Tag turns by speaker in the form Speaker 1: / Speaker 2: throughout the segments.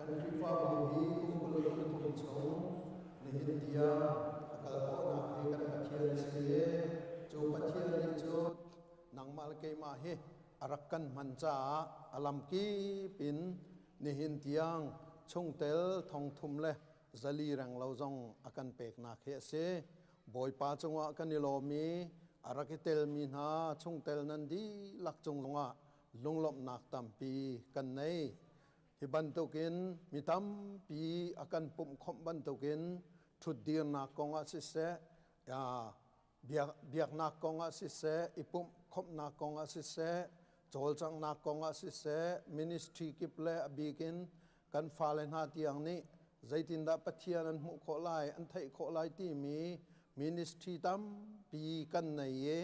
Speaker 1: Kan Khrihfabu hi kum 23 chung nihin tiang a kal khawhnak hi kan Pathian a si i cu Pathian nih cun nangmah le keimah hi a rak kan hman caah a lamkip in nihin tiang chungtel thongthum le zali renglo zong a kan peknak hi a si. Bawipa cungah kan i lawm i a rak i telmi hna chungtel nan dihlak cung zongah lunglawmhnak tampi kan nei. Hi bantukin mi tampi a kan pumhkhawmh bantukin ṭhutdirnak kongah siseh, biaknak kongah siseh, i pumhkhawmhnak kongah siseh, cawlcanghnak kongah siseh, ministry kip le a bikin kan fale hna tiang nih zeitindah Pathian an hmuh khawh lai, an theih khawh lai timi ministry tampi kan nei i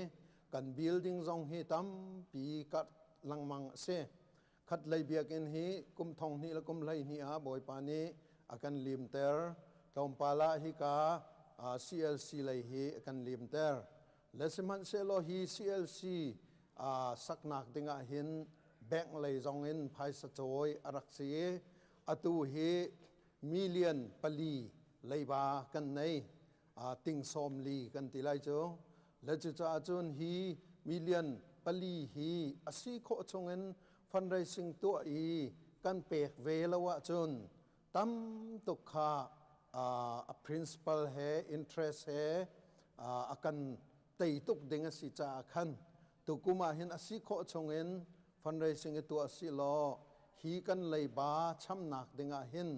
Speaker 1: kan building zong hi tampi karh lengmang a si. Khatlei biakinn hi kum thong hnih le kum 12 ah Bawipa nih a kan limter. Tlawmpal ah hika CLC lei hi a kan limter. Le sihmanhsehlaw hi CLC saknak dingah hin bank lei zong in phaisa cawi a rak si i atu hi million pali leiba kan nei. Ting sawm li kan ti lai cu. Le cucaah cun hi million pali hi a si khawh chungin fundraising tuah i kan pek ve lo ahcun tam tuk kha a principal he interest he a kan tei tuk ding a si caah khan tukum ah hin a si khawh chungin fundraising i tuah si law hi kan leiba chamnak dingah hin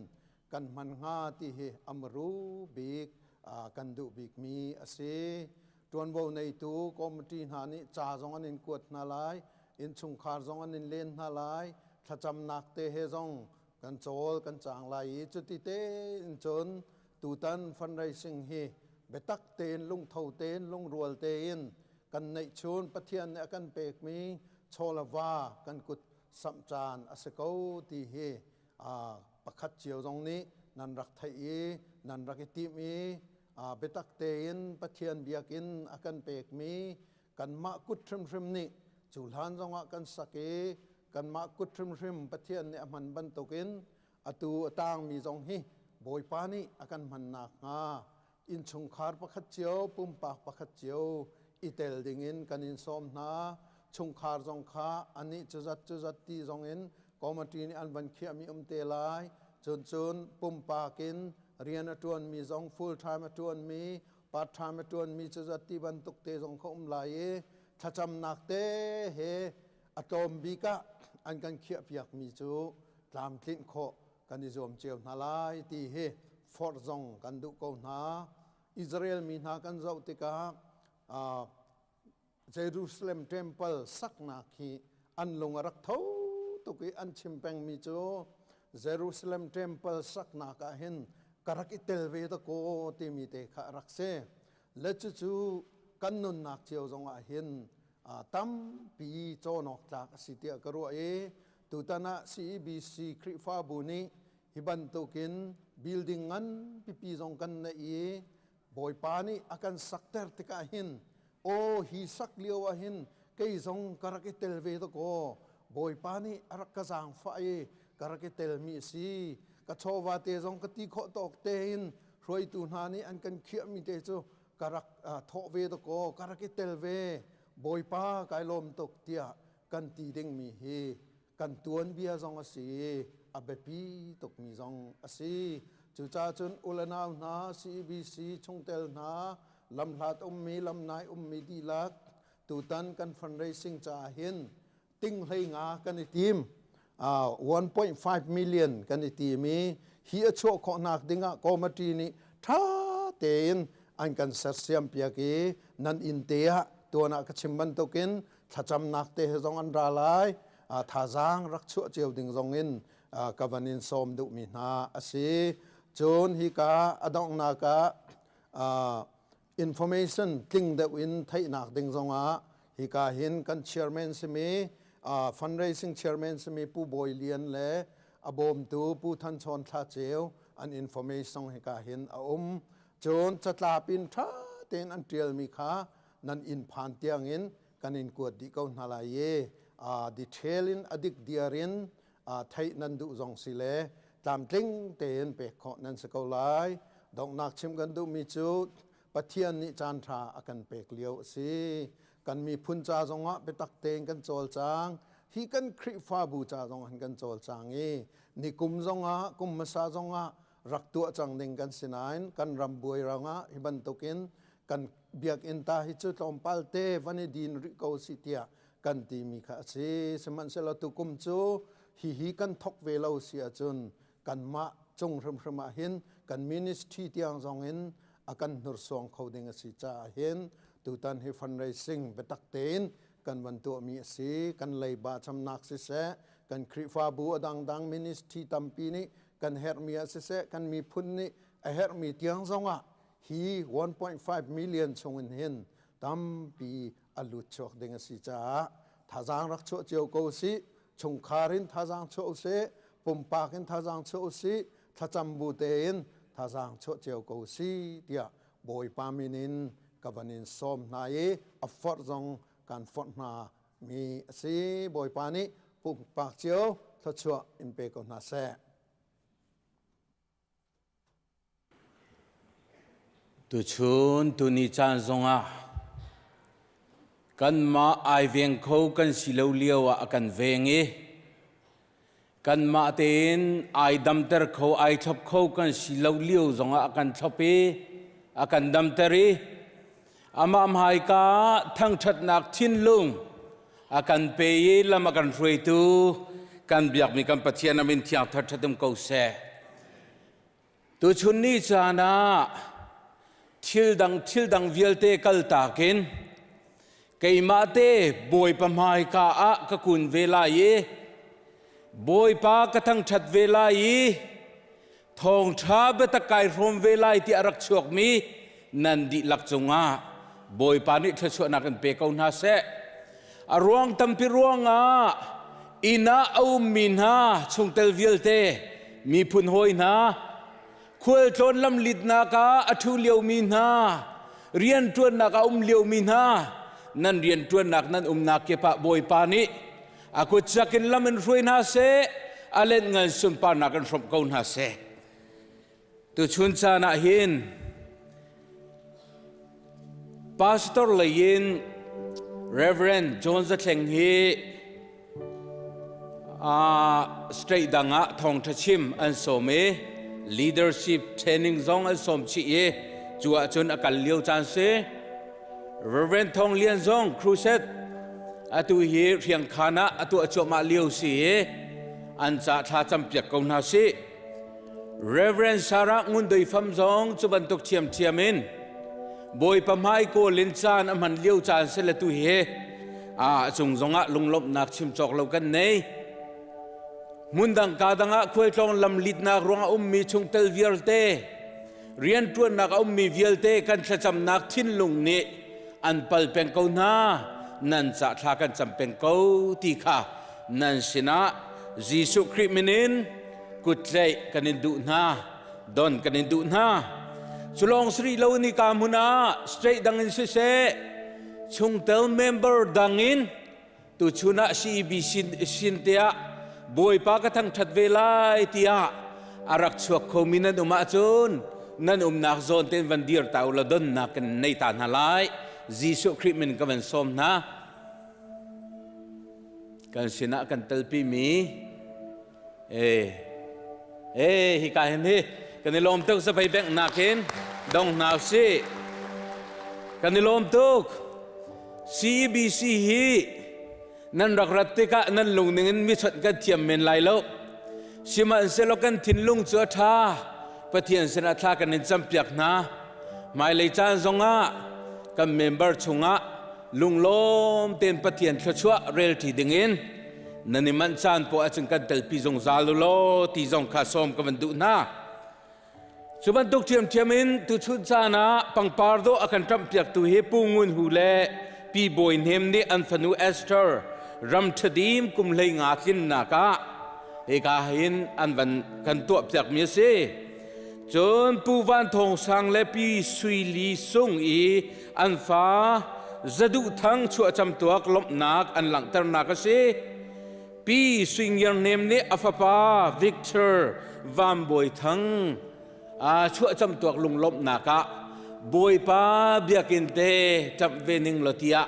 Speaker 1: kan hman hnga ti hi amru bik kan duh bikmi a si. Ṭuanvo neitu committee hna nih ca zong an in kuat hna lai, innchungkhar zong an in len hna lai, thlacamnak te he zong kan cawl kan cang lai i cuti tein cun tutan fundraising hi biatak tein lungtho tein lungrual tein kan neihchun Pathian nih a kan pekmi chaw le va kan kut samh caan a si ko ti hi pakhat cio zong nih nan rak theih i nan rak i timh i biatak tein Pathian biakinn a kan pekmi kanmah kut hrimhrim nih cu hlan zongah kan sak i kanmah kut hrimhrim Pathian nih a hman bantukin atu a tangmi zong hi Bawipa nih a kan hman nakhnga innchungkhar pakhat cio pumpak pakhat cio i tel dingin kan in sawm hna. Chungkhar zong kha anih cuzat cuzat ti zong in committee nih an van khiahmi um te lai. Cun cun pumpak in rian a ṭuanmi zong full time a ṭuanmi, part time a ṭuanmi cuzat ti bantuk te zong kha um lai i thlacamnak te he a tlawm bik ah an kan khiahpiakmi cu tlamtlinh khawh kan i zuam cio hna lai ti hi forh zong kan duh ko hna. Israel mi hna kan zoh tikah Jerusalem temple saknak hi an lung a rak tho tuk i an chim pengmi cu Jerusalem temple saknak ah hin ka rak i tel ve da kaw timi te kha a rak si. Le cucu kan nunnak cio zongah hin tampi cawn awk tlak a si tiah ka ruah i tutan ah CEBC Khrihfabu nih hi bantukin building ngan pipi zong kan neih i Bawipa nih a kan sakter tikah hin aw hi sak lio ah hin kei zong ka rak i tel ve dakaw, Bawipa nih a rak ka zaangfah i ka rak i telmi a si, ka chawva te zong ka ti khawh tawk tein hruaitu hna nih an kan khiahmi te cu ka rak thawh ve dakaw, ka rak i tel ve, Bawipa kai lawm tuk tiah kan ti dingmi hi kan tuanbia zong a si i a biapi tukmi zong a si. Cucaah cun u le nau hna, CEBC chungtel hna, lamhlat ummi, lamnai ummi dihlak tutan kan fundraising caah hin ting hlei nga kan i tim. 1.5 million kan i tim i hi a chuah khawhnak dingah committee nih ṭha tein an kan sersiam piak i nan inn te ah tuan ah ka chim bantukin thlacamnak te he zong an ra lai. Thazaang rak chuah cio ding zong in ka van in sawm duhmi hna a si. Cun hika a donghnak ah information tling deuh in theihnak ding zongah hika hin kan chairman simi, fundraising chairman simi Pu Bawi Lian le a bawmtu Pu Than Chawn Thla Ceu an information hika hin a um. Cun catlap in ṭha tein an ṭialmi kha nan inn phan tiangin kan in kuat dih ko hna lai i detail in a dik diar in theih nan duh zong si le. tlamtling tein pek khawh nan si ko lai. Donghnak chim kan duhmi cu Pathian nih caanṭha a kan pek lio a si. Kan miphun ca zongah biatak tein kan cawlcang. Hi kan Khrihfabu ca zong hin kan cawlcang i nikum zongah kum hmasa zongah rak tuah cang ding kan si nain kan ram buai ruangah hi bantukin kan biakinn ta hi cu tlawmpal te van i din rih ko si tiah kan timi kha a si. Sihmanhsehlaw tukum cu hihi kan thok ve lo si ahcun kanmah cung hrimhrim ah hin kan ministry tiang zong in a kan hnursuang kho ding a si caah hin tutan hi fundraising biatak tein kan van tuahmi a si. Kan leiba chamnak siseh, kan Khrihfabu a dangdang ministry tampi nih kan herhmi ah siseh, kan miphun nih a herhmi tiang zongah hi 1.5 million chungin hin tampi a lut chuak ding a si caah thazaang rak chuah cio ko sih. Chungkhar in thazaang chuah usih, pumpak in thazaang chuah usih, thlacam bu tein thazaang chuah cio ko sih tiah Bawipa min in ka van in sawm hna i a forh zong kan forh hna mi a si. Bawipa nih pumpak cio thluachuah in pe ko hna seh.
Speaker 2: Tuchun tuni caan zongah kanmah ai veng kho kan si lo lio ah a kan veng i kanmah tein ai damter kho ai thlop kho kan si lo lio zongah a kan thlop i a kan damter i amah hmaika thangṭhatnak thinlung a kan pe i lam a kan hruaitu kan biakmi kan Pathian a min thiang thar um ko seh. Tuchun ni caan ah thil dang thil dang vialte kaltak in keimah te Bawipa hmaika ah ka kun ve lai i Bawipa ka thangṭhat ve lai i thawngṭha biatak kai hrawm ve lai ti a rak chuakmi nan dihlak cungah Bawipa nih thluachuahnak in pe ko hna seh. A ruang tampi ruangah inn ah a ummi hna chungtel vialte miphun hawi hna khualtlawn lamlitnak ah a ṭhu liomi hna rianṭuannak ah a um liomi hna nan rianṭuannak nan umnak kip ah Bawipa nih a kut cak in lam in hruai hna seh a lenhngan sunparnak in hrawmh ko hna seh. Tuchun caan ah hin pastor lei in Reverend John Zathleng hi state dang ah thawngṭha chim an sawm i leadership training zong an sawm chih i cu ahcun a kal lio caan si. Reverend Thong Lian zong crusade atu hi Hriangkhan ah a tuah cuahmah lio si i an ca thla campiak ko hna sih. Reverend Sarah Ngun Doi Fam zong cu bantuk ṭhiamṭhiam in Bawipa hmai kawl in caan a hman lio caan si le tu hi a cung zongah lunglawmhnak chim cawk lo kan nei. Hmundang ka dang ah khualtlawng lamlitnak ruang a ummi chungtel vialte rianṭuannak a ummi vialte kan thlacamnak thinlung nih an pal peng ko hna nan ca thla kan cam peng ko ti kha nan sinah Jesuh Khrih min in kuttlaih kan in duh hna don kan in duh hna culong sri lo ni ka hmun ah straight dang in siseh chungtel member dang in tuchun ah CEB sin te ah Bawipa ka thangṭhat ve lai tiah a rak chuak khomi nan um ahcun nan umnak zawn tein van dir ta u law donnak kan nei ta hna lai Jesuh Khrih min ka van sawm hna kan sinah kan telpi mi Eh, eh hika hin hi kan i lawm tuk zapei bank nakin dong hna usih. Kan i lawm tuk. CEBC hi nan rak rat tikah nan lungning in mi chawnh kan thiam men lai lo. Sihmanhsehlaw kan thinlung cu a ṭha. Pathian sinah thla kan in campiak hna. Hmailei caan zongah kan member chungah lunglawm tein Pathian thluachuah relṭi dingin nan i manh caan poah ahcun kan telpi zungzal u law ti zong kha sawm ka van duh hna. Cu bantuk ṭhiamṭhiam in tuchun caan ah pangpar dawh a kan ṭamhpiaktu hi Pu Ngun Hu le Pi Bawi Hnem nih an fanu Esther ram ṭhadim kum 15 tlinnak ah hika hin an van kan tuahpiakmi a si. Cun Pu Van Thawng Sang le Pi Sui Li Sung i an fa Zaduh Thang chuahcam tuak lawmhnak an langhternak a si. Pi Sui Ngiar Nem nih a fapa Victor Van Bawi Thang a chuahcam tuak lunglawmhnak ah Bawipa biakinn te ṭamh ve ning law tiah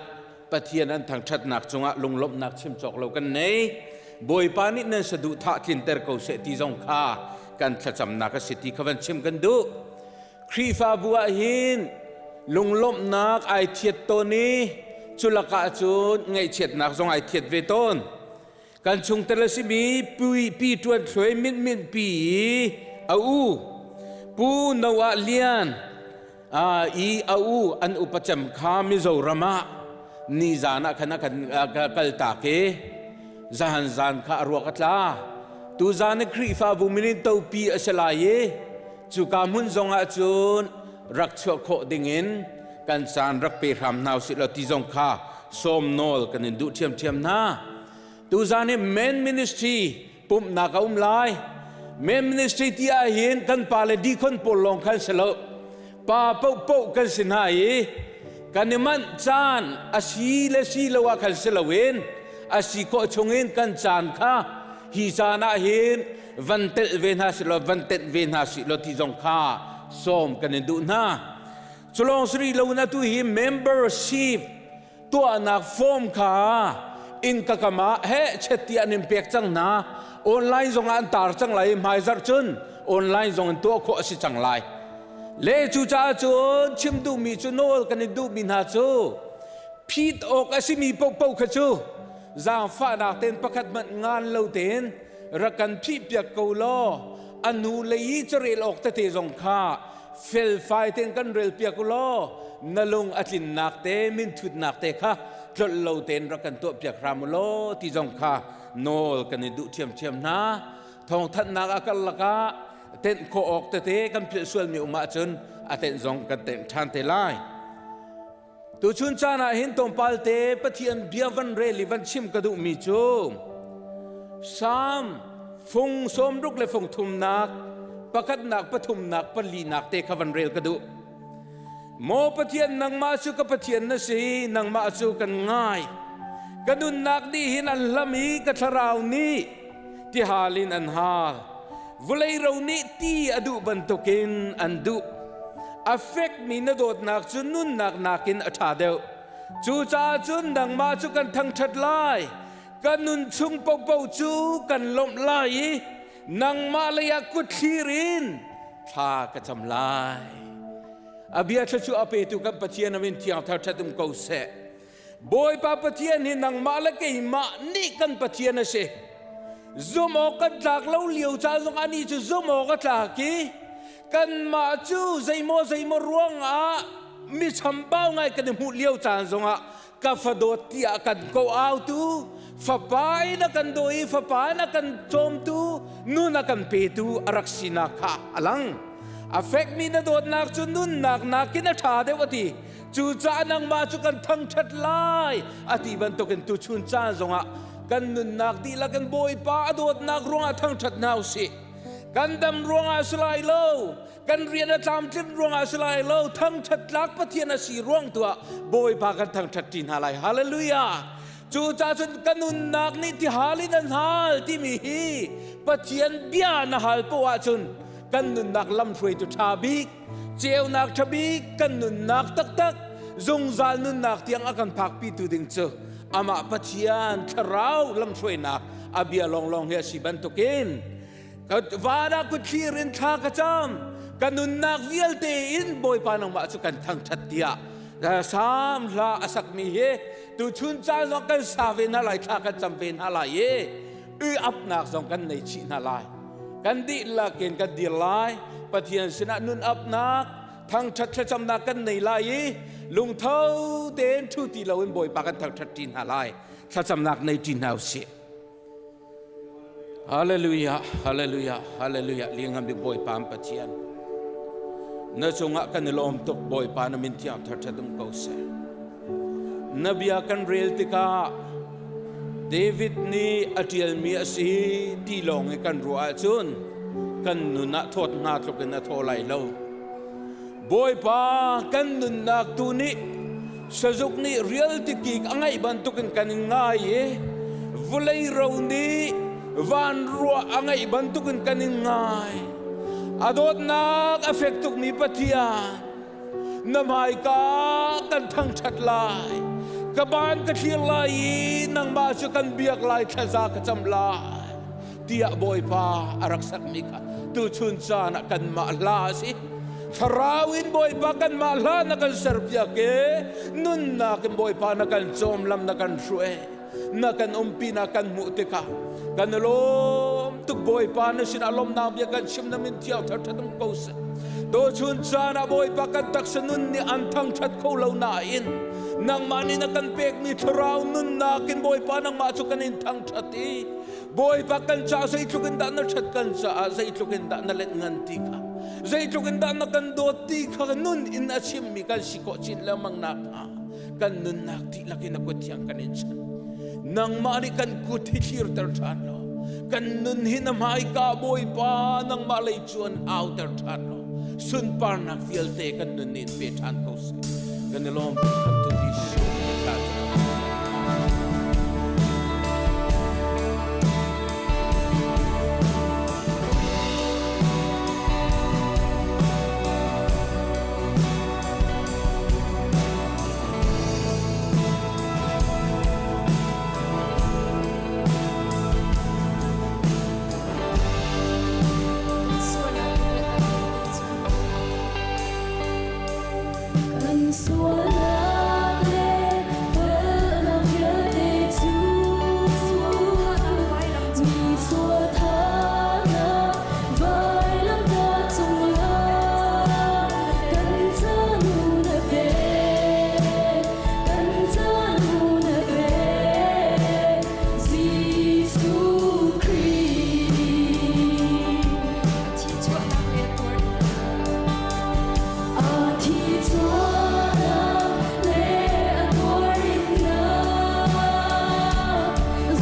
Speaker 2: Pathian an thangṭhatnak cungah lunglawmhnak chim cawk lo kan nei. Bawipa nih nan saduhthah tlinter ko seh ti zong kha kan thlacamnak a si ti kha van chim kan duh. Khrihfabu ah hin lunglawmhnak ai thiat tawn i cu lakah cun ngaihchiatnak zong ai thiat ve tawn. Kan chungtel a simi Pui Pi Ṭuan Thluai Min Min Pi i a u Pu Noah Lian i a u an upa cem kha Mizoram ah nizan ah khan a kan kaltak i zahan zan kha a ruak a tla. Tuzan i Khrihfabu minin topi a si lai i cuka hmun zong ah cun rak chuah khawh dingin kan caan rak pe hram hna usih law ti zong kha sawm nawl kan in duh ṭhiamṭhiam hna. Tuzan hi men ministry pumhnak a um lai. Men ministry ti ah hin kan pa le deacon pawl lawng khan si lo. Pa paohpaoh kan si hna i kan i manh caan a si le si lo ah khan si loin a si khawh chungin kan caan kha hi caan ah hin van telh ve hna si law van tenh ve hna si law ti zong kha sawm kan in duh hna. Culawng siri lo na tu hi membership tuahnak form kha in ka kam ah he chet ti an in pek cang hna. Online zong ah an tar cang lai i hmaizarh cun online zong in tuah khawh a si cang lai. Le cucaah cun chim duhmi cu nawl kan in duhmi hna cu phit awk a simi paohpaoh kha cu zaangfahnak tein pakhat hmanh ngan lo tein rak kan phihpiak ko law a nu lei i carel awk tete zong kha felfai tein kan relpiak u law na lung a tlinnak te minthutnak te kha tlolh lo tein rak kan tuahpiak hram u law ti zong kha nawl kan i duh ṭhiamṭhiam hna. Thawngthanhnak a karlak ah tenh khawh awk tete kan philh sualmi um ahcun a tenh zong kan tenh ṭhan te lai. Tuchun caan ah hin tlawmpal te Pathian bia van rel i van chim ka duhmi cu Salm fung sawmruk le fung thumnak pakhatnak pathumnak palinak te kha van rel ka duh. Maw Pathian nangmah cu ka Pathian na si nangmah cu kan ngai. Ka nunnak nih hin an hlam i ka thlarau nih tihal in an hal. Vawlei ro nih ti a duh bantukin an duh. A fekmi na dawtnak cu nunnak nakin a ṭha deuh. Cucaah cun nangmah cu kan thangṭhat lai. Ka nun chung paohpaoh cu kan lawmh lai i nangmah leiah kut thlir in thla ka cam lai. A bia thluachuah a petu kan Pathian a min thiang thar ṭhat um ko seh. Bawipa Pathian hi nangmah le keimah nih kan Pathian a si. Zumh awk kan tlak lo lio caan zong anih cu zumh awk a tlak i kanmah cu zeimaw zeimaw ruangah mi chambau ngai kan i hmuh lio caan zongah ka fadawt tiah kan ko autu fapa in a kan daw i fapa in a kan cawmtu nun a kan petu a rak sinak kha a lang. A fekmi na dawtnak cu nunnak nakin a ṭha deuh a ti. Cucaah nangmah cu kan thangṭhat lai a ti bantukin tuchun caan zongah kan nunnak dihlak in Bawipa a dawtnak ruangah thangṭhat hna u sih. Kan dam ruangah a si lai lo, kan rian a tlamtlin ruangah a si lai lo, thangṭhat tlak Pathian a si ruang tu ah Bawipa kan thangṭhat ṭi hna lai. Hallelujah! Cucaah cun ka nunnak nih tihal in an hal timi hi Pathian bia na hal poah ahcun kan nunnak lamhruaitu ṭha bik ceunak ṭha bik kan nunnak taktak zungzal nunnak tiang a kan phakpitu ding cu amah Pathian thlarau lamhruainak a bia lawnglawng hi a si bantukin van ah kutthlir in thla ka cam ka nunnak vialte in Bawipa nangmah cu kan thangṭhat tiah Salm hla a sakmi hi tuchun caan zong kan sa ve hna lai thla kan cam ve hna lai i i apnak zong kan nei chih hna lai kan dihlak in kan dir lai Pathian sinah nun apnak thangṭhat thlacamnak kan nei lai i lungtho tein ṭhu ti loin Bawipa kan thangṭhat ṭi hna lai thlacamnak nei ṭi hna usih Hallelujah Hallelujah Hallelujah liangam bik Bawipa an Pathian na cungah kan i lawm tuk Bawipa na min thiang thar um ko seh Na bia kan rel tikah David nih a ṭialmi a si ti lawng i kan ruah ahcun kan nun ah thawt hnga tluk in a thaw lai lo. Bawipa kan nunnak tu nih sazuk nih rial tikik a ngaih bantukin kan in ngai i Vulei ro nih van ruah a ngeih bantukin kan in ngai. A dawtnak a fek tukmi Pathian, na hmaika kan thangṭhat lai. Ka ban ka thlir lai i nangmah cu kan biak lai thlaza ka cam lai tiah Bawipa a rak sakmi kha tuchun caan ah kanmah hla a si. Thlarau in Bawipa kanmah hla na kan serpiak i nunnak in Bawipa na kan cawm lam na kan hruai na kan umpi na kan hmuh tikah kan lawm tuk Bawipa na sinah lawmnak bia kan chim na min thiang thar ṭhat um ko seh. Tuchun caan ah Bawipa kan taksa nun nih an thangṭhat kho lo nain nangmah nih na kan pekmi thlarau nunnak in Bawipa nangmah cu kan in thangṭhat i Bawipa kan caah zeitluk in dah na ṭhat kan caah zeitluk in dah na let ngan ti kha zeitluk in dah na kan dawt ti kha nun in a chimmi kan si khawh chin lengmang nakhnga kan nunnak dihlak in a kut thiang kan in chan nangmah nih kan kut hi thlirter ṭhan law kan nun hi na hmaika Bawipa nangmah lei cuan auter ṭhan law sunparnak vialte kan nun nih pe ṭhan ko seh kan i lawm kan tu Jesuh
Speaker 3: Kan sualnak le palhnak vialte cu mi sualthanak vailamtah cungah kan ca nun a pek, kan ca nun a pek, Jesuh Khrih. A thi chuahnak le a tuarinnak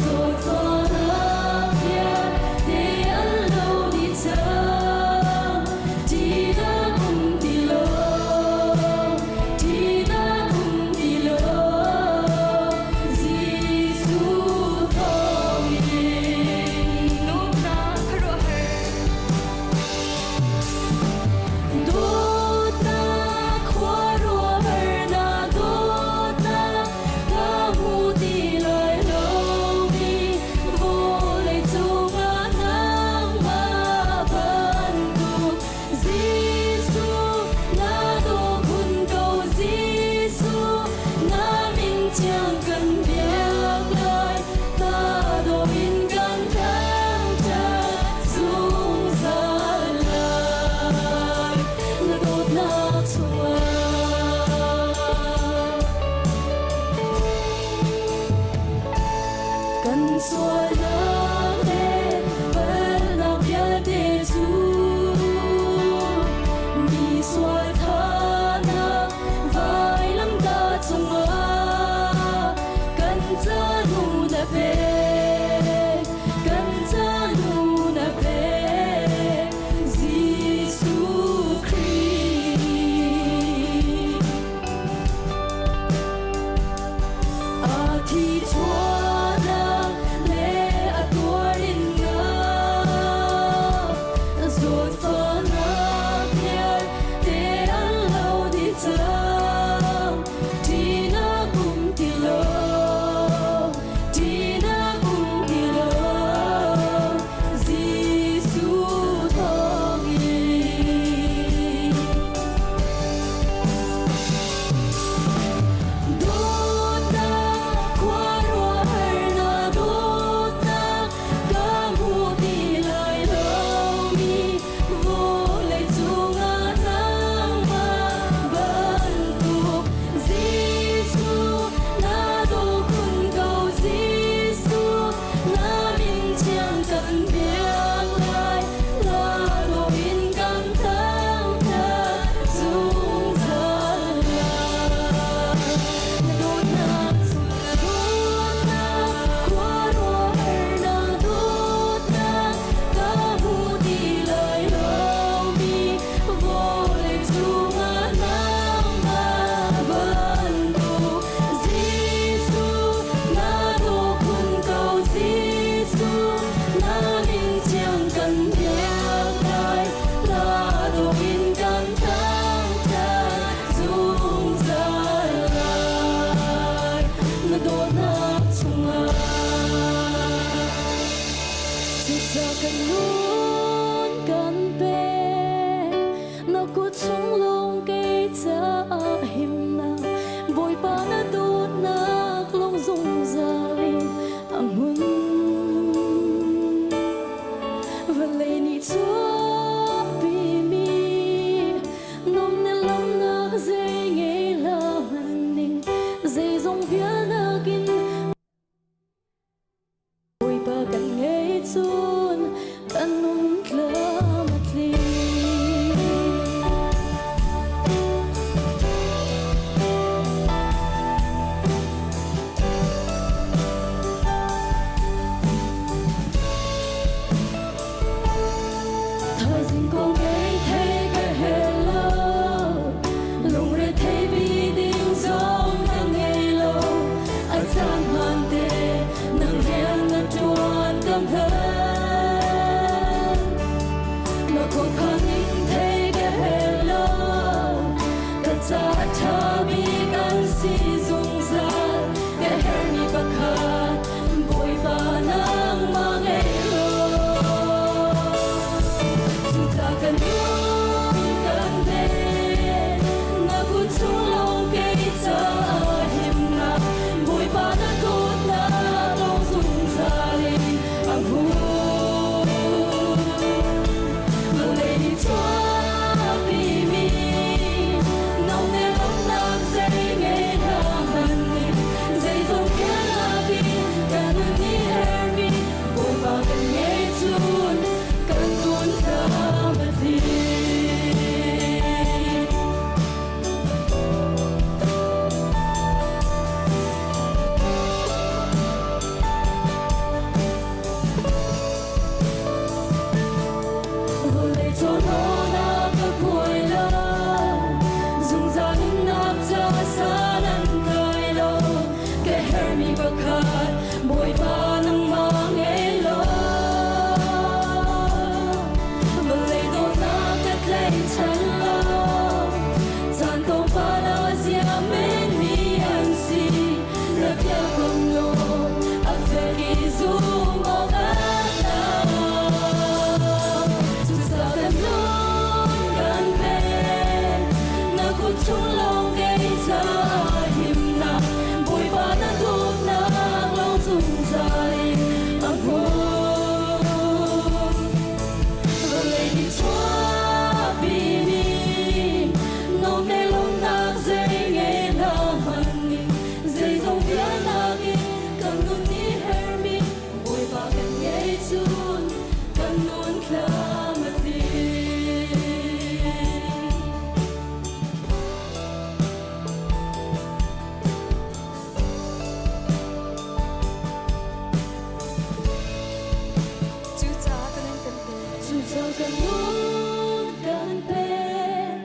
Speaker 3: zawtfahnak vialte an lo dih cang. Ṭihnak um ti lo, ṭihnak um ti lo, Jesuh thawngin. Dawtnak khuaruahharnak dawtnak ka hmu ti lai lo mi vawlei cungah nangmah bantuk Jesuh na daw khun ko Jesuh na min thiang kan biak lai na daw in kan thangṭhat zungzal lai na dawtnak chungah. Kan sualnak le palhnak vialte cu mi sual thanak vailamtah cungah kan ca nun a pek, kan ca nun a pek, Jesuh Khrih. A thi chuahnak le a tuarinnak zawtfahnak vialte an lo dih cang. Ṭihnak um ti lo, ṭihnak um ti lo, Jesuh thawngin. Dawtnak khuaruahharnak Kan nun kan pek na kut chung lawng kei caah himnak Bawipa na dawtnak lawng zungzal in a hmun. Vawlei nih chuahpimi nom ne lawmnak zei ngei lo hmanning zeizong vialnak in Bawipa kan ngei cun kan nun tlam a tling. Thaizing kong ngei thei ka hel lo, lungre thei bi ding zong ka ngei lo. A caan hmaan te nang rian na ṭuan ka hngal. Na khuakhan ning thei ka hel lo, ka ca ṭha bik an si zungzal. Ka herhmi pakhat Bawipa nangmah ngei law. Cucaah kan nun kan pek, na kut chung lawng kei caah himnak. Bawipa na dawtnak lawng zungzal in a hmun. Vawlei nih chuahpimi no ne lawmhnak zei ngei hna hmanh nih zeizong vialte kan nun nih herhmi Bawipa kan ngei cun kan nun tlam a tling. Vawlei chawhrawnak ka kuai lo, zungzal nunnak ca san an kai lo. Ka herhmi pakhat Bawipa nangmah ngei law. Vawlei dawtnak ka tlaihchan lo, caan tlawmpal ah zia menmi an si. Rak biakam law a fek i zum awk an tlak. Cucaah kan nun kan pek, na kut chung lawng kei caah himnak. Bawipa na dawtnak lawng zungzal in a hmun. Vawlei nih chuahpimi no ne lawmhnak zei ngei hna hmanh nih zeizong vialnak in kan nun nih herhmi Bawipa kan ngei cun kan nun tlam a tling.
Speaker 4: Cucaah ka nun kan pek.
Speaker 3: Cucaah kan nun kan pek.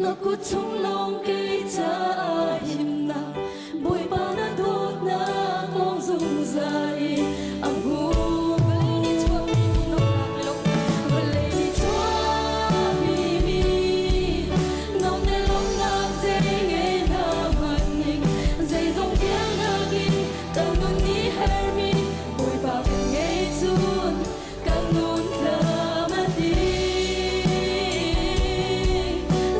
Speaker 3: Na kut chung lawng kei caah himnak Bawipa na dawtnak lawng zungzal in a hmun.
Speaker 4: Vawlei nih chuahpimi nuamhnak le lawmhnak.
Speaker 3: Vawlei nih chuahpimi nuam le lawmhnak zei ngei hna hmanh ning zeizong vialnak in kan nun nih herhmi Bawipa kan ngei cun kan nun tlam a tling.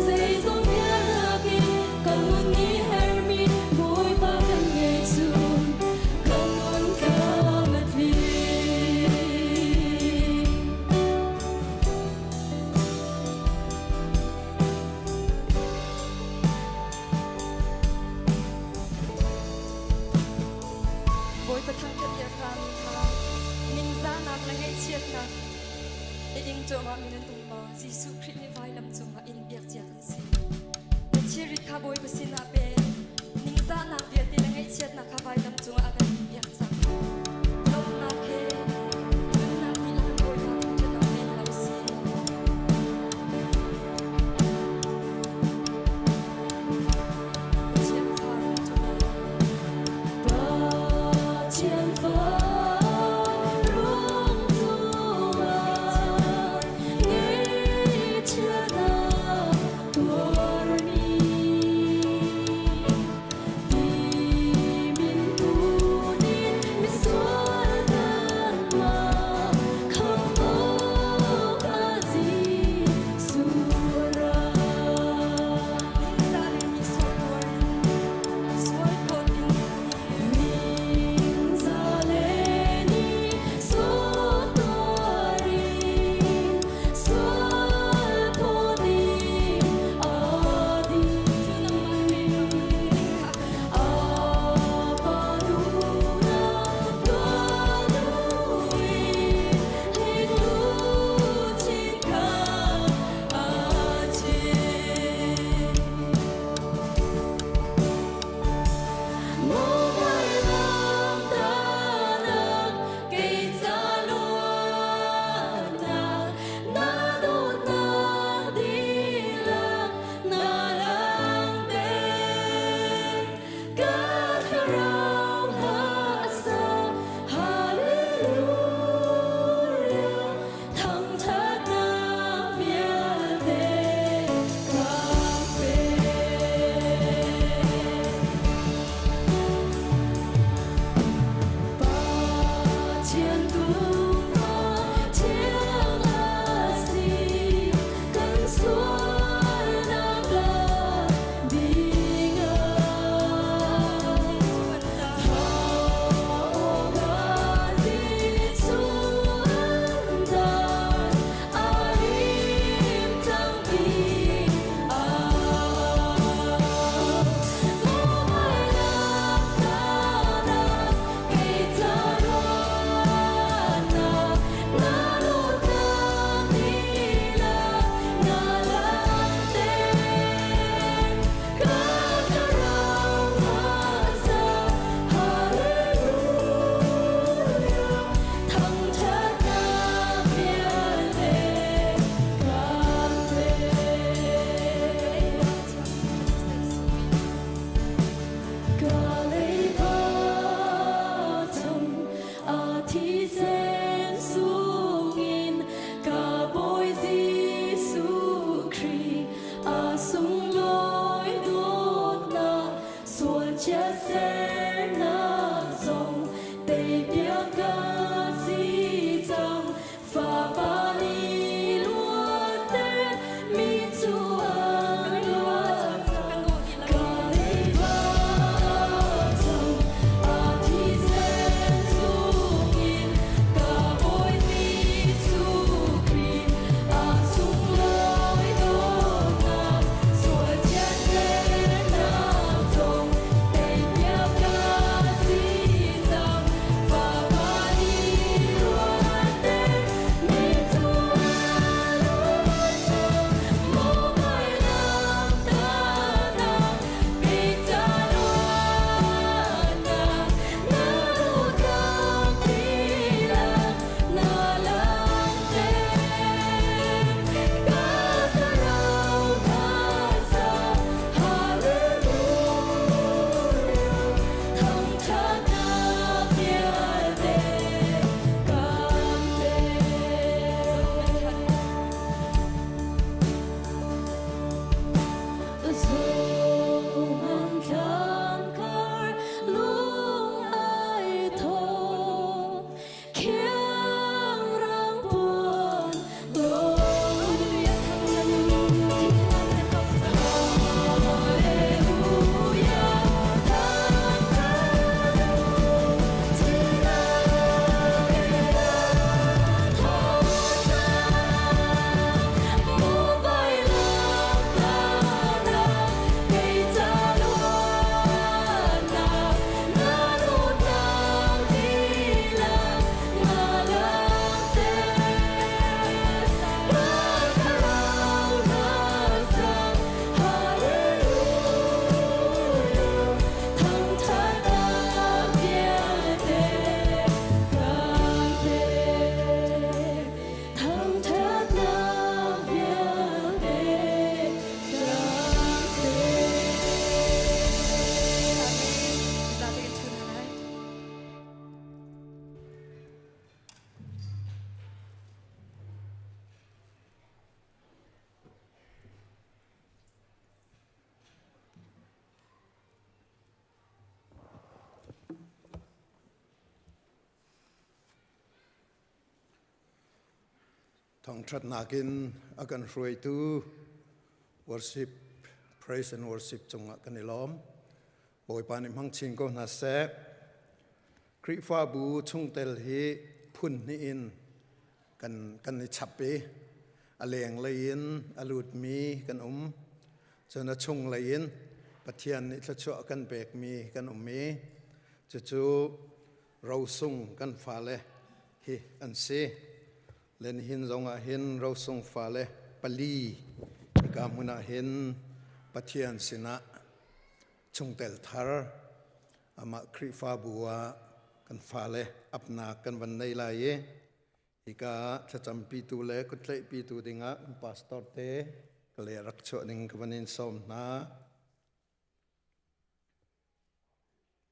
Speaker 3: Zeizong vialnak in kan nun nih herhmi Bawipa kan ngei cun kan nun tlam a tling.
Speaker 4: Bawipa thangṭhat i a hrami kha ningzahnak le ngaihchiatnak i ing cuahmahmi nan um maw? Jesuh Khrih nih vailam cungah in piak cia kan si. Na thilrit kha Bawipa sinah pe. Ningzahnak vialte le ngaihchiatnak kha vailam cungah a kan piak cang. Lawmhnak he nunnak dihlak in Bawipa thangṭhatnak pe hna u sih. Pathian fa rung cungah
Speaker 3: Pathian fa rung cungah ngaihchiatnak tuarmi ti min tu.
Speaker 1: Thangṭhatnak in a kan hruaitu worship, praise and worship cungah kan i lawm. Bawipa nih hmang chin ko hna seh. Khrihfabu chungtel hi phun hnih in kan, kan i chap i a lenglei in a lutmi kan um. Cun a chunglei in Pathian nih thluachuah kan pekmi kan um i cucu rosung kan fale hi an si. Len hin zongah hin rosung fale pali hika hmun ah hin Pathian sinah chungtel thar amah Khrihfabu ah kan fale apnak kan van nei lai i hika ah thlacampitu le kuttlaihpitu dingah pastor te ka le rak chuah ding ka van in sawm hna.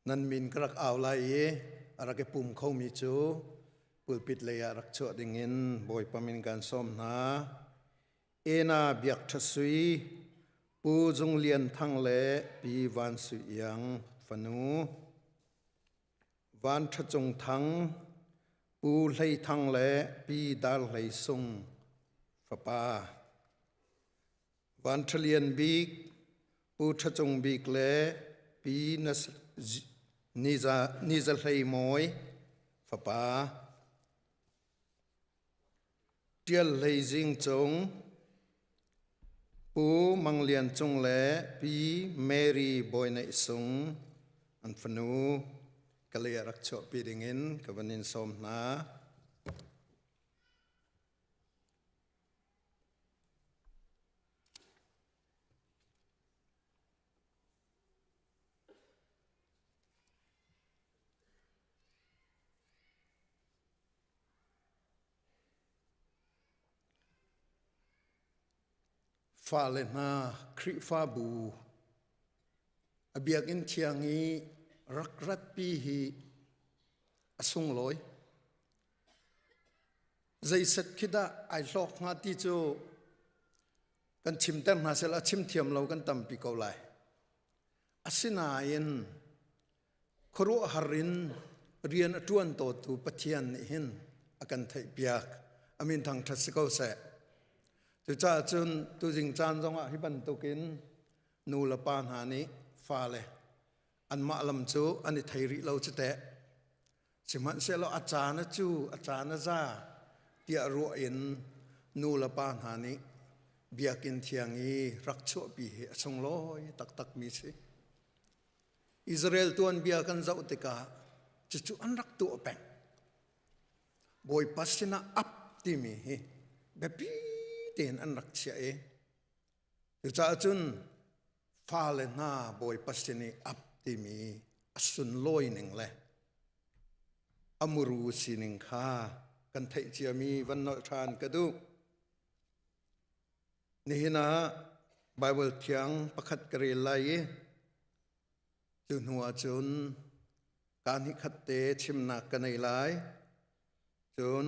Speaker 1: Nan min ka rak au lai i a rak i pum khomi cu pulpit lei ah rak chuah dingin Bawipa min kan sawm hna. Ena Biak Ṭha Sui, Pu Zung Lian Thang le Pi Van Sui Iang fanu, Van Ṭha Cung Thang, Pu Hlei Thang le Pi Dar Hlei Sung fapa. Van Ṭha Lian Bik, Pu Ṭha Cung Bik le Pi Ni Za Hlei Mawi fapa Ṭial Hlei Zing Cung, Pu Mang Lian Cung le Pi Mary Bawi Neih Sung an fanu Kalay ah rak chuahpi dingin ka van in sawm hna. Fale hna Khrihfabu a biakinn thiang i rak ratpi hi a sunglawi. Zeiset khi dah ai hlawk hnga ti cu kan chimter hna sehla chim thiam lo kan tampi ko lai. Asinain khuaruahhar in rian a ṭuan tawtu Pathian nih hin a kan theihpiak. A min thangṭhat si ko seh. Cucaah cun tuzing caan zongah hi bantukin nu le pa hna nih fale anmah lam cu an i thei rih lo cu teh. Sihmanhsehlaw a caan a cu, a caan a za tiah ruah in nu le pa hna nih biakinn thiang i rak chuahpi hi a sunglawi taktakmi si. Israel tuanbia kan zoh tikah cucu an rak tuah peng. Bawipa sinah ap timi hi biapi tein an rak chiah i cucaah cun fale hna Bawipa sin i ap timi a sunlawi ning le a muru sining kha kan theih ciami van nolh ṭhan ka duh. Nihin ah Baibal thiang pakhat ka rel lai i cu hnu ah cun kaa hnihkhat te chimnak ka nei lai. Cun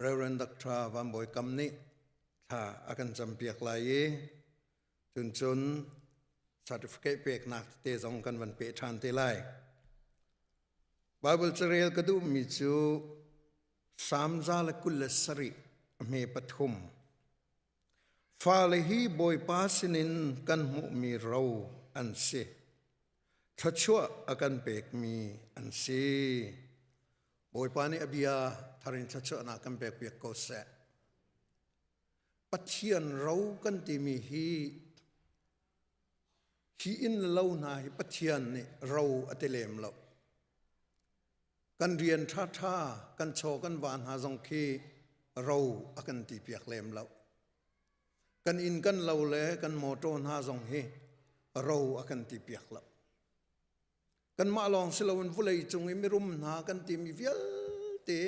Speaker 1: Reverend Dr. Van Bawi Kam nih thla a kan campiak lai i cun cun certificate peknak tete zong kan van peh ṭhan te lai. Bible carel ka duhmi cu Salm 127 a hme pathum. Fale hi Bawipa sinin kan hmuhmi ro an si. Thluachuah a kan pekmi an si. Bawipa nih a bia thar in thluachuahnak kan pekpiak ko seh. Pathian ro kan timi hi hi inn le lo hna hi Pathian nih ro a ti lem lo. Kan rian ṭhaṭha, kan chaw kan va hna zong khi ro a kan ti piak lem lo. Kan inn kan lo le kan mawṭaw hna zong hi ro a kan ti piak lo. Kanmah lawng si loin vawlei cung i mirum hna kan timi vialte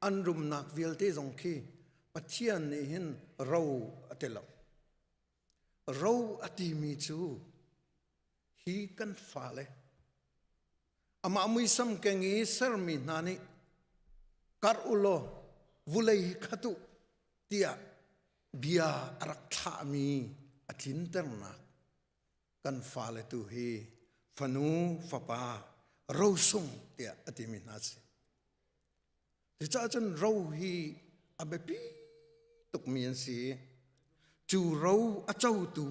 Speaker 1: an rumnak vialte zong khi Pathian nih hin ro a ti lo. Ro a timi cu hi kan fale amah muisam keng i sermi hna nih karh u law vulei hi khat u tiah bia a rak thlahmi a tlinternak kan fale tu hi fanu fapa rosung tiah a timi hna si. Cucaah cun ro hi a biapi tukmi an si. Cu ro a cotu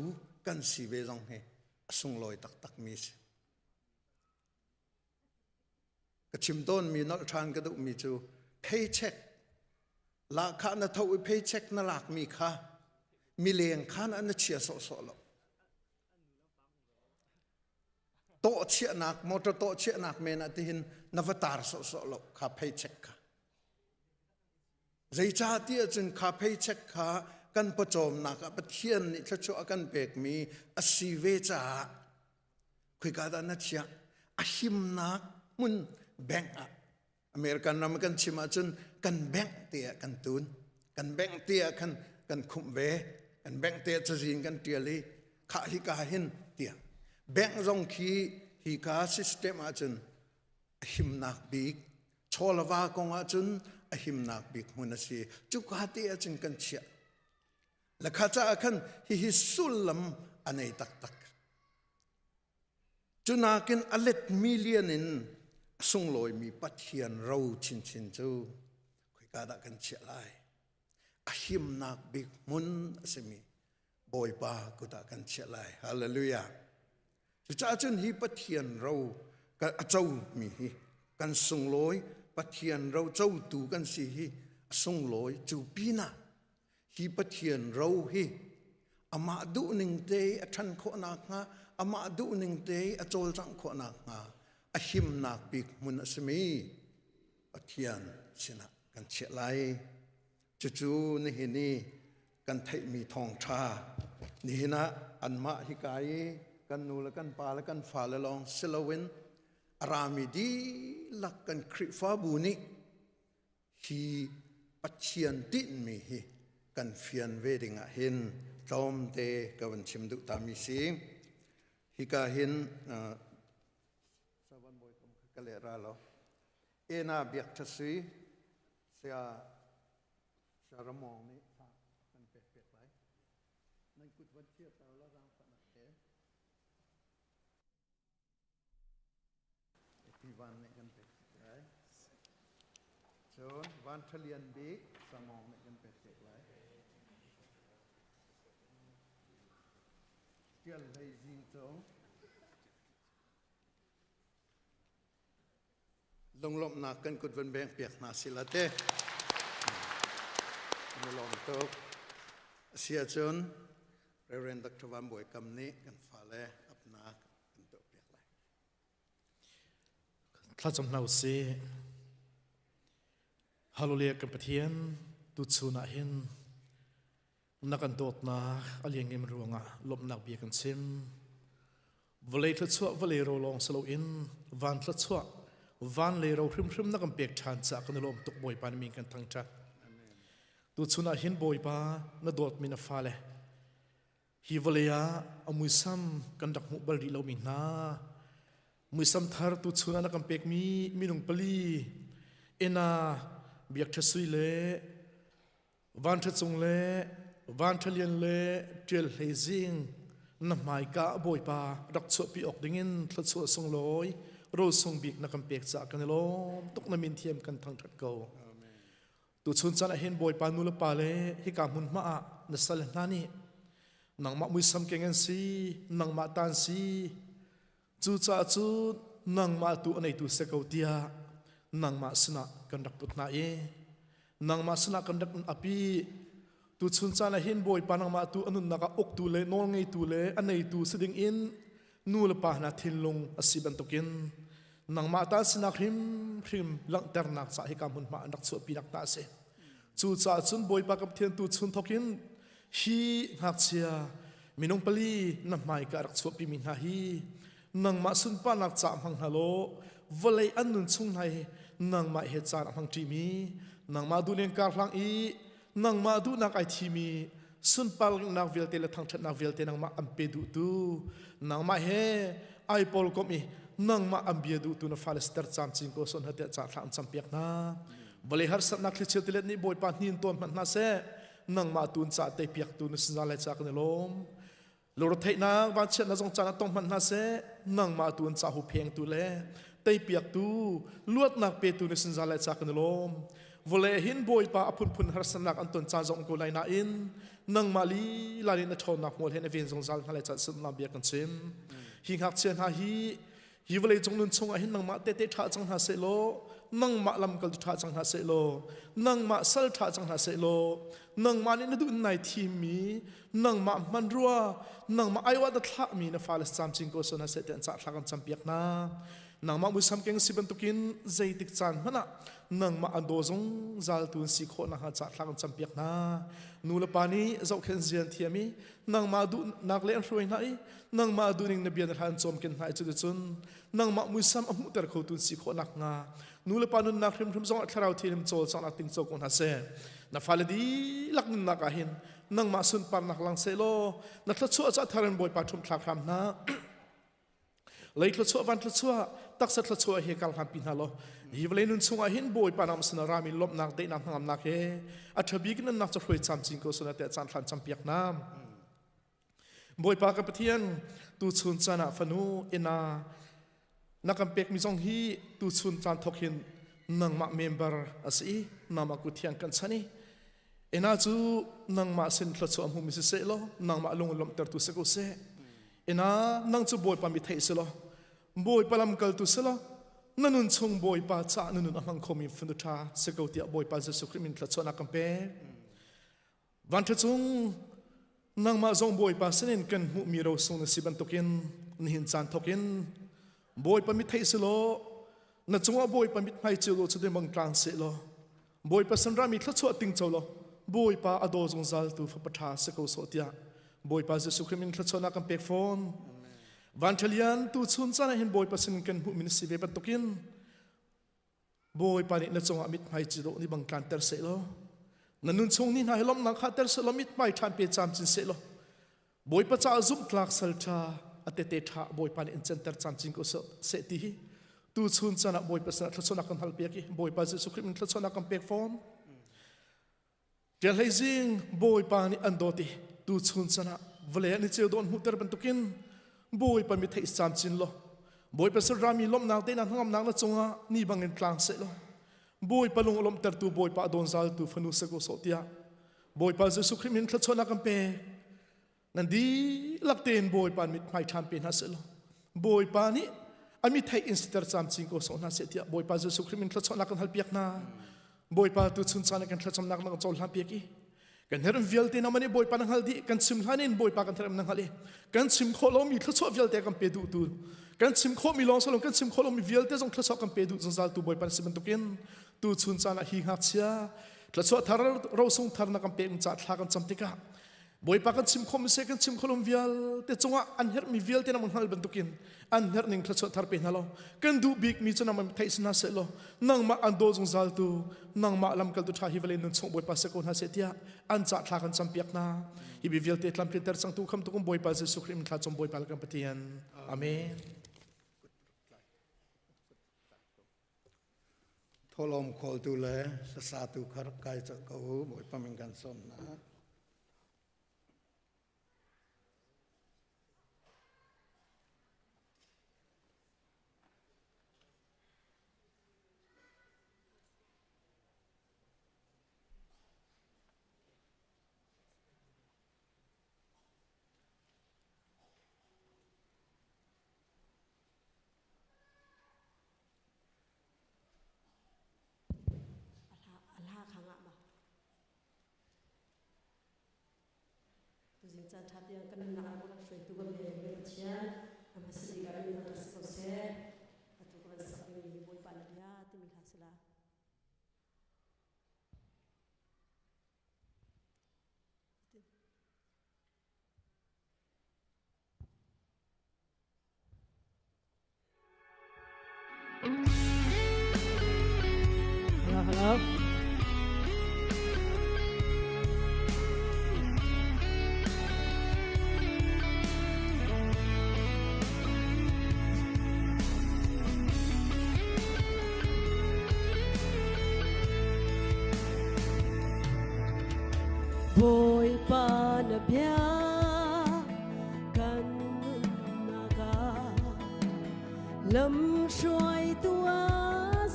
Speaker 1: kan si ve zong hi a sunglawi taktakmi si. Ka chim tawnmi nolh ṭhan ka duhmi cu paycheck lahkhah na tho i paycheck na lakmi kha mileng khan ah na chia sawhsawh lo. Tawh chiahnak motor tawh chiahnak men ah tihin na va tar sawhsawh lo kha paycheck kha. Zeicahtiah cun kha paycheck kha kan pawcawmnak ah Pathian nih thluachuah a kan pekmi a si ve caah khoika dah na chiah? A himnak hmun bank ah American ram kan chim ahcun kan bank te ah kan tun. Kan bank te ah khan kan khumh ve. Kan bank te ah cazin kan tial i khah hika hin tiah. Bank zong khi hika system ahcun a himnak bik chawlava kong ahcun a himnak bik hmun a si. Cuka te ahcun kan chiah. Lakha caah khan hihi sullam a nei taktak. Cu nakin a let million in a sunglawimi Pathian ro chinchin cu khoika dah kan chiah lai? A himnak bik hmun a simi Bawipa kut ah kan chiah lai. Hallelujah. Cucaah cun hi Pathian ro a comi hi kan sunglawi Pathian ro cotu kan si hi a sunglawi cu pinah hi Pathian ro hi amah duhning te a ṭhan khawh nakhnga amah duhning te a cawlcangh khawh nakhnga a himnak bik hmun a simi Pathian sinah kan chiah lai. Cucu nihin i kan theihmi thawngṭha nihin ah anmah hika i kan nu le kan pa le kan fale lawng si loin a rami dihlak kan Khrihfabu nih hi Pathian tinhmi hi kan fian ve ding ah hin tlawmte ka van chim duh tami si. Hika hin Savan Bawi kam ka leh ra lo. Ena Biak Ṭha Sui Saya Ramawng nih thla kan pek piak lai. Nan kut van thir tar la zaangfahnak te. Pi van nih kan pek lai. Cun Van Ṭha Bik Samawng nih kan pek piak lai. Tial Hlei Zing Cung Lunglawmhnak kan kut van beng piak hna sila te. Kan i lawm tuk. Asi ahcun Reverend Dr. Van Bawi Kam nih kan fale apnak an tuah piak lai.
Speaker 5: Thlacam hna usih. Hallelujah kan Pathian tuchun ah hin Na kan dawtnak a liangim ruangah lawmhnak bia kan chim. Vawlei thluachuah vawlei ro lawng si loin van thluachuah van lei ro hrimhrim na kan pek ṭhan caah kan i lawm tuk Bawipa na min kan thangṭhat. Tuchun ah hin Bawipa na dawtmi na fale hi vawlei ah a muisam kan rak hmuh bal rih lomi hna muisam thar tuchun ah na kan pekmi minung pali ena biak ṭha sui le Vanṭha cung le vanṭha lian le ṭial hlei zing na hmaika Bawipa rak chuahpi awk dingin thluachuah sunglawi rawl sung bik na kan pek caah kan i lawm tuk na min thiam kan thangṭhat ko. Tuchun caan ah hin Bawipa nu le pa le hika hmunhma ah na sal hna nih nangmah muisam keng an si, nangmah ta an si, Cucaah cun nangmah tu a neitu si ko tiah nangmah sinah kan rak put hna i nangmah sinah kan rak ap i tuchun caan ah hin Bawipa nangmah tu a nunnak ah uktu le nawlngeitu le a neitu si ding in nu le pa hna thinlung a si bantukin nangmah ta sinak hrimhrim langhternak caah hika hmunhma an rak chuahpinak hna a si. Cucaah cun Bawipa ka Pathian tu chun thawkin hi ngakchia minung pali na hmaika rak chuahpimi hna hi nangmah sunparnak caah hmang hna law vawlei an nun chung hna hi nangmah he caan a hmang ṭimi nangmah duhning kar hlang i nangmah duhnak ai thimi sunparnak vialte le thangṭhatnak vialte nangmah an pe duhtu nangmah he ai pawl komh i nangmah an bia duhtu na fale siter camcin ko son hna tiah ca thla an campiak hna vawlei harsatnak thlichia tilet nih Bawipa hnin tawn hmanh hna seh nangmah tun ca te piaktu na sinza lai ca kan i lawm lungretheihnak vanchiatnak zong caan ah tong hmanh hna seh nangmah tu an ca hu phengtu le teipiaktu luatnak petu na sinza lai ca kan i lawm. Vawlei hin Bawipa a phunphun harsatnak an ton caan zong ko lai nain nangmah lila nih na ṭhawnnak hmual he na ven zungzal hna lai ca sinah bia kan chim. Hi ngakchia hna hi hi vawlei cung nun chungah hin nangmah tehte ṭha cang hna seh law nangmah lamkaltu ṭha cang hna seh law nangmah sal ṭha cang hna seh law nangmah nih na duh nai thimmi nangmah hmanrua nangmah aiawh na thlahmi na fale camcin ko seh hna seh tiah cah thla kan campiak hna. Nangmah muisam keng si bantukin zeitik caan hmanh ah nangmah an daw zungzal tu an si khawh nakhnga cah thla kan campiak hna. Nu le pa nih zohkhenh zian thiam i nangmah duhnak le an hruai hna i nangmah duhning na bia na hla an cawmken hna i cuticun nangmah muisam a hmuhter khotu an si khawh nakhnga nu le pa nunnak hrimhrim zongah thlarau thianghlim cawlcanghnak tingco ko hna seh. Na fale dihlak nunnak ah hin nangmah sunparnak lang seh law na thluachuah ca thar in Bawipa ṭhumthlak hram hna. Lei thluachuah van thluachuah taksa thluachuah he kal hlanpi hna law hi vawlei nun chungah hin Bawipa nam sin rami lawmhnak daihnak hnangamnak he a ṭhabik nunnak cu hruai camcin ko suna tiah caan hlan campiak hna. Bawipa ka Pathian tuchun caan ah fanu ina na kan pekmi zong hi tuchun caan thawk hin nangmah member a si i nangmah kut thiang kan chan i ina cu nangmah sin thluachuah hmumi siseh law nangmah lung lawmhtertu si ko seh. Ina nang cu Bawipa mi theih si law Bawipa lamkaltu si law na nun chung Bawipa caah na nun a hmang khomi fanu ṭha si ko tiah Bawipa Jesuh Khrih min thluachuahnak kan pek. Vanṭha cung nangmah zong Bawipa sinin kan hmuhmi rosung na si bantukin nihin caan thawk in Bawipa mi theih si law na cungah Bawipa mithmai cio lo cu bang tlang seh law Bawipa sin rami thluachuah ting co law Bawipa a daw zungzal tu fapa ṭha si ko sawh tiah Bawipa Jesuh Khrih min thluachuahnak kan pek fawn. Vanṭhalian tu chun caan ah hin Bawipa sin kan hmuhmi na si ve bantukin Bawipa nih na cungah mithmai ci dawh ni bang tlanter seh law na nun chung ni hna hi lawmhnak kha ter seh law mithmai ṭhan pe camcin seh law Bawipa caah zumhtlak sal ṭha a tete ṭha Bawipa nih in canter camcin ko seh ti hi tu chun caan ah Bawipa sinah thluachuahnak kan hal piak i Bawipa Jesuh Khrih min thluachuahnak kan pek fawn. Ṭial hlei zing Bawipa nih an dawt i tu chun caan ah vawlei ah ni ceu dawh hmuhter bantukin Bawipa mi theih camcin law Bawipa sal rami lawmhnak te na hnangamnak na cungah ni bangin tlang seh law Bawipa lung a lawmhtertu Bawipa a dawnzaltu fanu seh ko sawh tiah Bawipa Jesuh Khrih min thluachuahnak kan pek. Nan dihlak tein Bawipa mithmai ṭhan pe hna seh law Bawipa nih a mi theih in siter camcin ko sawh hna seh tiah Bawipa Jesuh Khrih min thluachuahnak kan halpiak hna. Bawipa tu chun caan kan thlacamnak na kan cohlan piak i kan herh vialte na mani Bawipa na hngal dih kan chim hlan in Bawipa kan herh na hngal i kan chim khawh lomi thluachuah vialte kan pe duh tu kan chim khawh mi lawng salong kan chim khawh lomi vialte zong thluachuah kan pe duh zungzal tu Bawipa na si bantukin tu chun caan ah hi ngakchia thluachuah thar rosung thar na kan pek ca thla kan cam tikah Bawipa kan chim khom se kan chim kholum vialte cungah an herhmi vialte nang hngal bantukin an herh ning thluachuah thar pe hna law kan duh bik mi cu nangmah theih si hna seh law nangmah an daw zungzal tu nangmah lamkaltu ṭha hi vawlei nun chung Bawipa se ko hna seh tiah an cah thla kan campiak hna hi bi vialte tlamtlinter cangtu khamtu kum Bawipa Jesuh Khrih min thla cung Bawipa le kan Pathian Amen.
Speaker 1: Thawhlawm khawltu le hlasatu kha rak kai colh ko u. Bawipa min kan sawm hna.
Speaker 6: A hla kha ngah ma? Tuzing caan ṭha tiang kan nunnak ah kan hruaitu kan bia mi Pathian a hmasa bik ah min thangṭhat si ko seh. Atu ka van sak dingmi hi Bawipa na bia timi hla si la. Hello, hello. Bawipa na bia kan nunnak ah lamhruaitu a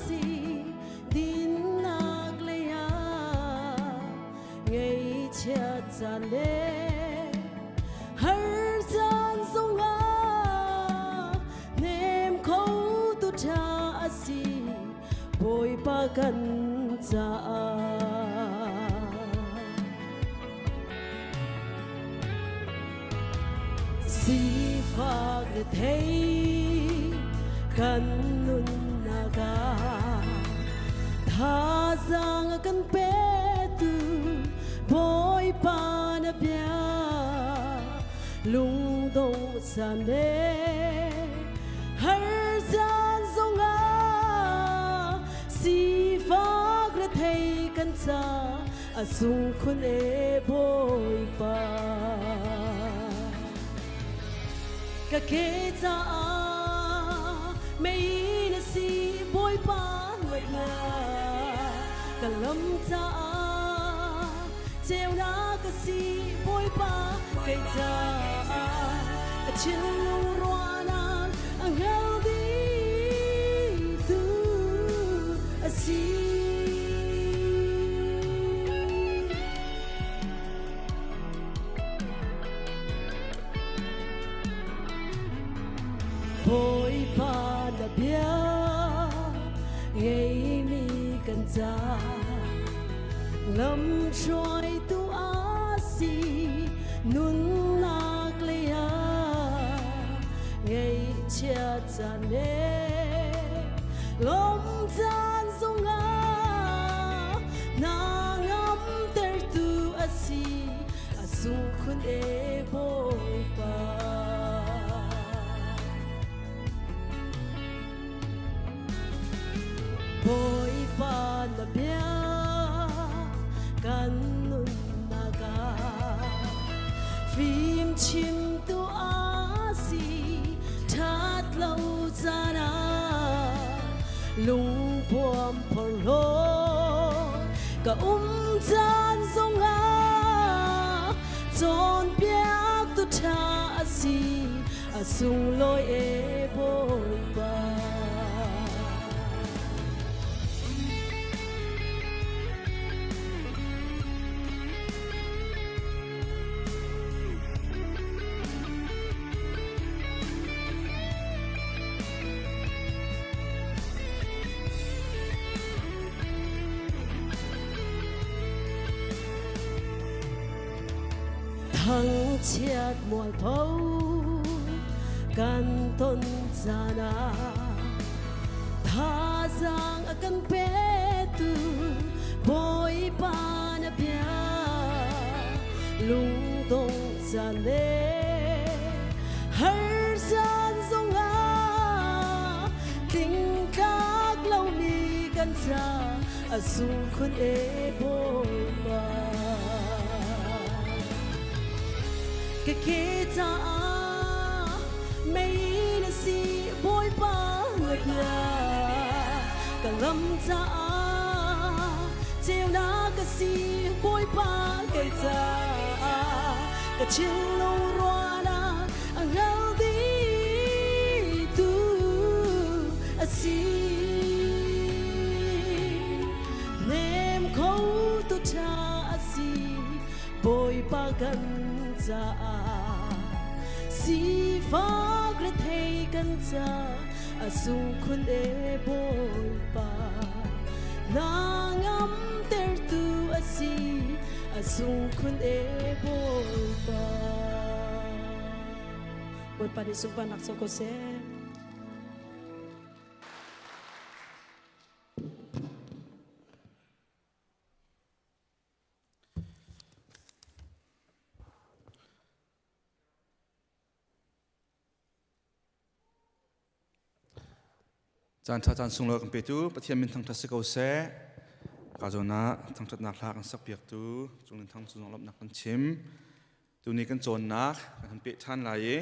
Speaker 6: si dinnak lei. caan le har caan zongah hnem kho tu ṭha a si Bawipa kan caah. Sifak rethei kan nunnak ah thazaang a kan petu Bawipa na bia lungdong caan le har caan zongah sifak rethei kan ca a sung khun e Bawipa. Ka ke caah mei na si Bawipa luatnak ka lam caah ceunak ka si Bawipa kei caah ka thinlung ruahnak a hngal dihtu a si. Bawipa na bia ngeimi kan ca lam hruaitu a si nunnak lei ah ngaihchiat caan le lawm caan zongah hna ngamtertu a si a sung khun e Bawipa. Bawipa na bia kan nunnak ah fim chimtu a si ṭhat lo caan ah lungpuam phorhlaw ka um caan zongah cawnpiaktu ṭha a si a sunglawi e Bawipa. Thangchiat mualpho kan ton caan ah thazaang a kan petu Bawipa na bia lungdong caan le har caan zongah tlingtlak lomi kan ca a sung khun e Bawipa. Ka ke caah mei na si Bawipa na bia ka lam caah ceunak ka si Bawipa kei caah ka thinlung ruahnak a hngal dihtu a si. Nem kho tu ṭha a si Bawipa kan caah sifak rethei kan ca a sung khun e Bawipa na ngamtertu a si a sung khun e Bawipa Bawipa nih sunparnak co ko seh.
Speaker 7: Caan ṭha caan sunglawi kan petu Pathian min thangṭhat si ko seh. Ka zawn ah thangṭhatnak hla kan sakpiaktu Cunglin Thang cu lawmhnak kan chim. Tuni kan cawnnak kan han peh ṭhan lai i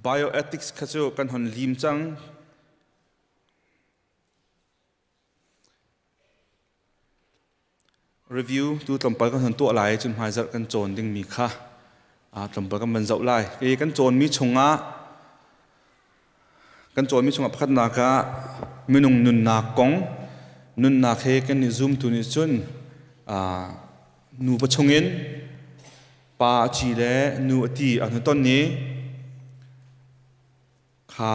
Speaker 7: bioethics kha cu kan hon lim cang. Review tu tlawmpal kan hon tuah lai cun hmaizarh kan cawn dingmi kha tlawmpal kan van zoh lai. Hi kan cawnmi chungah kan cawnmi chungah pakhatnak ah minung nunnak kong nunnak he kan i zumtu nih cun. Nupa chungin pa a ci le nu a ti an ton i kha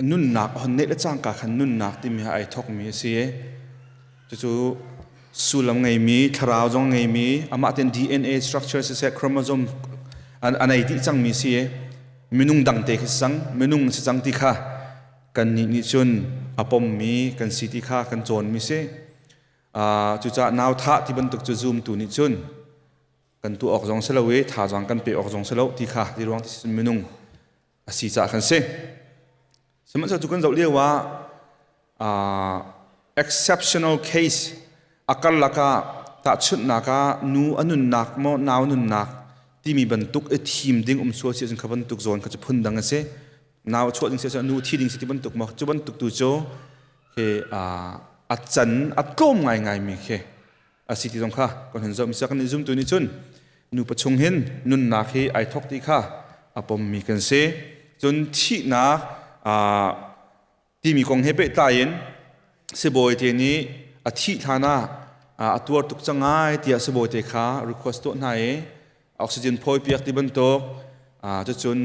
Speaker 7: nunnak hon neih le cangka khan nunnak timi ha ai thokmi a si. Cucu sullam ngeimi, thlarau zong ngeimi, amah ten DNA structure siseh chromosome an ei dih cangmi si. Minung dang te khi si cang, minung si cang ti kha kannih nih cun a pommi kan si ti kha kan cawnmi si. Cucaah nau thah ti bantuk cu zumtu nih cun kan tuah awk zong si lo i thazaang kan pe awk zong si lo ti kha ti ruang ti cun minung a si caah kan si. Sihmanhsehlaw cu kan zoh lio ah exceptional case a karlak ah tahchunhnak ah nu a nunnak maw nau nunnak timi bantuk i thim ding um sual si ahcun kha bantuk zawn kha cu phun dang a si. Nau a chuah ding si ahcun nu thi ding si ti bantuk maw cu bantuk tu cu khi a can a tlawm ngaingaimi khi a si ti zong kha kan hun zoh misa kan i zumtu nih cun nupa chung hin nunnak hi ai thok ti kha a pommi kan si. Cun thihnak timi kong he pehtlai in sibawi te nih a thih hlan ah a tuar tuk cang ai tiah sibawi te kha request tuah hna i oxygen phawi piak ti bantuk, cucun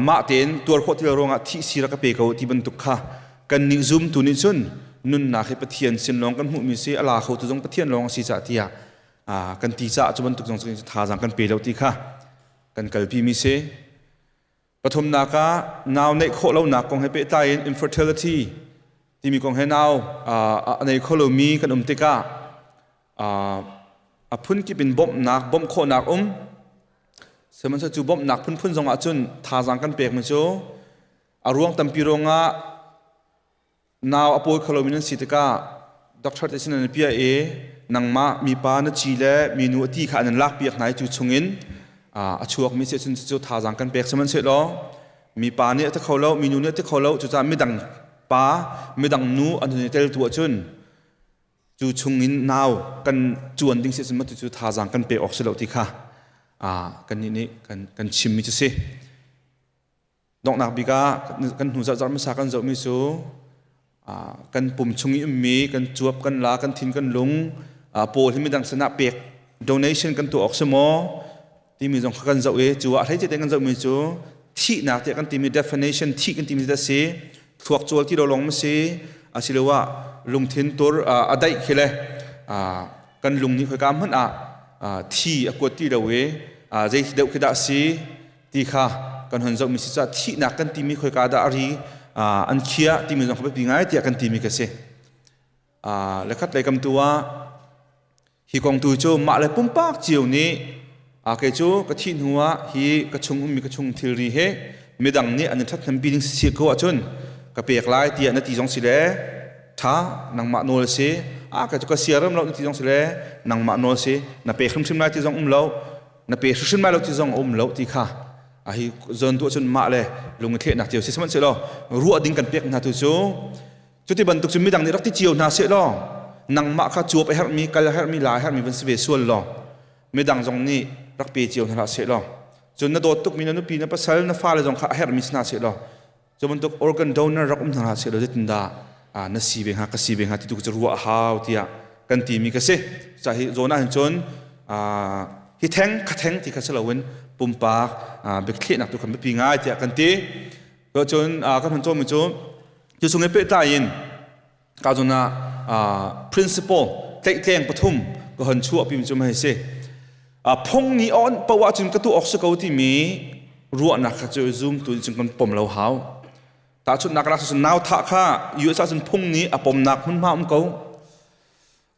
Speaker 7: mah tein tuar khawh ti lo ruangah thih si rak ka pe ko ti bantuk kha kan nih zumtu nih cun nunnak hi Pathian sin lawng kan hmuhmi si, a la kho tu zong Pathian lawng a si cah tiah kan ti caah cu bantuk zong thazaang kan pe lo ti kha kan kalpi mi si. Pathumnak ah nau neih khawh lonak kong he pehtlai in infertility timi kong he nau a nei kho lomi kan um tikah a phunkip in bawmhnak bawmh khawhnak um. Sihmanhsehlaw cu bawmhnak phunphun zong ah cun thazaang kan pekmi cu a ruang tampi ruangah nau a pawi kho lomi nan si tikah doctor te sin an piah i nangmah mipa na ci le minu a ti kha an lak piak hna i cu chungin a chuakmi si cun cu thazaang kan pek. Sihmanhsehlaw mipa nih a ti kho lo, minu nih a ti kho lo, cucaah midang pa midang nu an hun i tel tu ahcun cu chungin nau kan cuan ding si cun mah cu thazaang kan pek awk si lo ti kha kannih nih kan chimmi cu si. Donghnak bik ah kan hnu zarh hmasa kan zohmi cu kan pum chung i ummi kan cuap, kan la, kan thin, kan lung pawl hi midang sinah pek donation kan tuah awk si maw timi zong kha kan zoh i cu ah hleice te kan zohmi cu thihnak tiah kan timi definition, thih kan timi da si thluak cawl ti lo lawng ma si, asiloah lungthin tur a daih khi le kan lung nih khoika hmanh ah thi a kuat ti lo i zei deuh khi dah si ti kha kan hun zohmi si caah thihnak kan timi khoika dah a ri an khiah timi zong kha biapi ngai tiah kan timi ka si. Le khat lei kam tu ah hi kong tu cu mah le pumpak cio nih kei cu ka thih hnu ah hi ka chung ummi ka chung thilri he midang nih an i ṭhathnempi ding si ko ahcun ka pek lai tiah na ti zong si le ṭha, nangmah nawl si. A ka cu ka siaram lo na ti zong si le nangmah nawl si. Na pek hrimhrim lai ti zong um lo, na pe hrimhrim lai lo ti zong a um lo ti kha a hi zawn tu ahcun mah le lung i thlehnak cio si. Sihmanhsehlaw ruah ding kan pek hna tu cu cuti bantuk cu midang nih rak ti cio hna seh law nangmah kha cuap a herhmi, kal a herhmi, la a herhmi van si ve sual law midang zong nih rak pe cio hna hlah seh law, cun na dawt tukmi na nupi, na pasal, na fale zong kha a herhmi si hna seh law cu bantuk organ donor rak um hna hlah seh law zeitindah na si ve hnga, ka si ve hnga ti tu cu ruah a hau tiah kan timi ka si. Ca hi zawn ah hin cun hi theng kha theng ti kha si loin pumpak biathlehnak tu khan biapi ngai tiah kan ti. Cun kan hun cawmi cu cu chung i pehtlai in ka zun ah principle tlaihtleng pathum ka hon chuah pimi cu hei si. Phung nih on poah cun ka tuah awk si ko timi ruahnak kha cu zoom tu cun kan pom lo hau. Tahchunhnak rak cun nau thah kha US ah cun phung nih a pomnak hmunhma um ko.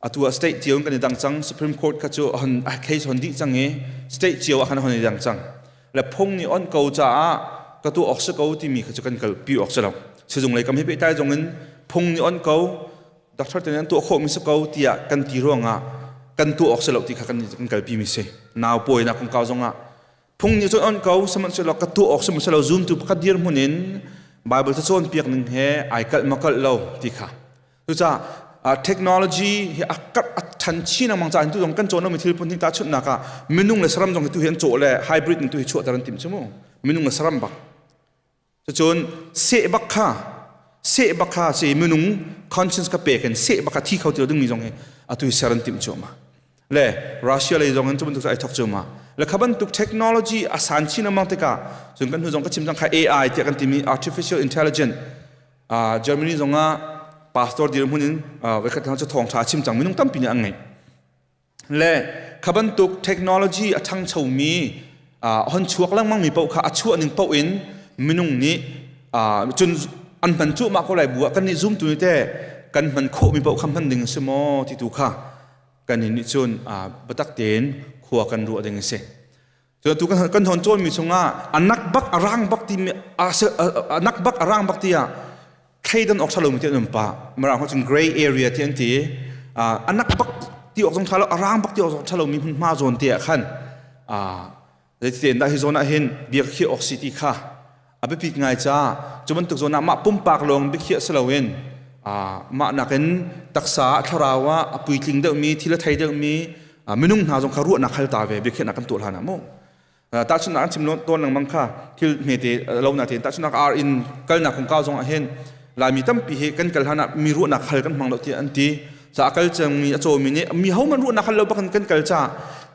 Speaker 7: Atu ah state cio in kan i dang cang. Supreme Court kha cu hon case hon dih cang i state cio ah khan hon i dang cang. Le phung nih on ko caah ka tuah awk si ko timi kha cu kan kalpi awk si lo. Sizung lei kam hi pehtlai zong in phung nih on ko, doctor te nih an tuah khawhmi si ko tiah kan ti ruangah kan tuah awk si lo ti kha kan kan kalpi mi si. Nau pawinak kongkau zongah phung nih cun on ko, sihmanhsehlaw ka tuah awk sihmanhsehlaw zumtu pakhat dirhmun in Bible ca cawnpiak ning he ai kalh ma kalh lo ti kha. Cucaah technology hi a karh a ṭhan chin lengmang caah tu zong kan cawn lomi thil phun hi, tahchunhnak ah minung le saram zong hi tu hi an cawh le hybrid in tu hi chuahter an timh cu mu, minung le saram bak. Cucun seh bak kha, seh bak kha si minung conscience ka pek in seh bak kha thi kho ti lo dingmi zong hi atu hi ser an timh cuahmah. Le Russia lei zong in cu bantuk cu ai thok cu ma. Le kha bantuk technology a san chin lengmang tikah cun kan hnu zong ka chim cang kha AI tiah kan timi artificial intelligence Germany zong ah pastor dirhmun in voikhat cu thawngṭha chim cang minung tampi nih an ngeih. Le kha bantuk technology a ṭhangchomi hon chuak lengmang mi paoh kha a chuah ning paoh in minung nih cun an hman cuahmah ko lai bu ah kan nih zumtu nih teh kan hman khawhmi paoh kha hman ding a si maw ti tu kha kan nih cun biatak tein khua kan ruah ding a si. Cu tu kan hon cawnmi chungah anak bak arang bak ti anak bak arang bak tiah thleidan awk ṭha lomi ti an um pah. Mirang cun gray area ti an ti. Anak bak ti awk zong ṭha lo, arang bak ti awk zong ṭha lomi hmunhma zawn te ah khan zeiti'n dah hi zawn ah hin biakhiah awk si ti kha a biapit ngai caah cu bantuk zawn ah mah pumpak lawng biakhiah si loin mah nakin taksa ah thlarau ah a puitling deuhmi thil a thei deuhmi minung hna zong kha ruahnak hal ta ve biakhiahnak kan tuah hlan ah mu tahchunhnak an chim tawn lengmang kha thil hmete lo na tein tahchunhnak ar in kalnak kongkau zong ah hin laimi tampi hi kan kal hlan ah mi ruahnak hal kan hmang lo tiah an ti ca a kal cangmi a cawmi nih mi ho man ruahnak hal lo bak kan kal ca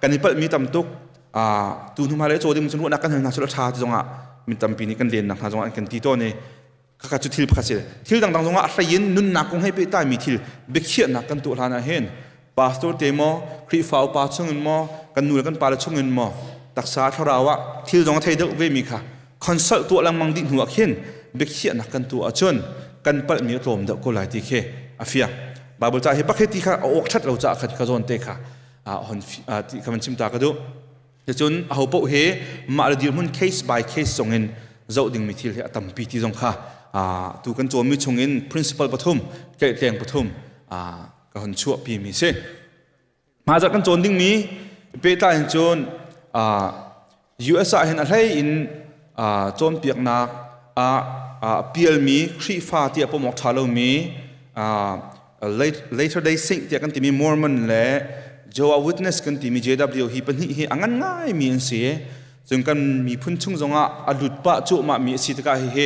Speaker 7: kan i palhmi tam tuk tu hnu hmailei caw ding cun ruahnak kan hal hna cu a ṭha ti zongah mi tampi nih kan lennak hna zongah an kan ti tawn i khakha cu thil pakhat si thil dangdang zongah a hlei in nunnak kong he pehtlai thil biakhiahnak kan tuah hlan ah hin pastor te maw Khrihfa upa chungin maw kan nu le kan pa le chungin maw taksa thlarau ah thil zong a thei deuh ve mi kha consult tuah lengmang dih hnu ah khin biakhiahnak kan tuah ahcun kan palhmi a tlawm deuh ko lai ti khi a fiang Bible ca hi pakhat ti kha a awk ṭhat lo caah khan ka zawn te kha hon ti kha van chim ta ka duh cun aho paoh hi mah le dirhmun case by case zong in zoh dingmi thil hi a tampi ti zong kha tu kan cawnmi chungin principle pathum tlaihtleng pathum ka hon chuahpi mi si hmaizah kan cawn dingmi pehtlai in cun US ah hin a hlei in cawnpiaknak ah pialmi Khrihfa tiah pom awk ṭha lomi Later Day Saint tiah kan timi Mormon le Jehovah Witness kan timi JW hi pahnih hi a ngan ngaimi an si. Cun kan miphun chung zongah a lut pah cuahmah mi a si tikah hihi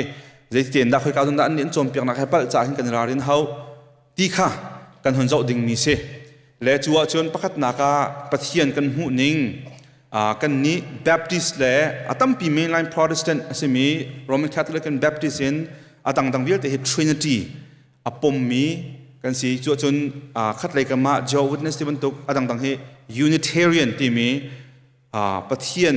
Speaker 7: zeiti'n dah khoika zawn dah an nih an cawnpiaknak he palh caah hin kan i ralrin hau ti kha kan hun zoh dingmi si. Le cu ahcun pakhatnak ah Pathian kan hmuh ning kan nih Baptist le a tampi mainline Protestant a simi Roman Catholic and Baptist in a dangdang vialte hi Trinity a pommi kan si. Cu ahcun khatlei kam ah Jehovah Witness ti bantuk a dangdang hi Unitarian timi Pathian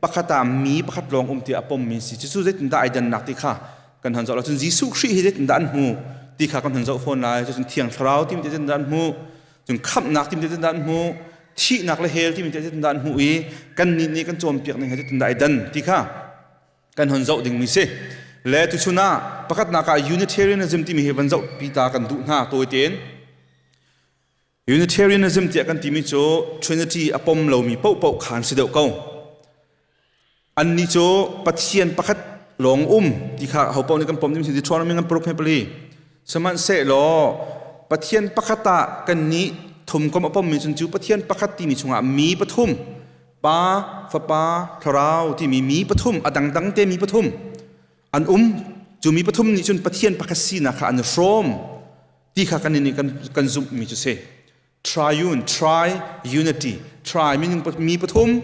Speaker 7: pakhat ah mi pakhat lawng um ti a pommi si. Cucu zeitindah ai dannak ti kha kan hon zoh lo. Cun Jesuh Khrih hi zeitindah an hmu ti kha kan hon zoh fawn lai. Cun Thiang Thlarau timi zeitindah an hmu, cun khamhnak timi zeitindah an hmu, thihnak le hell timi zeitindah an hmu i kannih nih kan cawnpiak ning he zeitindah ai dan ti kha kan hon zoh dingmi si. Le tuchun ah pakhatnak ah Unitarianism timi hi van zoh pi ta kan duh hna tawi tein. Unitarianism tiah kan timi cu Trinity a pom lomi paohpaoh kha an si deuh ko. Annih cu Pathian pakhat lawng um ti kha ho paoh nih kan pom ding si Deuteronomy kan paruk pali. Sihmanhsehlaw Pathian pakhat ah kannih thum kom a pommi cun cu Pathian pakhat timi chungah mi pathum Pa, Fapa, Thlarau timi mi pathum a dangdang te mi pathum an um. Cu mi pathum nih cun Pathian pakhat sinak kha an i hrawm. Ti kha kan nih kan kan zumhmi cu si. Triune, tri unity, tri minung mi pathum,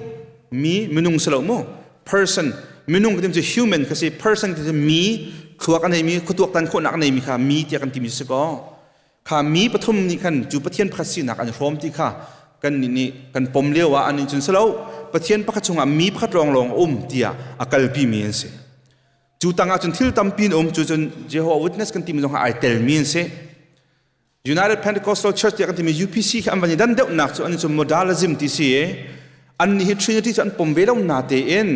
Speaker 7: mi minung si lo mu. Person, minung kan cu human kha si, person kan cu mi thluak a neimi, khuatuak tan khawhnak a neimi kha mi tiah kan timi si ko. Kha mi pathum nih khan cu Pathian pakhat sinak an hrawm ti kha kan nih nih kan pom lio ah an nih cun si lo Pathian pakhat chungah mi pakhat lawng lawng a um tiah a kalpi mi an si. Cu tangah cun thil tampi an um cu cun Jehovah Witness kan timi zong ai telmi an si. United Pentecostal Church tiah kan timi UPC khi an van i dan deuhnak cu an cu modalism ti si i an nih hi Trinity cu an pom ve lo na tein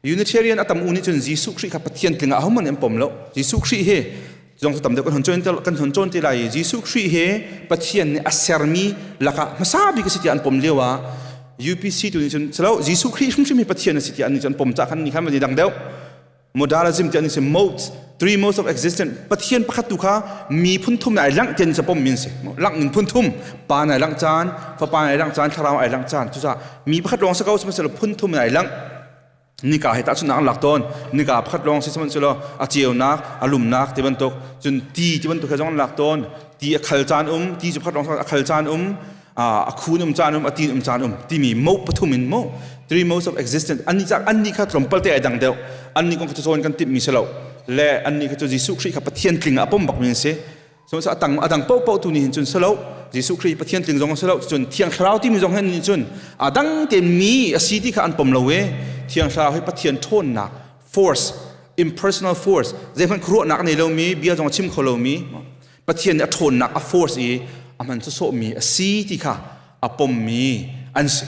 Speaker 7: Unitarian a tam u nih cun Jesuh Khrih kha Pathian tling ah ahohmanh an pom lo. Jesuh Khrih hi zong cu tam deuh kan hon cawn kan hon cawn te lai i Jesuh Khrih hi Pathian nih a sermi lakah hmasa bik a si tiah an pom lio ah UPC tu nih cun silo Jesuh Khrih hrimhrim hi Pathian a si tiah an nih cun pom cah khan ni khan van i dang deuh modalism ti an si modes three modes of existence Pathian pakhat tu kha mi phun thum ai langh tian sa pom min si langh ning phun thum pa nai langh caan fapa nai langh caan thlarau ai langh caan cucaah mi pakhat lawng sa ko sihmanhsehlaw phun thum ai langh nika he tahchunhnak an lak tawn nika pakhat lawng si sihmanhsehlaw a ceunak a lumnak ti bantuk cun ti ti bantuk he zong an lak tawn ti a khal caan um ti cu pakhat lawng a khal caan um. A khun um caan um, a tin um caan um timi mo pathum in mo three modes of existence. Anni cak anni kha tlawmpal te ai dang deuh. Anni kong kha cawn kan timh mi si lo le anni kha cu Jesuh Khrih kha Pathian tling a pom bak mi an si. So atang adang po po tu ni hin cun selo Jesuh Khrih Pathian tling zong selo cun Thiang Thlarau timi zong hin ni cun adang te mi a si ti kha an pom lo e. Thiang Thlarau hi Pathian ṭhawnnak force, impersonal force, zeihmanh khuaruahnak nei lomi, bia zong a chim kho lomi Pathian nih a ṭhawnnak a force i a hman sawsawhmi a si ti kha a pommi an si.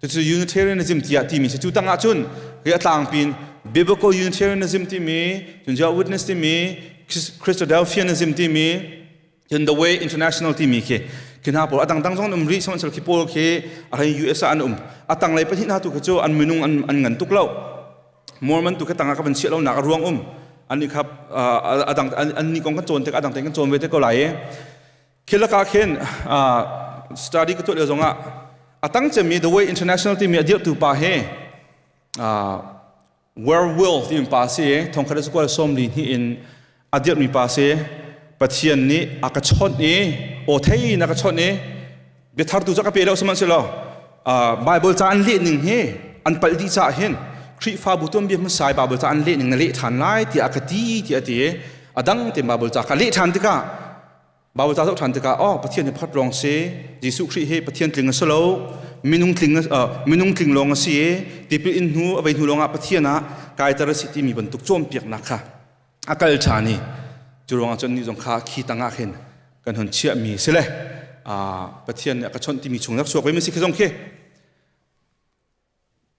Speaker 7: Cucu Unitarianism tiah timi si. Cu tangah cun hi a tlangpin Biblical Unitarianism timi, cun Jehovah Witness timi, Christadelphianism timi, cun The Way International timi khi khi hna pawl a dangdang zong an um rih. Sihmanhsehlaw khi pawl khi a rei US ah an um. A tanglei pahnih hna tu khi cu an minung an ngan tuk lo. Mormon tu khi tangah ka van chiah lonak a ruang um. An kha a dang an ni kong kan cawn tik a dang tein kan cawn ve te ko lai i khi lakah khin study ka tuah lio zongah a tang cemmi The Way International timi a dirhtu pa hi Werewolf timi pa si i thongkhat le zakual 42 in a dirhmi pa si. Pathian nih a ka chawnh i aw thei na ka chawnh i biathartu cu ka pe lo, sihmanhsehlaw Bible ca an leh ning hi an palh dih caah hin Khrihfabu tuanbia hmasa i Bible ca an leh ning na leh ṭhan lai tiah a ka ti tiah a ti. A dang te Bible ca ka leh ṭhan tikah, Bible ca zoh ṭhan tikah, oh, Pathian hi pakhat lawng si, Jesuh Khrih hi Pathian tling a si lo, minung tling lawng a si i tipil in hnu a vei hnu lawngah Pathian ah kaiter a si timi bantuk cawnpiaknak kha a kal ṭhan i cu ruangah cun nih zong kha khi tangah khin kan hun chiahmi si le Pathian nih a ka chawnh timi chung rak chuak ve mi si khi zong khi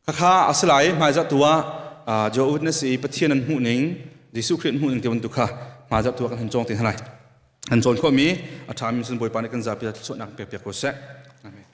Speaker 7: khakha a si lai. Hmaizah tu ah Jehovah Witness i Pathian an hmuh ning, Jesuh Khrih an hmuh ning ti bantuk kha hmaizah tu ah kan hun cawng te hna lai. Kan cawn khawhmi a ṭhami cun Bawipa nih kan zapi thluachuahnak pek piak ko seh. Amen.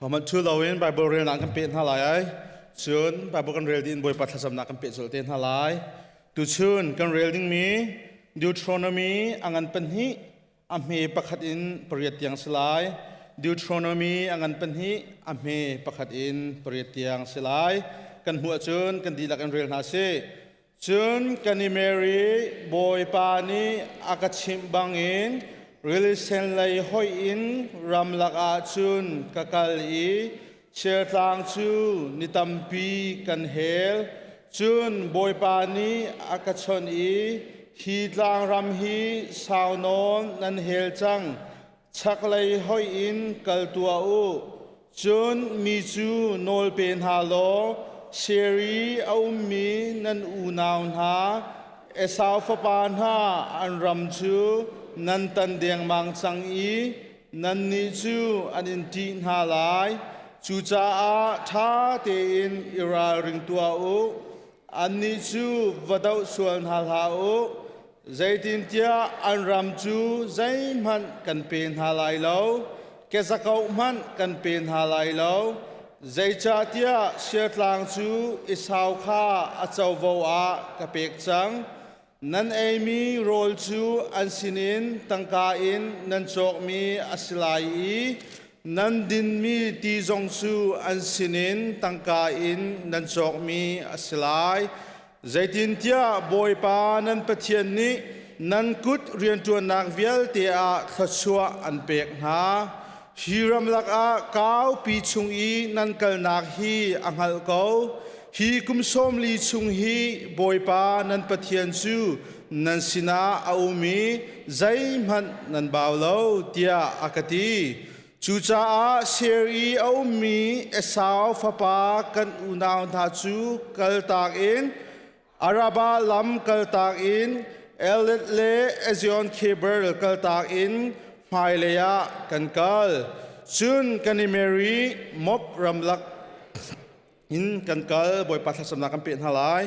Speaker 7: Hohmanh ṭhu loin Baibal relnak kan peh hna lai ai. Cun Baibal kan rel dih in Bawipa thlacamnak kan peh colh te hna lai. Tuchun kan rel dingmi Deuteronomy a ngan pahnih a hme pakhat in pariat tiang si lai. Deuteronomy a ngan pahnih a hme pakhat in pariat tiang si lai. Kan hmuh ahcun kan dihlak in rel hna sih. Cun kan i mer i Bawipa nih a ka chimh bangin rili sen lei hoih in ramlak ah cun ka kal i Seirtlang cu ni tampi kan hel. Cun Bawipa nih a ka chawnh i, Hi tlangram hi sau nawn nan hel cang, chaklei hoih in kal tuah u. Cun mi cu nawl pe hna law Seir i a ummi nan unau hna Esau fapa hna an ram cu nan tan dengmang cang i nannih cu an in ṭih hna lai. Cucaah ṭha tein i ralring tuah u. Annih cu va doh sual hna hlah u. Zeitintiah an ram cu zeihmanh kan pe hna lai lo, kezakoh hmanh kan pe hna lai lo. Zeicahtiah Siatlang cu Esau kha a covo ah ka pek cang. Nan eimi rawl cu an sinin tangka in nan cawkmi a si lai i nan dinmi ti zong cu an sinin tangka in nan cawkmi a si lai. Zeitintiah Bawipa nan Pathian nih nan kut rianṭuannak vialte ah thluachuah an pek hna. Hi ramlak ah kaupi chung i nan kalnak hi a hngalh ko. Hi kum sawm li chung hi Bawipa nan Pathian cu nan sinah a um i zeihmanh nan bau lo, tiah a ka ti. Cucaah Seir i a ummi Esau fapa kan unau hna cu kaltak in Arabah lam kaltak in Elat le Ezion Geber kaltak in hmailei ah kan kal. Cun kan i mer i Moab ramlak in kan kal. Bawipa thlacamnak kan peh hna lai.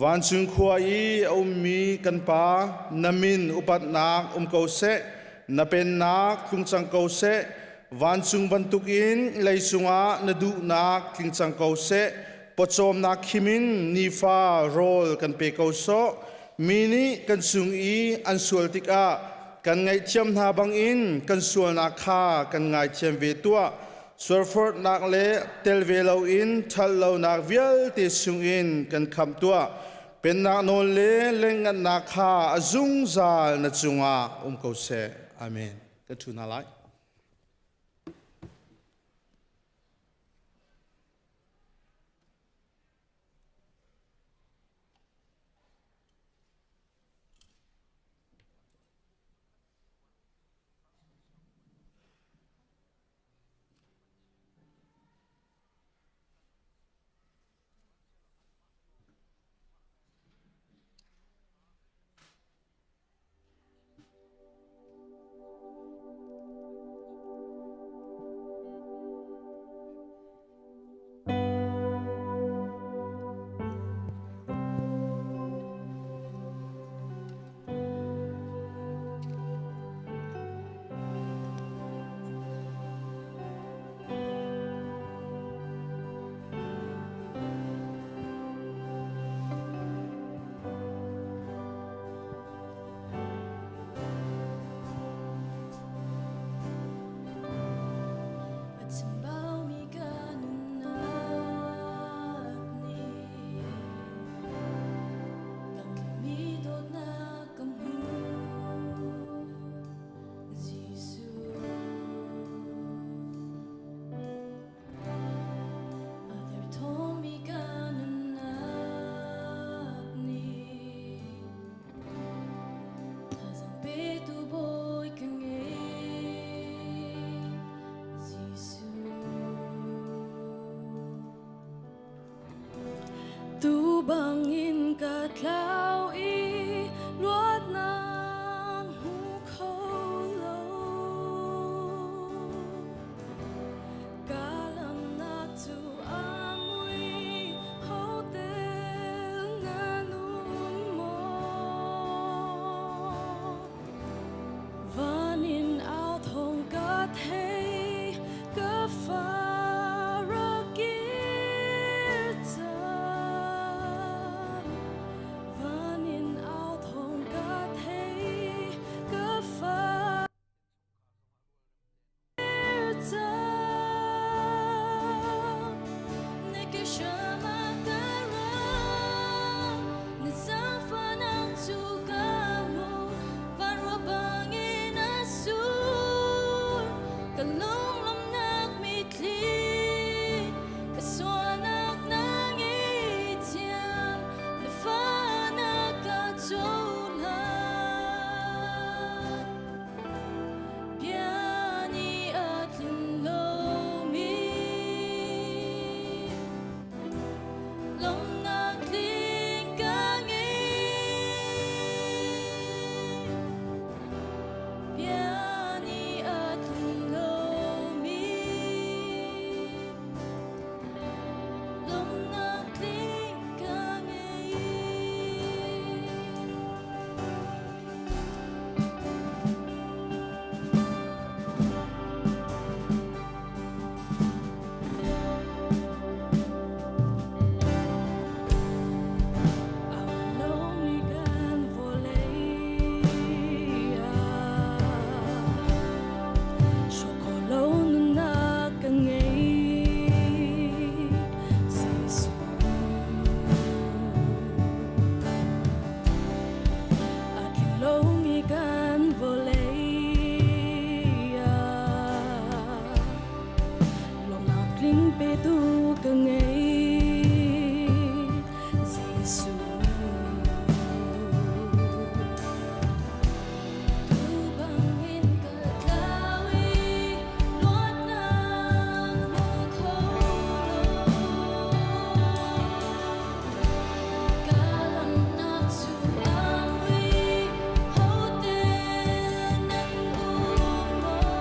Speaker 7: Vancung khua i a ummi kan Pa, na min upatnak um ko seh, na pennak tlung cang ko seh, vancung bantukin leicung ah na duhnak tling cang ko seh, pawcawmnak khim in nifa rawl kan pe ko sawh. Mi nih kan cung i an sual tikah kan ngaihthiam hna bangin kan sualnak kha kan ngaithiam ve tuah. Sualforhnak le tel ve loin ṭhatlonak vialte chungin kan khamh tuah. Pennak nawl le lengngannak kha a zungzal na cungah um ko seh. Amen. Kan ṭhu hna lai.
Speaker 3: A chimbaumi ka nunnak nih lamtlinmi dawtnak ka hmu. Jesuh. A derthawmmi ka nunnak nih Thazaang petu Bawi ka ngei, Jesuh. Tu bangin ka tlau i luatnak hmu kho lo. Ka lamnak cu a mui, hotel nan um maw? Van in au thawng ka thei, ka fa. tling petu ka ngei Jesuh. Tu bangin ka tlau i luatnak hmu kho lo. Ka lamnak cu a mui, hote nan um maw?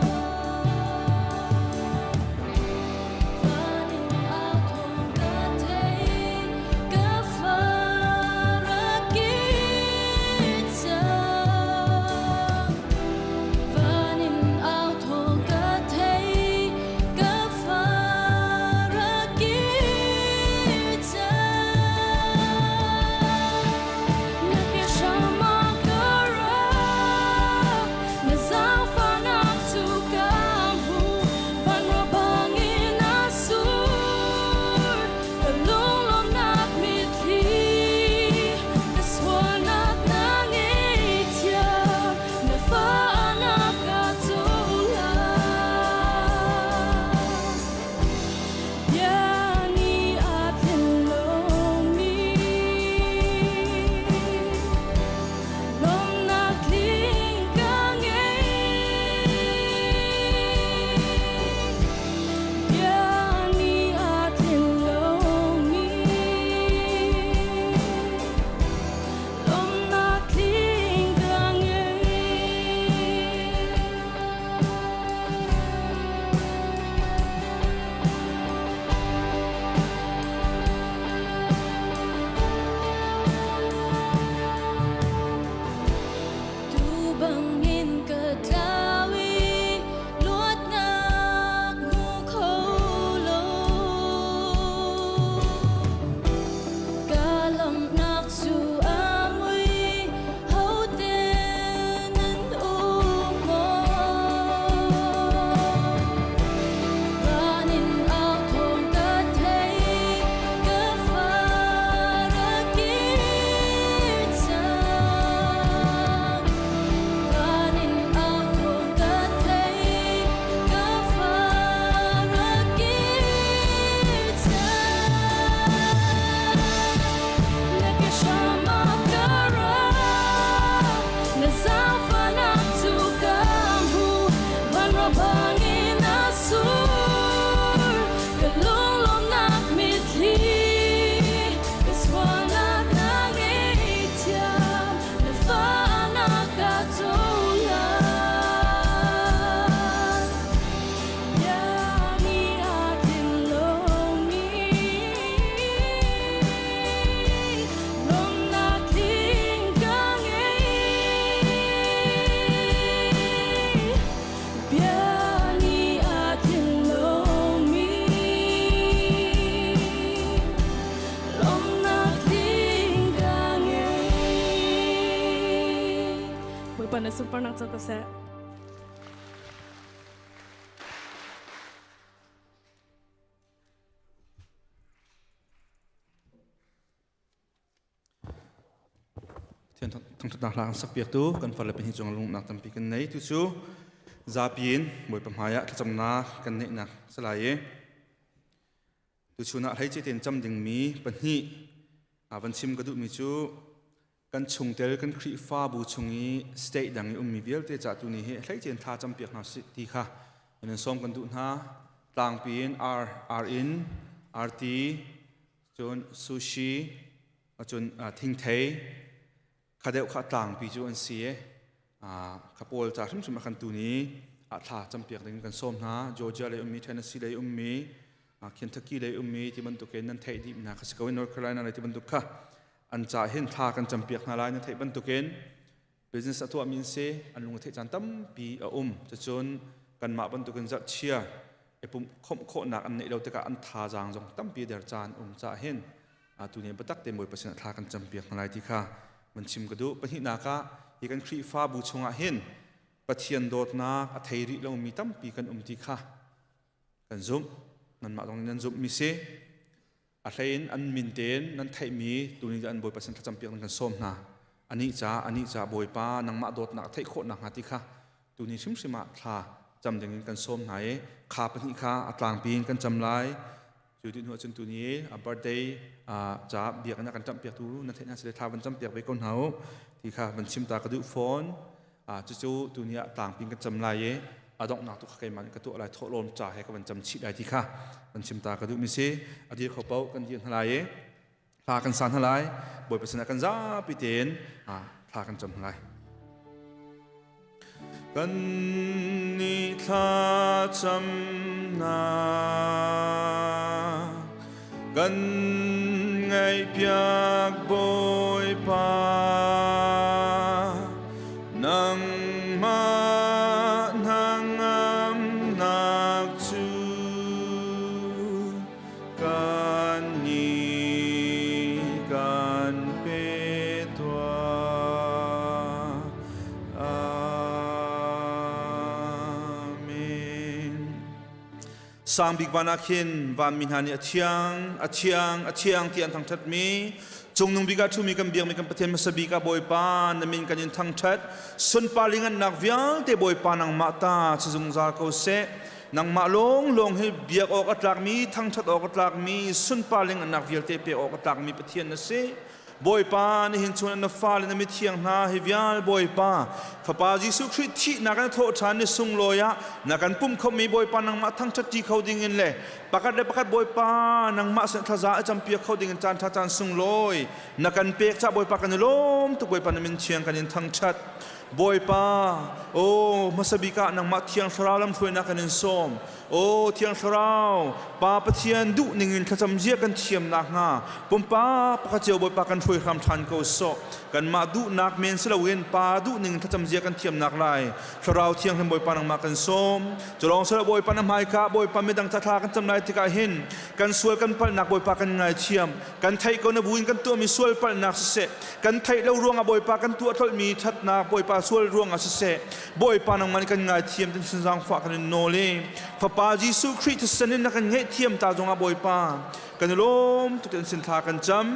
Speaker 3: Van in au thawng ka thei, ka fa rak kir cang. Van in au thawng ka thei, ka fa rak kir cang. Na biahram ah ka rak, na zaangfahnak cu ka hmu. Vanraw bangin a sur, ka lunglawmhnak mitthli, ka sualnak na ngaihthiam, na fahnak ka cohlan. Bia nih a thlen lomi lawmhnak tling ka ngei. Bia nih a thlen lomi lawmhnak tling ka ngei. Tu bangin ka tlau i luatnak hmu kho lo. Ka lamnak cu a mui, hote nan um maw? Van in au thawng ka thei, ka fa rak kir cang. Van in au thawng ka thei, ka fa rak kir cang. Na biahram ah ka rak, na zaangfahnak cu ka hmu. Vanraw bangin a sur, ka lunglawmhnak mitthli, ka sualnak na ngaihthiam, na fahnak ka cohlan. Bia nih a tlin lomi lawmhnak tling ka ngei. Bia nih a tlin lomi lawmhnak tling ka ngei. Bawipa na sunparnak co ko seh.
Speaker 7: Thian thangthatnak hla an sak piaktu kan farle pahnih cung lungnak tampi kan nei tu cu zapi in Bawipa hmaiah thlacamnak kan neihnak salai i tuchun ah hleice tein cam dingmi pahnih van chim ka duhmi cu kan chungtel kan Khrihfabu chung i state dang i ummi vialte ca tu ni hi hleice in thla cam piak hna sih ti kha in sawm kan duh hna. Tlangpi in R R in RT cun sushi cun thingthei kha deuh kha tlangpi cu an si i kha pawl ca hrimhrim a kan tu ni ah thla campiak ding kan sawm hna. Georgia lei ummi, Tennessee lei ummi, Kentucky lei ummi ti bantukin nan theih dih hna kha si ko in North Carolina lei ti bantuk kha an ca hin thla kan campiak hna lai. Nan theih bantukin business a tuahmi an si, an lung a theih caan tampi a um. Cucun kanmah bantukin zarhchia i pumh khawmh khawhnak an neih lo tikah an thazaang zong tampi der caan um caah hin tu ni biatak te Bawipa sinah thla kan campiak hna lai ti kha van chim ka duh. Pahnihnak ah hi kan Khrihfabu chungah hin Pathian dawtnak a thei rih lomi tampi kan um ti kha kan zumh. Nanmah zong nih nan zumhmi si. A hleiin an min tein nan theihmi tuni an Bawipa sin thlacampiak nan kan sawm hna. Anih ca anih ca Bawipa nangmah dawtnak theih khawh nakhnga ti kha tuni hrimhrim ah thla cam ding in kan sawm hna i kha pahnih kha a tlangpi in kan cam lai. Cu dih hnu ahcun tuni a birthday ca biakinn ah kan ṭamh piaktu na theih hna sile thla van cam piak ve ko hna u ti kha van chim ta ka duh fawn. Cucu tuni ah tlangpi in kan cam lai i a donghnak tu kha keimah nih ka tuah lai thawhlawm ca he ka van cam chih lai ti kha van chim ta ka duh mi si. A dir kho paoh kan dir hna lai i thla kan sa hna lai. Bawipa sinah kan zapi tein thla kan cam hna lai. Kan ni thla camnak kan ngaihpiak Bawipa nangmah hnangamnak cu kan nih kan pe tuah. Amen. Sang bik van ah khin vanmi hna nih a thiang, a thiang, a thiang ti an thangṭhatmi Cungnung bik ah ṭhumi kan biakmi kan Pathian hmasa bik ah Bawipa na min kan in thangṭhat. Sunpar ngannak vialte Bawipa nangmah ta si zungzal ko seh. Nangmah lawnglawng hi biak awk a tlakmi, thangṭhat awk a tlakmi, sunpar le ngannak vialte pek awk a tlakmi Pathian na si. Bawipa, nihin chun na fale na mithiang hna hi vial Bawipa, Fapa Jesuh Khrih thihnak in thawh ṭhan ni sunglawi ah na kan pumh khomi Bawipa nangmah thangṭhat ṭi kho ding in le pakhat le pakhat Bawipa nangmah sin thlaza a campiak kho ding in caan ṭha caan sunglawi na kan pek ca Bawipa kan i lawm tuk Bawipa na min thiang kan in thangṭhat. Bawipa, aw hmasa bik ah nangmah Thiang Thlarau lamhruainak kan in sawm. Aw Thiang Thlarau, Pa Pathian duh ningin thlacam zia kan thiam nakhnga pumpak pakhat cio Bawipa kan hruai hram ṭhan ko sawh. Kanmah duhnak men si loin Pa duh ning thlacam zia kan thiam nak lai. Thlarau Thianghlim Bawipa nangmah kan sawm. Culawng silo Bawipa na hmaika Bawipa midang ca thla kan cam lai tikah hin kan sual kan palhnak Bawipa kan ngaithiam. Kan theih ko na buin kan tuahmi sual palhnak siseh, kan theih lo ruangah Bawipa kan tuah tlolhmi ṭhatnak Bawipa sual ruangah siseh, Bawipa nangmah nih kan ngaithiam tin sin zaangfah kan in nawl i Fapa Jesuh Khrih thisen in na kan ngaihthiam ta zongah Bawipa kan i lawm tuk in sin thla kan cam.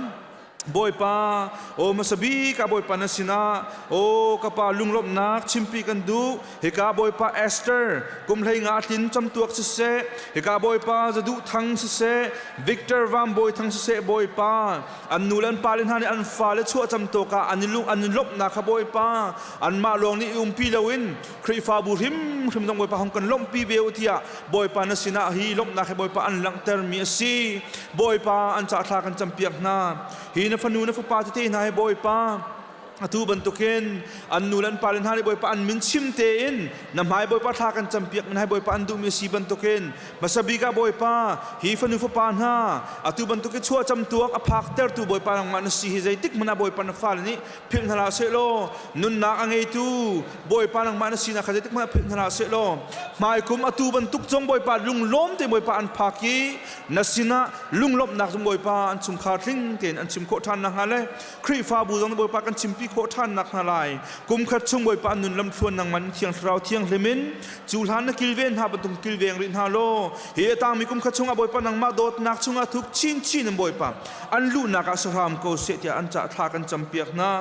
Speaker 7: Bawipa, aw hmasa bik ah Bawipa na sinah, aw ka pa lunglawmhnak chimpi kan duh. Hika Bawipa Esther kum hlei nga tlin camtuak siseh, hika Bawipa Zaduh Thang siseh, Victor Vam Bawi Thang siseh Bawipa, an nu le an pale hna nih an fale chuah camtuak ah an i lung an i lawmhnak kha Bawipa, anmah lawng nih i umpi loin Khrihfabu hrimhrim zong Bawipa hong kan lawmhpi ve u tiah Bawipa na sinah hi lawmhnak hi Bawipa an langhtermi a si. Bawipa an ca thla kan campiak hna. Hi na fanu na fapa tete hna hi Bawipa atu bantukin an nu le an pale hna nih Bawipa an min chim tein na hmai Bawipa thla kan campiak min hai Bawipa an duhmi a si bantukin hmasa bik ah Bawipa hi fanu fapa hna atu bantukin chuah camtuak a phaktertu Bawipa nangmah na si hi zeitik hmanh ah Bawipa na fale nih philh hna hlah sehlaw nunnak a ngeitu Bawipa nangmah na sinak kha zeitik hmanh ah philh hna hlah sehlaw hmaikum atu bantuk zong Bawipa lunglawm te Bawipa an phak i na sinah lunglawmhnak zong Bawipa an chungkhar tling tein an chim khawh ṭhan nakhnga le Khrihfabu zong Bawipa kan chimpi khawh ṭhan nakhnga lai kum khat chung Bawipa an nun lamthluan nangmah in Thiang Thlarau thianghlim in cu hlan na kilven hna bantuk kilveng rih hna law hi a tangmi kum khat chungah Bawipa nangmah dawtnak chungah thuk chinchin in Bawipa an luhnak ah sahram ko seh tiah an cah thla kan campiak hna.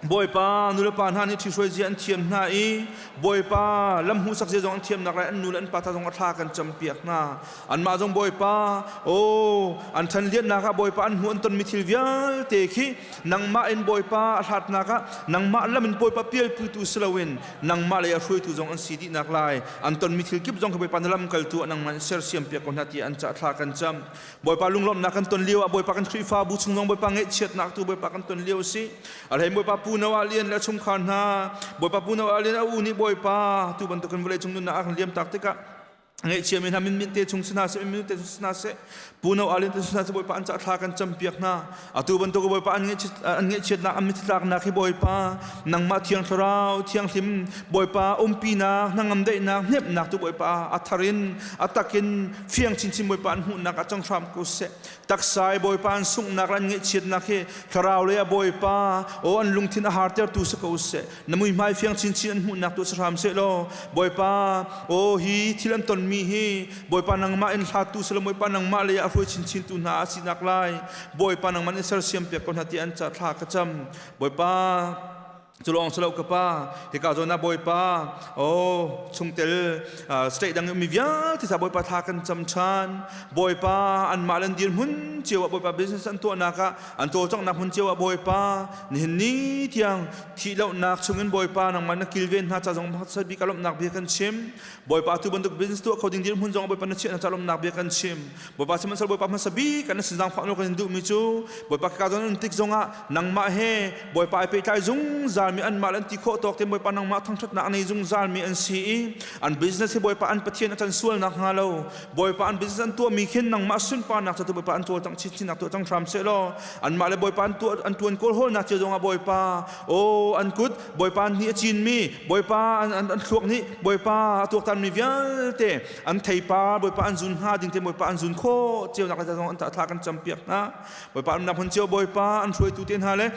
Speaker 7: Bawipa nulepa hna nih ṭhihruai zia an thiam hna i Bawipa lam hmuhsak zia zong an thiamnak lai an nu le an pa ta zong a thla kan campiak hna. Anmah zong Bawipa aw an ṭhanliannak ah Bawipa an hmuh an tonmi thil vialte khi nangmah in Bawipa a hlatnak ah nangmah lam in Bawipa pialpitu si loin nangmah lei a hruaitu zong an si dihnak lai an tonmi thil kip zong kha Bawipa na lamkaltu ah nangmah in sersiam piak ko hna tiah an cah thla kan cam. Bawipa lunglawmhnak kan ton lio ah Bawipa kan Khrihfabu chung zong Bawipa ngaihchiatnak tu Bawipa kan ton lio a si. A hlei Bawipa Pu Noah Lian le chungkhar hna Bawipa Pu Noah Lian a u nih Bawipa tu bantukin vawlei cung nunnak a kan liam tak tikah ngaihchia mi hna min min te chung si hna seh min te chung si hna seh Pu Noah Lian te chung si hna seh Bawipa an cah thla kan campiak hna atu bantuk Bawipa an ngaihchiatnak an mithitlaknak hi Bawipa nangmah Thiang Thlarau Thianghlim Bawipa umpinak hnangam daihnak hnemhnak tu Bawipa a thar in a takin fiang chinchin Bawipa an hmuhnak ah cang hram ko seh taksa i Bawipa an sunghnak le an ngaihchiatnak hi thlarau lei ah Bawipa aw an lungthin a hartertu si ko seh na muihmai fiang chinchin an hmuhnak tu si hram seh law Bawipa aw hi thil an tonmi hi Bawipa nangmah in hlattu si lo Bawipa nangmah lei ah hruai chinchin tu hna a sinak lai Bawipa nangmah in sersiam piak ko hna ti an ca thla ka cam Bawipa. Culawng silo ka pa, hika zawn ah Bawipa, oh chungtel state dang mi vialte sa Bawipa thla kan cam ṭhan. Bawipa anmah le an dirhmun cio ah Bawipa business an tuahnak ah an cawlcanghnak hmun cio ah Bawipa nihin ni tiang thih lohnak chungin Bawipa nangmah na kilven hna ca zong hmasa bik a lawmhnak bia kan chim. Bawipa tu bantuk business tuah kho ding dirhmun zong Bawipa na chiah hna ca lawmhnak bia kan chim. Bawipa sihmanhsehlaw Bawipa hmasa bik kan sin zaangfah nawl kan in duhmi cu Bawipa ka zawn an tik zongah nangmah he Bawipa ai pehtlai zungzalmi anmah le an ti khawh tawk tein Bawipa nangmah thangṭhatnak nei zungzalmi an si i an business hi Bawipa an Pathian a can sualnak hnga lo Bawipa an business an tuahmi khin nangmah sunparnak cu Bawipa an cawlcangh chinchinnak tuah cang hram seh law anmah le Bawipa an tuah an tuan kawl hawlnak cio zongah Bawipa aw an kut Bawipa nih a cinmi Bawipa an, an, an thluak nih Bawipa a tuaktanmi vialte an theipa Bawipa an zun hnga ding te Bawipa an zun khawh cio nak le zong an thla kan campiak hna Bawipa an hmun cio Bawipa an hruaitu te hna le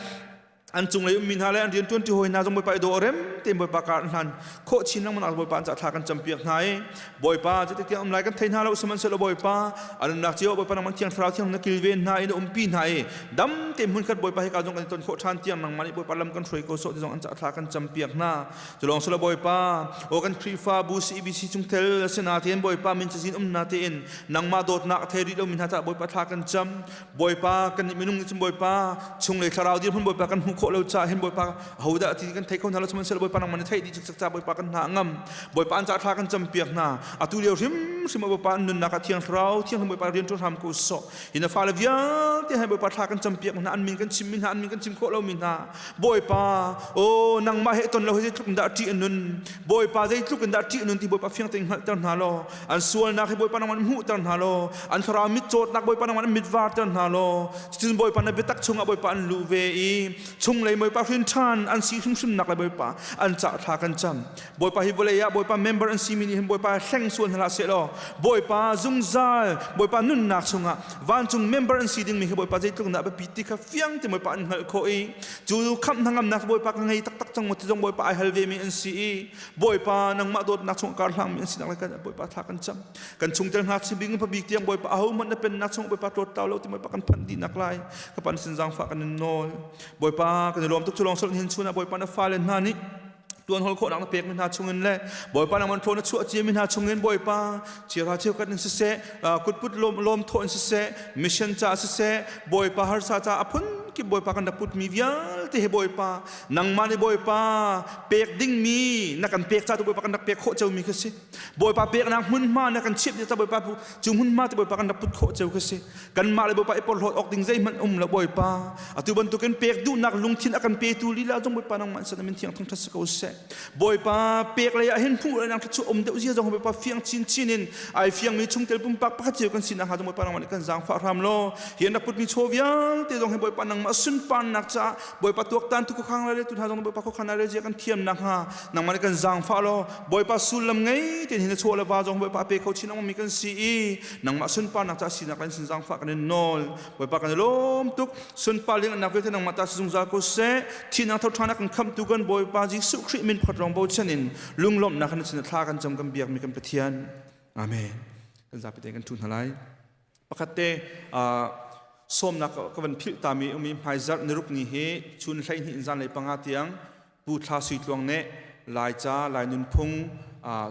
Speaker 7: an cunglei ummi hna le an rian ṭuanṭi hawi hna zong Bawipa i daw rem tein Bawipa kar an hlan khawh chin lengmang nak Bawipa an ca thla kan campiak hna i Bawipa zeitik tiang um lai kan thei hna lo sihmanhsehlaw Bawipa an umnak cio Bawipa nangmah thiang thlarau thiang na kilven hna i na umpi hna i dam tein hmunkhat Bawipa hika zong kan i ton khawh ṭhan tiang nangmah nih Bawipa lam kan hruai ko sawh ti zong an ca thla kan campiak hna Culawng sila Bawipa, aw kan Khrihfabu CBC chungtel asinain Bawipa min cazin um na tein nangmah dawtnak a thei rih lomi hna caah Bawipa thla kan cam. Bawipa kan nih minung nih cun Bawipa chunglei thlarau dirhmun Bawipa kan hmuh khawh lo caah hin Bawipa ahodah ti kan thei kho hna lo sihmanhsehlaw Bawipa nangmah na theih dih cikcek caah Bawipa kan hna a ngam. Bawipa an caah thla kan campiak hna. Atu lio hrimhrim ah Bawipa an nunnak ah Thiang Thlarau Thianghlim Bawipa rian ṭuan hram ko sawh. Hi na fale vialte hai Bawipa thla kan campiak hna an min kan chimmi hna an min kan chim khawh lomi hna Bawipa, aw nangmah he ton lo hi zeitluk in dah ṭih a nun. Bawipa zeitluk in dah ṭih a nun ti Bawipa fiang tein hngalhter hna law, an sualnak hi Bawipa nangmah hmuhter hna law, an thlarau mitcawtnak Bawipa nangmah mit varter hna law, cutin Bawipa na biatak chungah Bawipa an luh ve i chunglei Bawipa hrin ṭhan an si hrimhrimnak le Bawipa an cah thla kan cam. Bawipa hi vawlei ah Bawipa member an simi nih hin Bawipa hleng sual hna hlah seh law Bawipa zungzal Bawipa nunnak chungah vancung member an si dingmi khi Bawipa zeitluk dah biapi ti kha fiang te Bawipa an hngalh khawh i cu khamh hnangamnak Bawipa ka ngei taktak cang maw ti zong Bawipa ai hal ve mi an si i Bawipa nangmah dawtnak chung kar hlangmi an sinak le kan Bawipa thla kan cam kan chungtel hna chibing pabik tiang Bawipa aho hmanh na pennak chung Bawipa tlawt tau lo ti Bawipa kan phanh dihnak lai ka pan sin zaangfah kan in nawl Bawipa kan i lawm tuk cu lawng sol hin chun ah Bawipa na fale hna nih tuan hol khawhnak na pekmi hna chungin le Bawipa nangman thlawn na chuah ciami hna chungin Bawipa chiara cheukhat in siseh kutput lawm lawm thawh in siseh mission ca siseh Bawipa harsa ca a phun kip Bawipa kan rak putmi vialte he Bawipa nangmah nih Bawipa pek dingmi na kan pek ca tu Bawipa kan rak pek khawh ceumi kha si Bawipa peknak hmunhma na kan chiah ca Bawipa cu hmunhma te Bawipa kan rak put khawh ceu kha si kanmah le Bawipa i porhlawt awk ding zeihmanh um lo Bawipa atu bantukin pek duhnak lungthin a kan petu lila zong Bawipa nangmah san min thiang thangṭhat si ko seh Bawipa pek lei ah hin hmuh le nang chu um deuh zia zong Bawipa fiang chinchin in ai fiangmi chungtel pumpak pakhat cio kan sinak hnga zong Bawipa nangmah nih kan zaangfah hram law hi an rak putmi chaw vialte zong hi Bawipa nangmah sunparnak caah Bawipa tuaktan tu khuakhang le tu hna zong Bawipa khuakhan le zia kan thiamnak hnga nangmah nih kan zaangfah law Bawipa sullam ngei tein hin na chaw le va zong Bawipa a pe kho chin lengmang mi kan si i nangmah sunparnak ca sinak in sin zaangfah kan in nawl Bawipa kan i lawm tuk sunpar liannak vialte nangmah ta si zungzal ko seh thihnak tho ṭhan kan khamhtu kan Bawipa Jesuh Khrih min pakhat lawng bochan in lunglawmhnak kan sin thla kan cam kan biakmi kan Pathian Amen kan zapi te kan ṭhu hna lai pakhat te sawmnak ka van philh tami umi hmaizarh niruk ni hi chun 12 in zanlei panga tiang Pu Thla Sui Tluang nih Laica Lai nunphung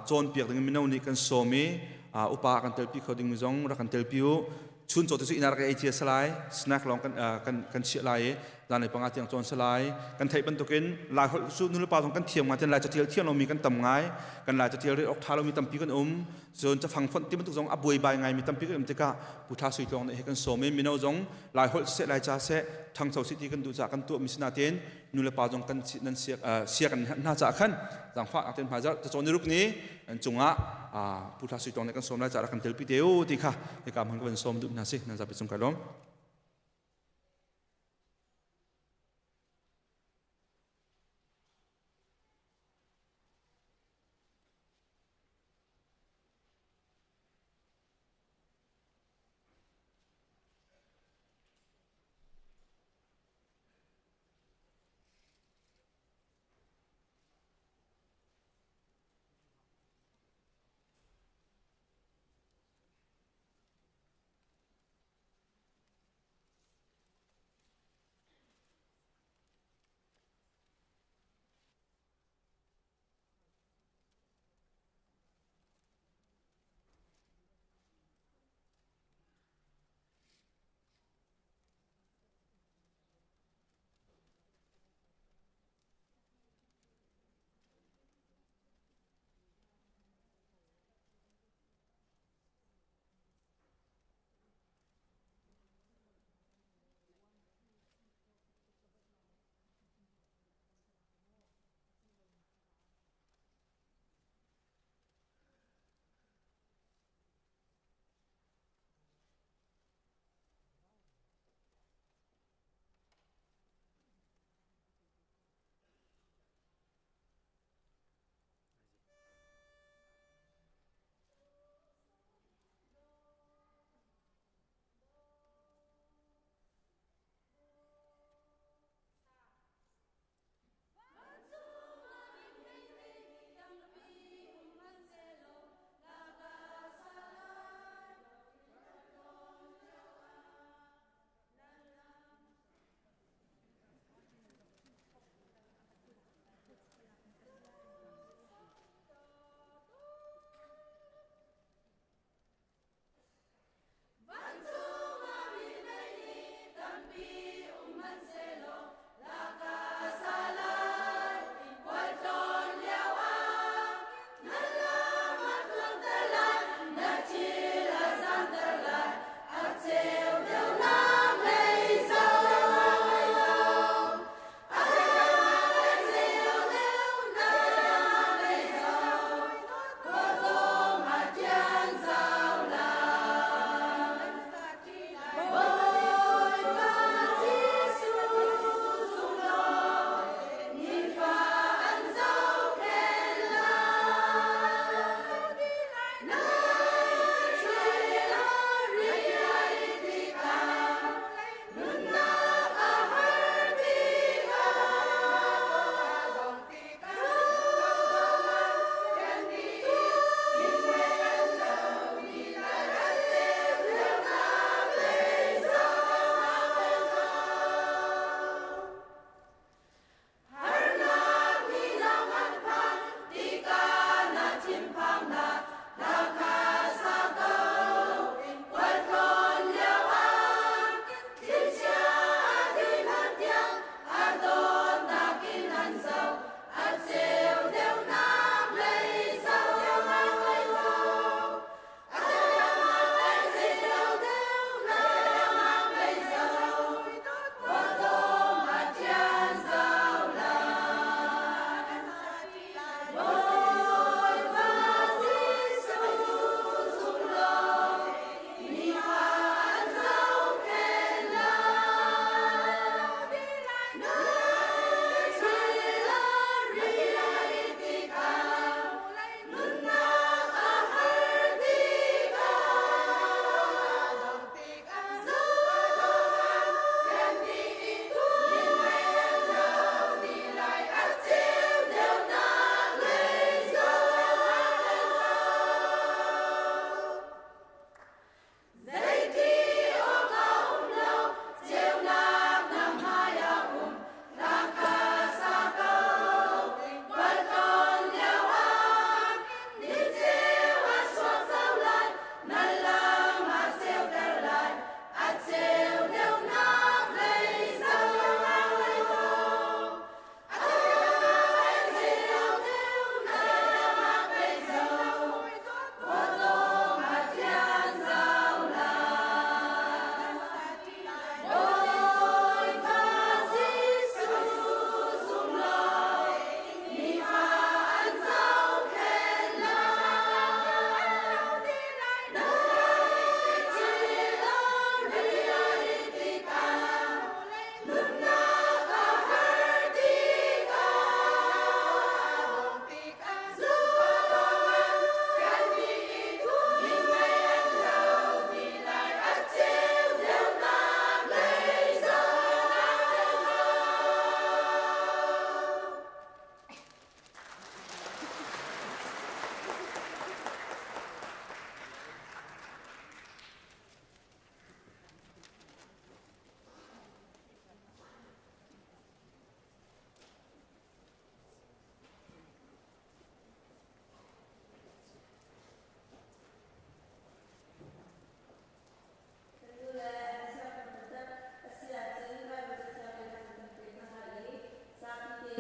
Speaker 7: cawnpiak ding mino nih kan sawm i upa kan telpi kho dingmi zong rak kan telpi u. Chun caw te cu inn ah rak ei cia salai, snack lawng kan kan kan chiah lai i zanlei panga tiang cawn salai. Kan theih bantukin Lai holh cu nulepa zong kan thiam ngai ten Lai catial thiam lomi kan tam ngai. Kan Lai catial rel awk ṭha lomi tampi kan um. Cun cafang fonh ti bantuk zong a buaibai ngaimi tampi kan um tikah Pu Thla Sui Tluang nih hi kan sawm i mino zong Lai holh siseh Laica seh ṭhangcho sih ti kan duh caah kan tuahmi si nain nu le pa zong kan nan siak siak an hna caah khan zaangfah ak ten hmai zarh cacawn ni ruk ni an cungah pu thla sui tong nih kan sawm lai caah kan telpi te u ti kha hika hmun ka van sawm duh hna si nan zapi cung kai lawm.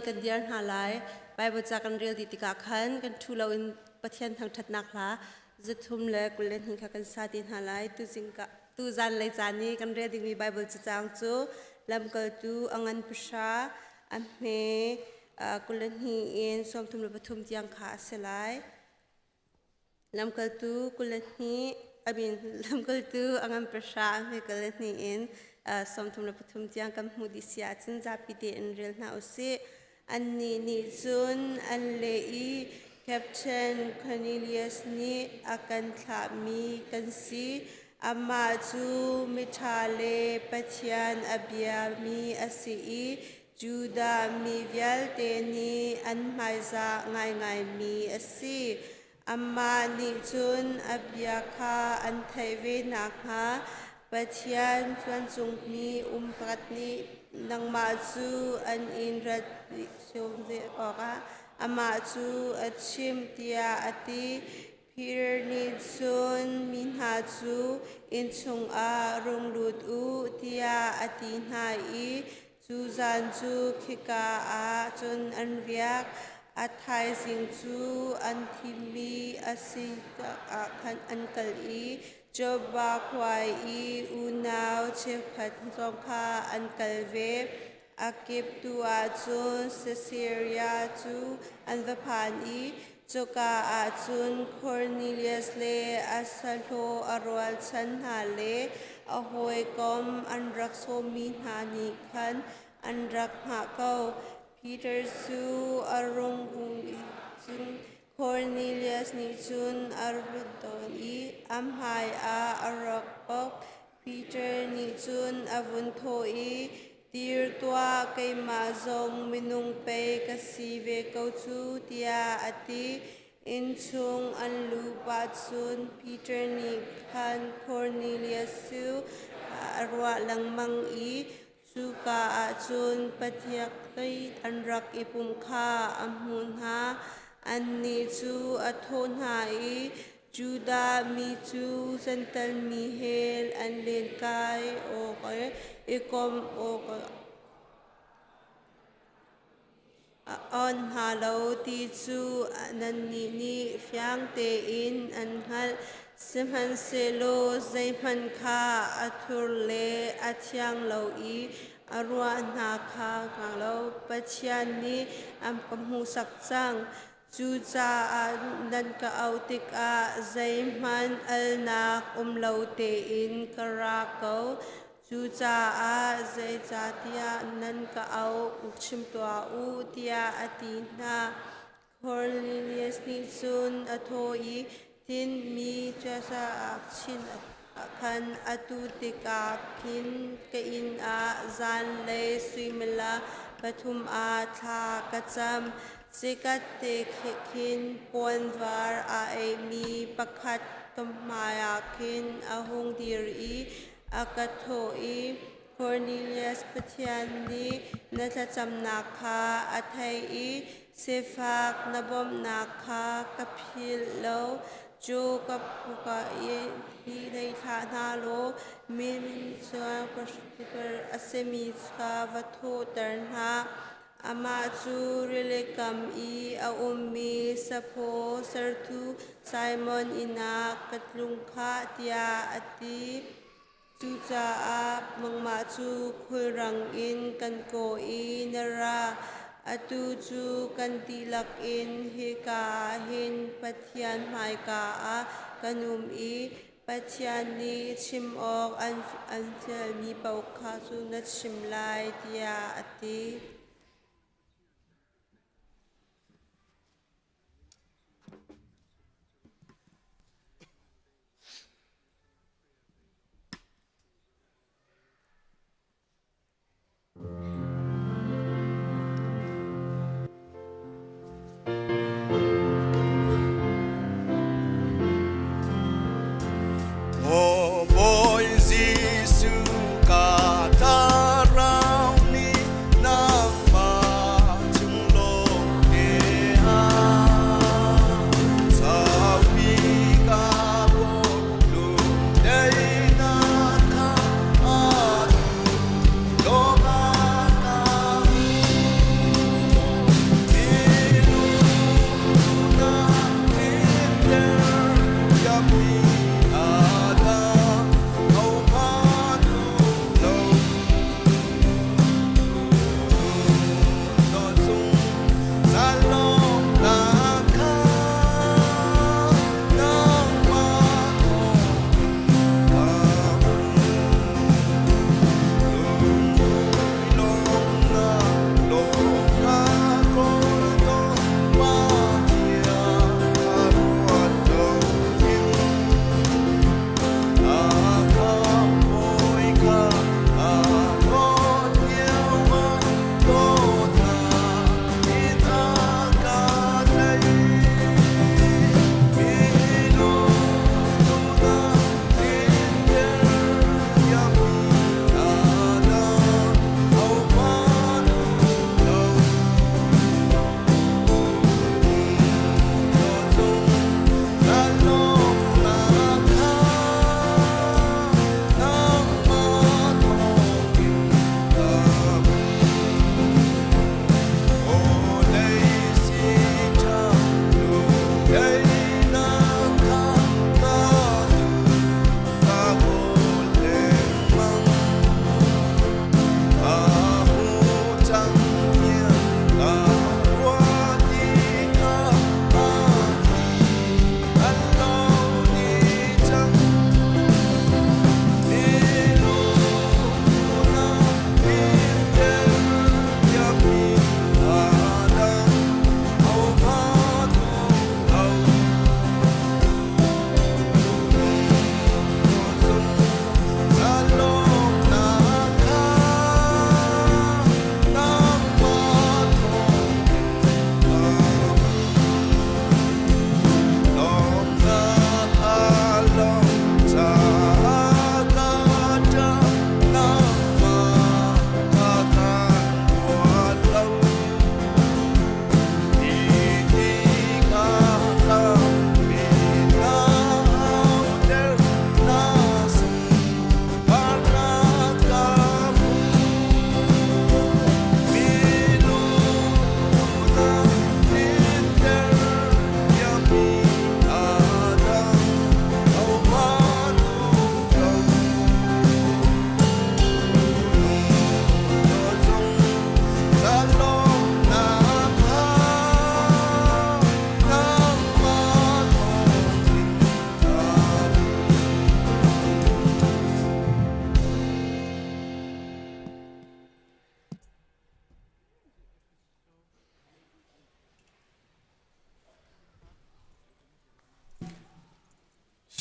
Speaker 8: kan diar hna lai. Bible ca kan rel dih tikah khan kan ṭhu loin Pathian thangṭhatnak hla 322 kha kan sa ti hna lai. Tu zanlei caan i kan rel dingmi Bible cacang cu Lamkaltu a ngan pahra a hme 22 in 33 tiang kha a si lai. Lamkaltu 22, I mean, lamkaltu a ngan pahra a hme 22 in 33 tiang kan hmuh dih si ahcun zapi tein rel hna u sih. Annih nih cun an leh i Captain Cornelius nih a kan thlahmi kan si. Amah cu miṭha le Pathian a biami a si i Judah mi vialte nih an hmaizah ngaingaimi a si. Amah nih cun a bia kha an theih ve nakhnga Pathian vancungmi um pakhat nih nangmah cu an in rat ve awkah amah cu a chimh tiah a ti. Peter nih cun mi hna cu inn chungah rung lut u tiah a ti hna i cu zan cu khika ah cun an riak. A thaizing cu an thimmi a si ah khan an kal i Joppa khua i unau cheukhat zong kha an kal ve. A kip tu ah cun Caesarea cu an va phan i cuka ah cun Cornelius le a sahlawh a rualchan hna le a hawikom an rak sawmmi hna nih khan an rak hngah ko. Peter cu a rung vung i cun Cornelius nih cun a rut tawn i a hmaiah a rak bawk. Peter nih cun a vun thawh i, Dir tuah, keimah zong minung pei ka si ve ko cu, tiah a ti. Innchung an luh pah cun Peter nih khan Cornelius cu a ruah lengmang i cuka ah cun Pathian an rak i pumh kha a hmuh hna. Annih cu a thawh hna i, Judah mi cu Jentail mi he an lenkai awk i komh awk a on hna lo ti cu nannih nih fiang tein an hngalh. Sihmanhsehlaw zeihmanh kha a thur le a thiang lo i a ruah hna kha hnga lo. Pathian nih a ka hmuhsak cang. Cucaah nan ka auh tikah zeihmanh alnak um lo tein ka ra ko. Cucaah zeicahtiah nan ka auh, chim tuah u, tiah a ti hna. Cornelius nih cun a thawh i, Tinhmi caah chin ah khan atu tikah khin ka inn ah zanlei suimilam pathum ah thla ka cam. Chikkhat te khin puanvar aa eihmi pakhat ka hmaiah khin a hung dir i a ka thawh i, Cornelius Pathian nih na thlacamnak kha a theih i sifak na bawmhnak kha ka philh lo. Cu ka phuka i hi hlei thlah hna law min chuak a simi kha va thawhter hna. Amah cu rilikam i a ummi saphaw sertu Simon inn ah ka tlung khah tiah a ti. Cucaah nangmah cu khulrang in kan kawh i na ra. Atu cu kan dihlak in hika ah hin Pathian hmaika ah kan um i Pathian nih chim awk an fialmi paoh kha cu na chim lai, tiah a ti.
Speaker 9: Aw Bawi Jesuh ka thlarau nih nangmah.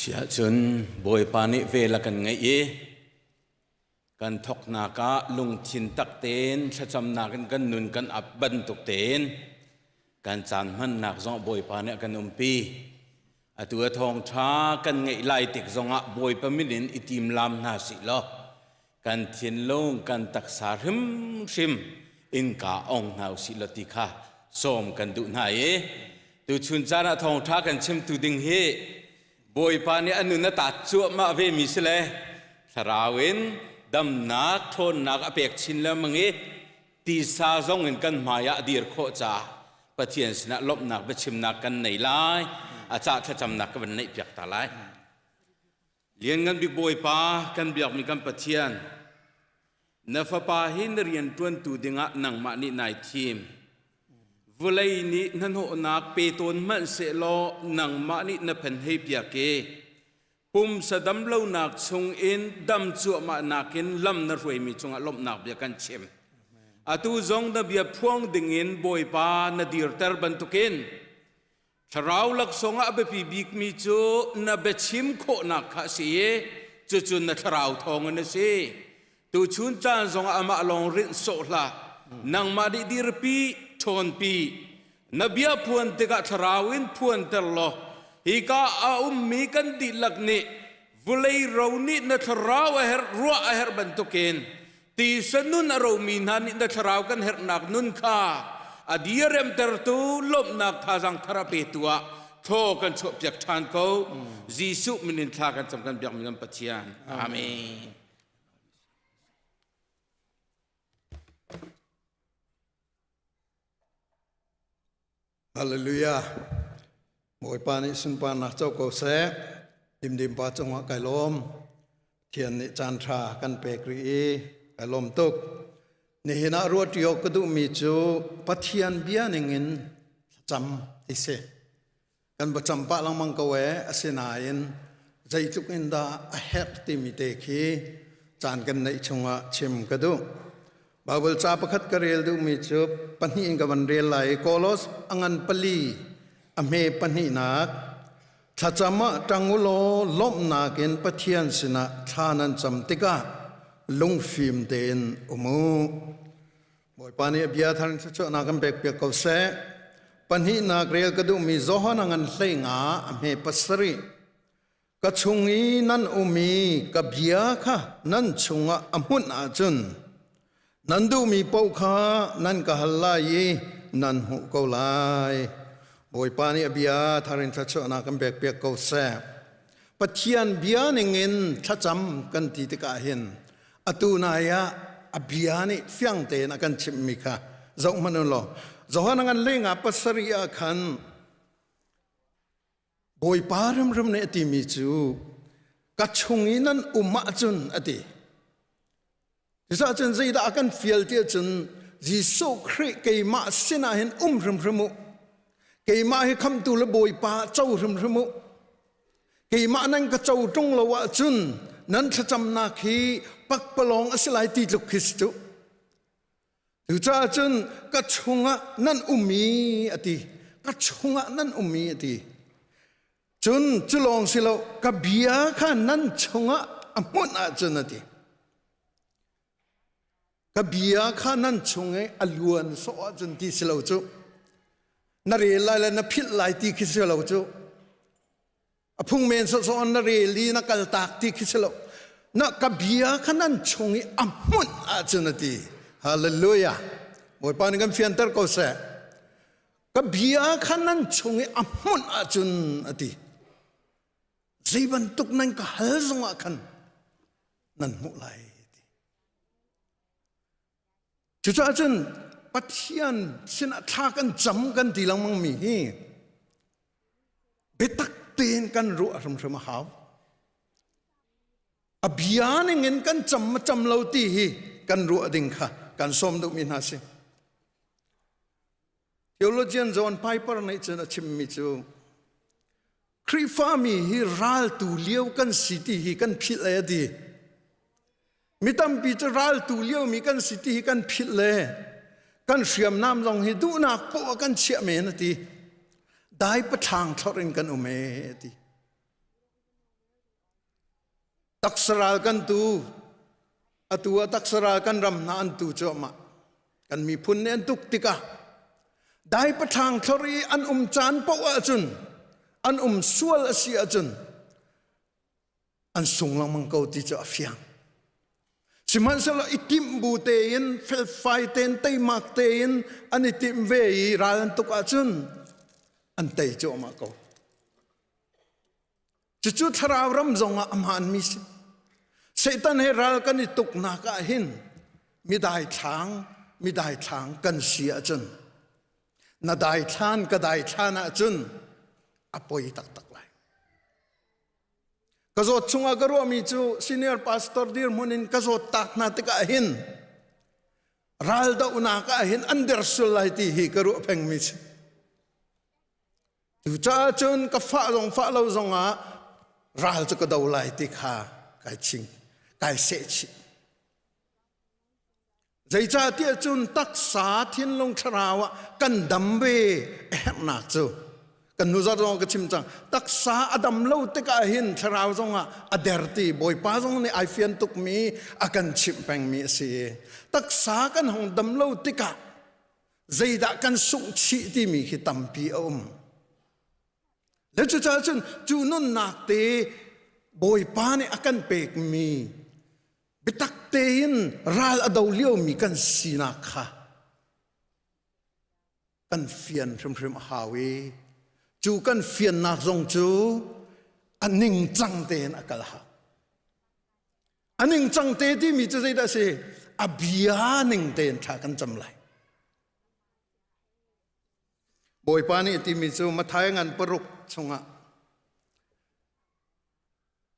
Speaker 2: Siahcun Bawipa nih vel a kan ngeih i kan thawknak ah lungthin tak tein thlacamnak in kan nun kan ap bantuk tein kan caan hmannak zong Bawipa nih a kan umpi. Atu a thawngṭha kan ngeih lai tik zongah Bawipa min in i timlam hna sih law kan thinlung kan taksa hrimhrim innka ong hna usih law ti kha sawm kan duh hna i tuchun caan ah thawngṭha kan chimtu ding hi Bawipa nih a nun a taat cuahmah ve mi si le thlarau in damnak ṭhawnnak a pek chin lengmang i tisa zong in kan hmai ah dir khawh caah Pathian sinah lawmhnak biachimnak kan nei lai a cah thlacamnak ka van neih piak ta lai. Lianngan bik Bawipa kan biakmi kan Pathian, na fapa hi na rian ṭuantu dingah nangmah nih nai thim. Vawlei nih hnahnawhnak pe tawn hmanh sehlaw nangmah nih na phen hei piak i pumsa damlonak chungin dam cuahmah nakin lam na hruaimi cungah lawmhnak bia kan chim. Atu zong na bia phuang dingin Bawipa na dirter bantukin Thlarau laksawng ah a biapi bikmi cu na biachim khawhnak kha a si i cucu na thlarau thawngin a si. Tuchun caan zongah amah lawng rinh sawh hlah. Nangmah nih dirpi, ṭhawnpi. Na bia phuan tikah thlarau in phuanter law hika a ummi kan dihlak nih vulei ro nih na thlarau a herh ruah a herh bantukin Tisa nun a romi hna nih na thlarau kan herhnak nun kha a diaremtertu lawmhnak thazaang thar a petu ah thaw kan chuahpiak ṭhan ko. Jesuh min in thla kan cam kan biakmi kan Pathian. Amen.
Speaker 1: Hallelujah. Bawipa nih sunparnak co ko seh. Dimdim pa cungah kai lawm. Thian nih caan ṭha kan pek rih i kai lawm tuk. Nihin ah ruahṭi awk ka duhmi cu Pathian bia ningin thlacam ti si. Kan va cam pah lengmang ko ee asinain zeitluk in dah a herh timi te khi caan kan neih chungah chim ka duh. Baibal ca pakhat ka rel duhmi cu pahnih in ka van rel lai i Kolos a ngan pali a hme pahnihnak thlacam ah ṭang u law lawmhnak in Pathian sinah thla nan cam tikah lungfim tein um u. Bawipa nih a bia thar in thluachuahnak kan pekpiak ko seh. Pahnihnak rel ka duhmi Johan a ngan hlei nga a hme pasarih Ka chung i nan um i ka bia kha nan chungah a hmunh ahcun nan duhmi paoh kha nan ka hal lai i nan hmuh ko lai. Bawipa nih a bia thar in thluachuahnak kan pekpiak ko seh. Pathian bia ningin thlacam kan ti tikah hin atu nai ah a bia nih fiang tein a kan chimhmi kha zoh hmanh u law Johan ngan lengah pasarih ah khan Bawipa hrimhrim nih a timi cu ka chung i nan um ahcun a ti. Cucaah cun zeidah a kan fial ti ahcun Jesuh Khrih keimah sinah hin um hrimhrim u. Keimah hi khamhtu le Bawipa co hrimhrim u. Keimah nan ka co ṭung lo ahcun nan thlacamnak hi pakpalawng a si lai ti tluk khi si cu. Cucaah cun ka chungah nan um i a ti. Ka chungah nan um i a ti. Cun cu lawng si lo ka bia kha nan chungah a hmunh ahcun a ti. Ka bia kha nan chung i a luan sawh ahcun ti si lo cu. Na rel lai le na philh lai ti khi si lo cu. A phung men sawsawh na rel i na kaltak ti khi si lo. Na ka bia kha nan chung i a hmunh ahcun a ti. Hallelujah. Bawipa nih kan fianter ko seh. Ka bia kha nan chung i a hmunh ahcun a ti. Zei bantuk nan ka hal zongah khan nan hmuh lai ti. Cucaah cun Pathian sinah thla kan cam kan ti lengmang mi hi biatak tein kan ruah hrimhrim a hau. A bia ningin kan cam ma cam lo ti hi kan ruah ding kha kan sawm duhmi hna si. Theologian John Piper nih cun a chimmi cu Khrihfami hi raltu lio kan si ti hi kan philh le a ti. Mi tampi cu raltu liomi kan si ti hi kan philh le kan hriamnam zong hi duhnak poah kan chiah men a ti. Dai pathlang thlorh in kan um e a ti. Taksa ral kan tu, atu ah taksa ral kan ram hna an tu cuahmah. Kan miphun nih an tuk tikah dai pathlang thlor i an um caan paoh ahcun an um sual a si ahcun an sung lengmang ko ti cu a fiang. Sihmanhsehlaw i timh bu tein felfai tein teimak tein an i timh ve i ral an tuk ahcun an tei cuahmah ko. Cucu thlarau ram zongah a hmaanmi si. Satan he ral kan i tuknak ah hin midai thlang midai thlang kan si ahcun na daithlan ka daithlan ahcun a poi taktak lai. Ka zawt chungah ka ruahmi cu senior pastor dirhmun in ka zawt tak hna tikah hin ral dohnak ah hin an der sul lai ti hi ka ruah pengmi si. Cucaah cun ka fah zong fah lo zongah ral cu ka do lai ti kha kai ching kai seh chih. Zeicahtiah cun taksa thinlung thlarau ah kan dam ve a herhnak cu kan nu zat zong ka chim cang taksa a dam lo tikah hin thlarau zongah a der ti bawipa zong nih ai fian tukmi a kan chimh pengmi a si taksa kan hong dam lo tikah zeidah kan sungh chih timi khi tampi a um Le cucaah cun cu nunnak te Bawipa nih a kan pekmi biatak tein ral a do liomi kan sinak kha kan fian hrimhrim a hau i cu kan fiannak zong cu a ningcang tein a kal hau. A ningcang te timi cu zeidah a si? A bia ning tein thla kan cam lai. Bawipa nih a timi cu Matthai ngan paruk chungah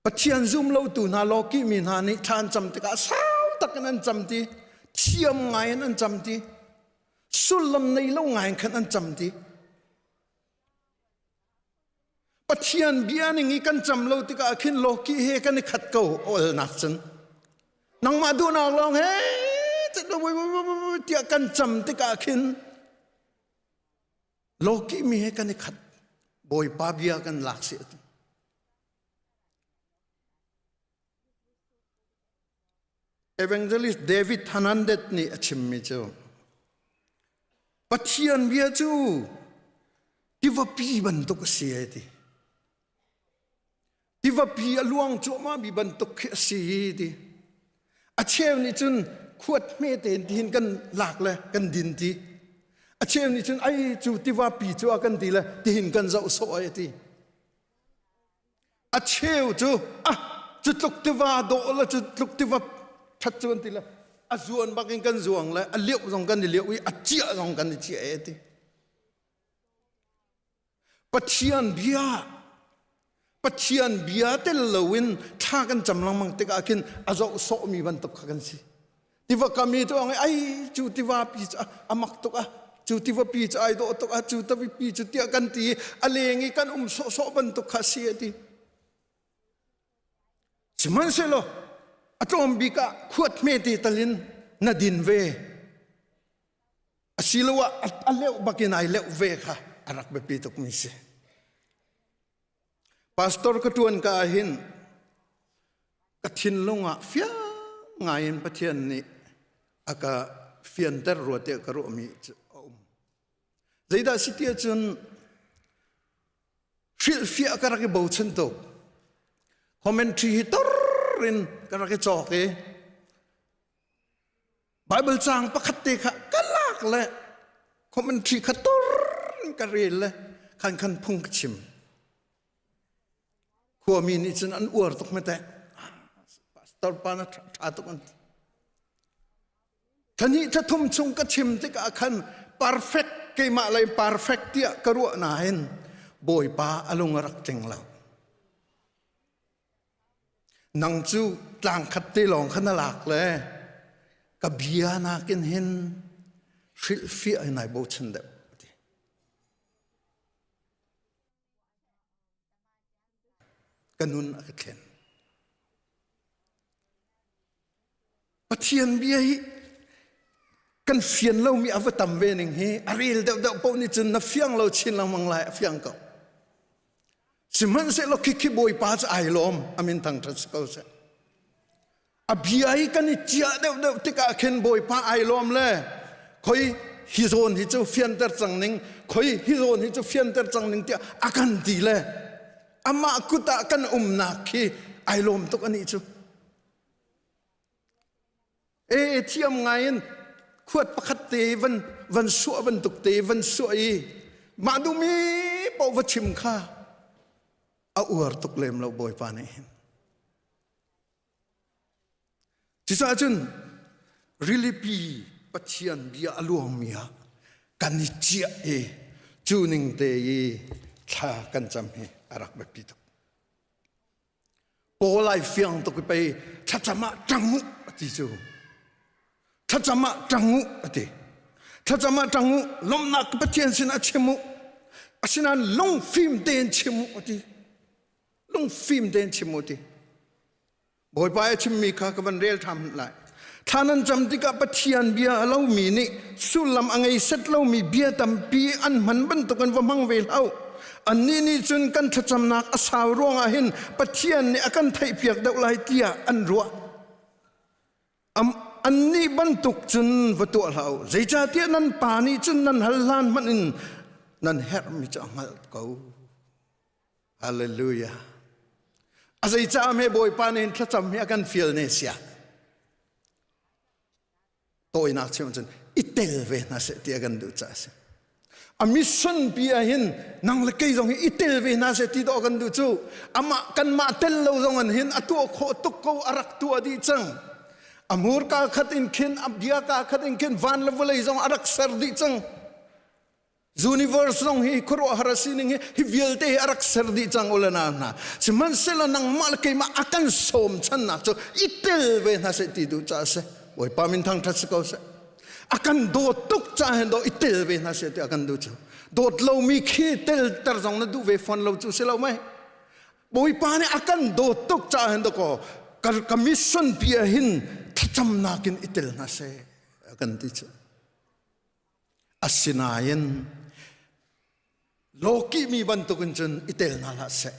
Speaker 1: Pathian zum lotu hna lawkih mi hna nih thla an cam tikah sau tak in an cam ti thiam ngai in an cam ti sullam nei lo ngai in khan an cam ti Pathian bia ning i kan cam lo tikah khin lawkih he kan i khat ko olnak cun nangmah duhnak lawng he tiah kan cam tikah khin lawkih mi he kan i khat Bawipa bia kan lak si atu Evangelist David Hernandez nih a chimmi cu Pathian bia cu tivapi bantuk a si ai ti. Tivapi a luang cuahmah mi bantuk khi a si ti. A cheu nih cun khuat hme tein tihin kan lak le kan din ti. A cheu nih cun ai cu tivapi cu a kan ti le tihin kan zoh sawh ai ti. A cheu cu ah cu tluk tiva dawh le cu tluk tiva ṭhat cu an ti le a zuan bak in kan zuang le a liauh zong kan i liauh i a ciah zong kan i ciah e ti. Pathian bia Pathian bia tel loin thla kan cam lengmang tikah khin a zoh sawhmi bantuk kha kan si. Tiva kam i tu ai cu tiva pi cu a mak tuk a cu tiva pi cu ai dawh tuk a cu tiva pi cu tiah kan ti a leng i kan um sawhsawh bantuk kha si a ti. Sihmanhsehlaw a tlawm bik ah khuat hme te talin na din ve asiloah a leuh bakin ai leuh ve kha a rak biapi tukmi si. Pastor ka ṭuan ka ah hin ka thinlung ah fiang ngai in Pathian nih a ka fianter rua tiah ka ruahmi cu a um. Zeidah si ti ahcun hrilhfiah ka rak i bochan tuk. Commentary hi tor in ka rak i cawk i Bible caang pakhat te kha ka lak le commentary kha tor in ka rel le khan khan phung ka chim. Khuami nih cun an uar tuk mete. Pastor pa na ṭha tuk an ti. Thani thathum chung ka chim tikah khan perfect keimah lei perfect tiah ka ruah nain Bawipa a lung a rak tling lo. Nang cu tlang khat te lawng kha na lak le ka bia nakin hin hrilhfiah in ai bochan deuh ti. Ka nun a ka thlen. Pathian bia hi kan fian lomi a va tam ve ning hi a rel deuhdeuh paoh nih cun na fiang lo chin lengmang lai a fiang ko. Sihmanhsehlaw khikhi Bawipa cu ai lawm amin thangṭhat si ko seh. A bia hi kan i ciah deuhdeuh tikah khin Bawipa ai lawm le khoi hi zawn hi cu fianter cang ning khoi hi zawn hi cu fianter cang ning tiah a kan ti le amah kut ah kan umnak khi ai lawm tuk anih cu. E thiam ngai in khuat pakhat te van van suah bantuk te van suah i mah duhmi paoh va chim kha a uar tuk lem lo Bawipa nih hin. Cucaah cun rilipi Pathian bia a luangmi ah kan i ciah i cu ning te i thla kan cam hi a rak biapi tuk. Paul ai fiang tuk i pei thlacam ah ṭang u a ti cu. Thlacam ah ṭang u a ti. Thlacam ah ṭang u, lawmhnak Pathian sinah chim u. Asinain lungfim tein chim u a ti. Lungfim tein chim u ti. Bawipa a chimmi kha ka van rel ṭhan lai. Thla nan cam tikah Pathian bia a lomi nih sullam a ngei set lomi bia tampi an hman bantuk in va hmang ve hlah. Annih nih cun kan thlacamnak a sau ruangah hin Pathian nih a kan theihpiak deuh lai tiah an ruah. Annih bantuk cun va tuah hlah u. Zeicahtiah nan pa nih cun nan hal hlan hmanh in nan herhmi cu a hngalh ko. Hallelujah. A zeicah me Bawipa nih thlacam hi a kan fial ne sia. Tawinak chim cun i tel ve hna seh ti a kan duh caah si. A mission pi ah hin nang le kei zong hi i tel ve hna seh ti dawh kan duh cu amah kanmah tel lo zong an hin a tuah khawh tuk ko a rak tuah dih cang. A hmurka khat in khin a bia ka khat in khin van le vawlei zong a rak ser dih cang. Universe zong hi khuaruahhar a sining hi hi vialte hi a rak ser dih cang ule na hna sihmanhsehlaw nangmah le keimah a kan sawm channak cu i tel ve hna seh ti duh caah si Bawipa min thangṭhat si ko seh a kan dawt tuk caah hin daw i tel ve hna seh ti a kan duh cu dawt lomi khi telter zong na duh ve fawn lo cu si lo mei Bawipa nih a kan dawt tuk caah hin dakaw ka mission pi ah hin thlacamnak in i tel hna seh a kan ti cu Asinain lawkihmi bantukin cun i tel hna hlah seh.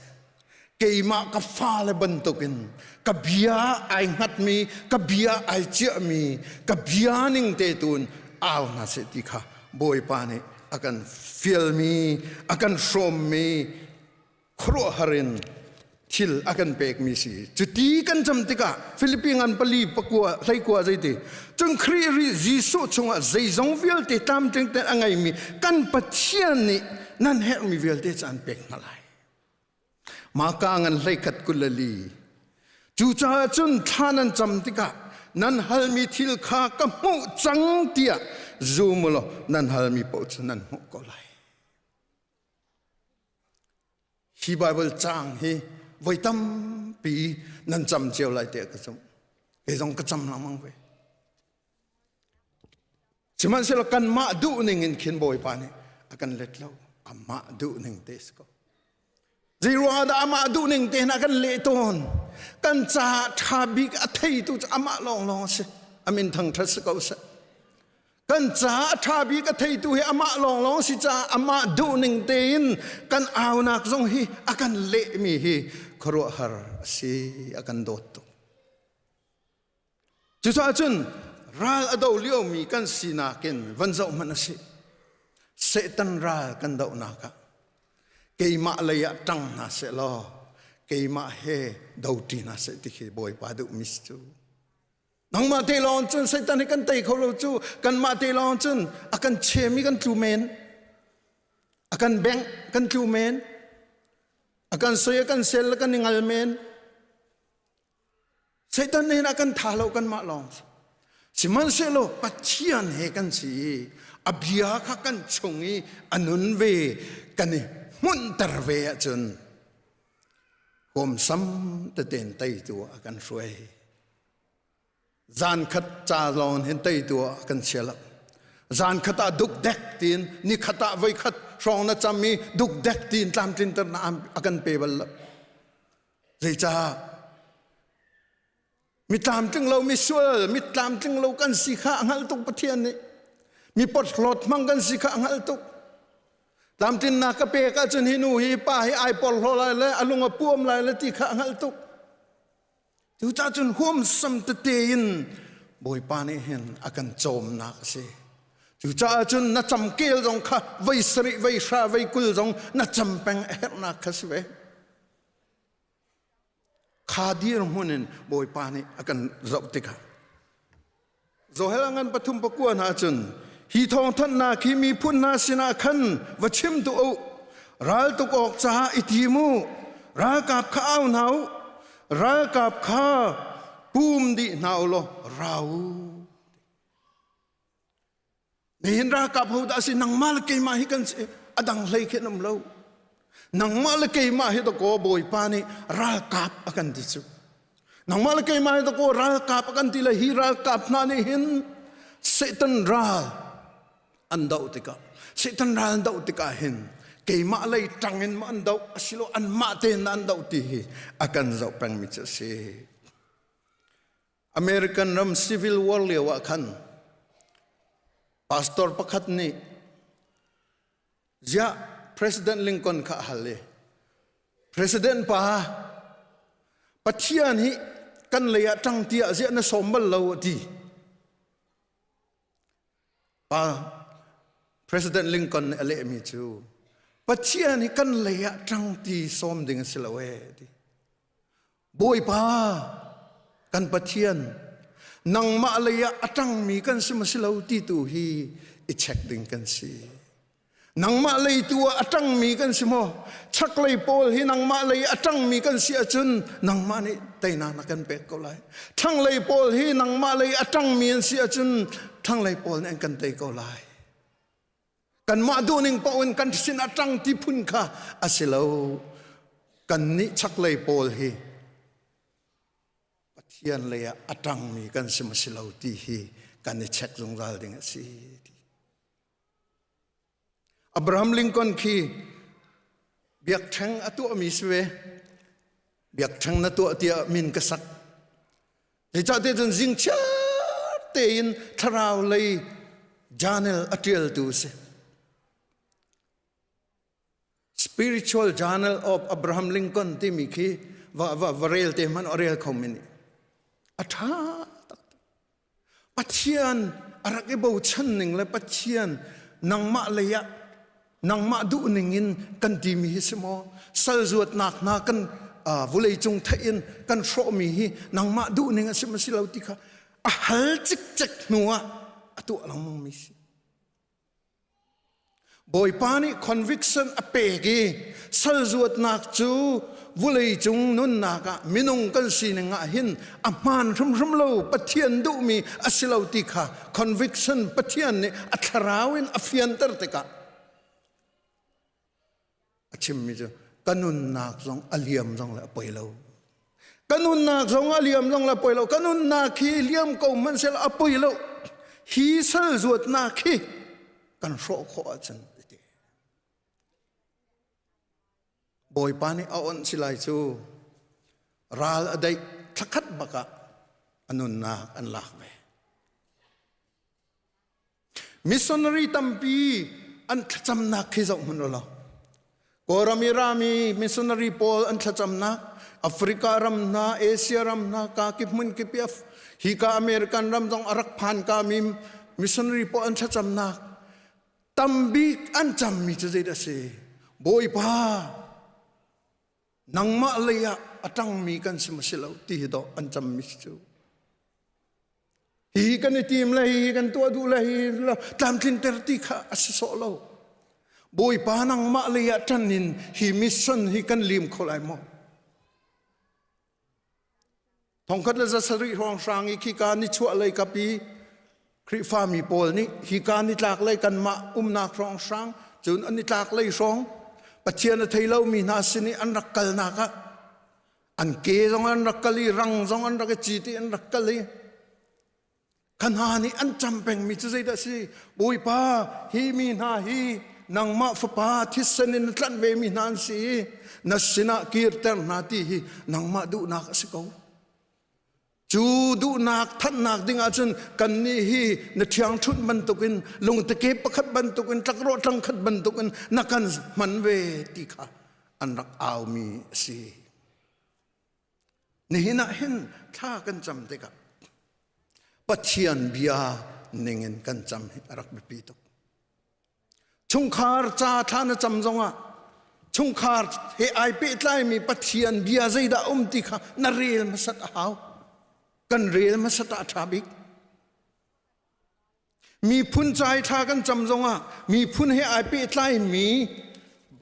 Speaker 1: Keimah ka fale bantukin ka bia ai hngatmi, ka bia ai ciahmi, ka bia ning te tuin au hna seh ti kha Bawipa nih a kan fialmi, a kan hrawmmi khuaruahhar in thil a kan pekmi si. Cuti kan cam tikah Filipi ngan pali pakua hleikua zeiti cun Khrih ri Jesuh chungah zeizong vialte tlamtling tein a ngeimi kan Pathian nih nan herhmi vialte cu an pek hna lai. Maka ngan hleikhat 22 Cucaah cun thla nan cam tikah nan halmi thil kha ka hmuh cang tiah zum u law nan halmi paoh cu nan hmuh ko lai. Hi Bible caang hi voi tampi nan cam cio lai tiah ka zumh. Kei zong ka cam lengmang ve. Sihmanhsehlaw kanmah duh ning in khin Bawipa nih a kan let lo. Amah duh ning te si ko. Zei ruangah dah amah duh ning te hna kan leh tawn. Kan caah ṭha bik a theitu cu amah lawnglawng a si. Amin thangṭhat si ko seh. Kan caah a ṭha bik a theitu hi amah lawnglawng si caah amah duhning tein kan aunak zong hi a kan lehmi hi khuaruahhar a si a kan dawt tuk. Cucaah cun ral a do liomi kan sinak in van zoh hmanh a si. Satan ral kan dohnak ah keimah lei ah ṭang hna seh law keimah he do ṭi hna seh ti khi Bawipa duhmi si cu. Nangmah te lawng cun Satan hi kan tei kho lo cu kanmah te lawng cun a kan chem i kan tlu men a kan bengh kan tlu men a kan soi a kan sel kan i ngal men Satan nih a kan tha lo kanmah lawng sihmanhsehlaw Pathian he kan si i a bia kha kan chung i a nun ve kan i hmunhter ve ahcun huamsam teten teitu a kan hruai Zan khat ca lawng hin teitu ah kan chia lo. Zan khat ah dukdek tiin ni khat ah voi khat hrawng na cam i dukdek tiin tlamtlinter na a kan pe bal lo. Zeicah? Mi tlamtling lo, mi sual, mi tlamtling lo kan si kha a hngalh tuk Pathian nih. Mi porhlawt hmang kan si kha a hngalh tuk. Tlamtlinnak ka pek ahcun hi nu hi pa hi ai porhlaw lai le a lung a puam lai le ti kha a hngalh tuk. Cucaah cun huamsam tete in Bawipa nih hin a kan cawmnak a si. Cucaah cun na camkel zong kha vei sarih, vei hra, vei 20 zong na cam peng a herhnak kha si ve. Kha dirhmun in Bawipa nih a kan zoh tikah Joel a ngan pathum pakua hna cun hi thawngthanhnak hi miphun hna sinah khan va chim tuah u raltuk awk caah i tim u ralkap kha au hna u ralkap kha pum dih hna u law ra u Nihin ralkap ho dah si nangmah le keimah hi kan si a dang hlei khi an um lo. Nangmah le keimah hi dakaw Bawipa nih ralkap a kan ti cu. Nangmah le keimah hi dakaw ralkap a kan ti le hi ralkap hna nih hin Satan ral an doh tikah Satan ral an doh tikah hin keimah lei ṭang in ma an doh asilo anmah tein an doh ti hi a kan zoh pengmi cu a si. American ram Civil War lio ah khan pastor pakhat nih ziah President Lincoln kha a hal i President pa Pathian hi kan lei ah ṭang tiah ziah na sawm bal lo a ti. Pa President Lincoln nih a lehmi cu Pathian hi kan lei ah ṭang ti sawm ding a si lo ee ti. Bawipa kan Pathian nangmah lei ah a ṭangmi kan si maw si lo ti tu hi i check ding kan si. Nangmah lei tu ah a ṭangmi kan si maw? Chaklei pawl hi nangmah lei a ṭangmi kan si ahcun nangmah nih teinak na kan pek ko lai. Thlanglei pawl hi nangmah lei a ṭangmi an si ahcun thlanglei pawl nih an kan tei ko lai. Kanmah duhning paoh in kan sin a ṭang ti phun kha a si lo. Kannih chaklei pawl hi Pathian lei ah a ṭangmi kan si maw si lo ti hi kan i check zungzal ding a si. Abraham Lincoln khi biakṭheng a tuahmi si ve. Biakṭheng na tuah tiah min ka sak. Zeicahtiah cun zing chiar tein thlarau lei journal a ṭialtu a si. Spiritual Journal of Abraham Lincoln timi khi va, va, va rel te hmanh a rel kho mi nih. A ṭha taktak. Pathian a rak i bochan ning le Pathian nangmah lei ah nangmah duh ning in kan timi hi si maw sal zuatnak hna kan vulei cung theih in kan hrawhmi hi nangmah duh ning a si ma si lo ti kha a hal cikcek hnu ah a tuah lengmang mi si. Bawipa nih conviction a pek i sal zuatnak cu vuleicung nunnak ah minung kan sining ah hin a hmaan hrimhrim lo Pathian duhmi a si lo ti kha conviction Pathian nih a thlarau in a fianter tikah a chimmi cu ka nunnak zong a liam zong le a poi lo ka nunnak zong a liam zong le a poi lo ka nunnak hi liam ko hmanhsehlaw a poi lo hi sal zuatnak hi kan hrawh khawh ahcun ti Bawipa nih a onh si lai cu ral a daih thlakhat bak ah a nunnak an lak ve Missionary tampi an thlacamnak khi zoh hmanh ulaw Kawlram i rami missionary pawl an thlacamnak Africa ram hna Asia ram hna ka kip hmun kip i hi ka American ram zong a rak phan ka mi missionary pawl an thlacamnak tambik an cammi cu zeidah a si Bawipa nangmah lei ah a ṭangmi kan si maw si lo ti hi dawh an cammi si cu Hihi kan i tim le hihi kan tuah duh le hihi tlamtlinter ti kha a si sawh lo. Bawipa nangmah lei ah ṭan in hi mission hi kan lim kho lai maw? Thongkhat le 700 hrawnghrang i khika nichuah lei kap i Khrihfami pawl nih hika nitlak lei kanmah umnak hrawnghrang cun an nitlak lei hrawng Pathian a thei lomi hna sin i an rak kalnak ah an ke zong an rak kal i rang zong an rak i cit i an rak kal i kha hna nih an cam pengmi cu zeidah a si Bawipa hi mi hna hi nangmah fapa thisen in na tlanh ve mi hna an si i na sinah kirter hna ti hi nangmah duhnak a si ko cu duhnak thanhnak ding ahcun kannih hi na ṭhiangṭhunh bantukin lungteke pakhat bantukin tlakrawh tlangkhat bantukin na kan hman ve ti kha an rak aumi a si. Nihin ah hin thla kan cam tikah Pathian bia ningin kan cam hi a rak biapi tuk. Chungkhar ca thla na cam zongah chungkhar he ai pehtlaimi Pathian bia zeidah um ti kha na rel hmasat a hau. Kan rel hmasat ah a ṭha bik. Miphun ca i thla kan cam zongah miphun he ai pehtlaimi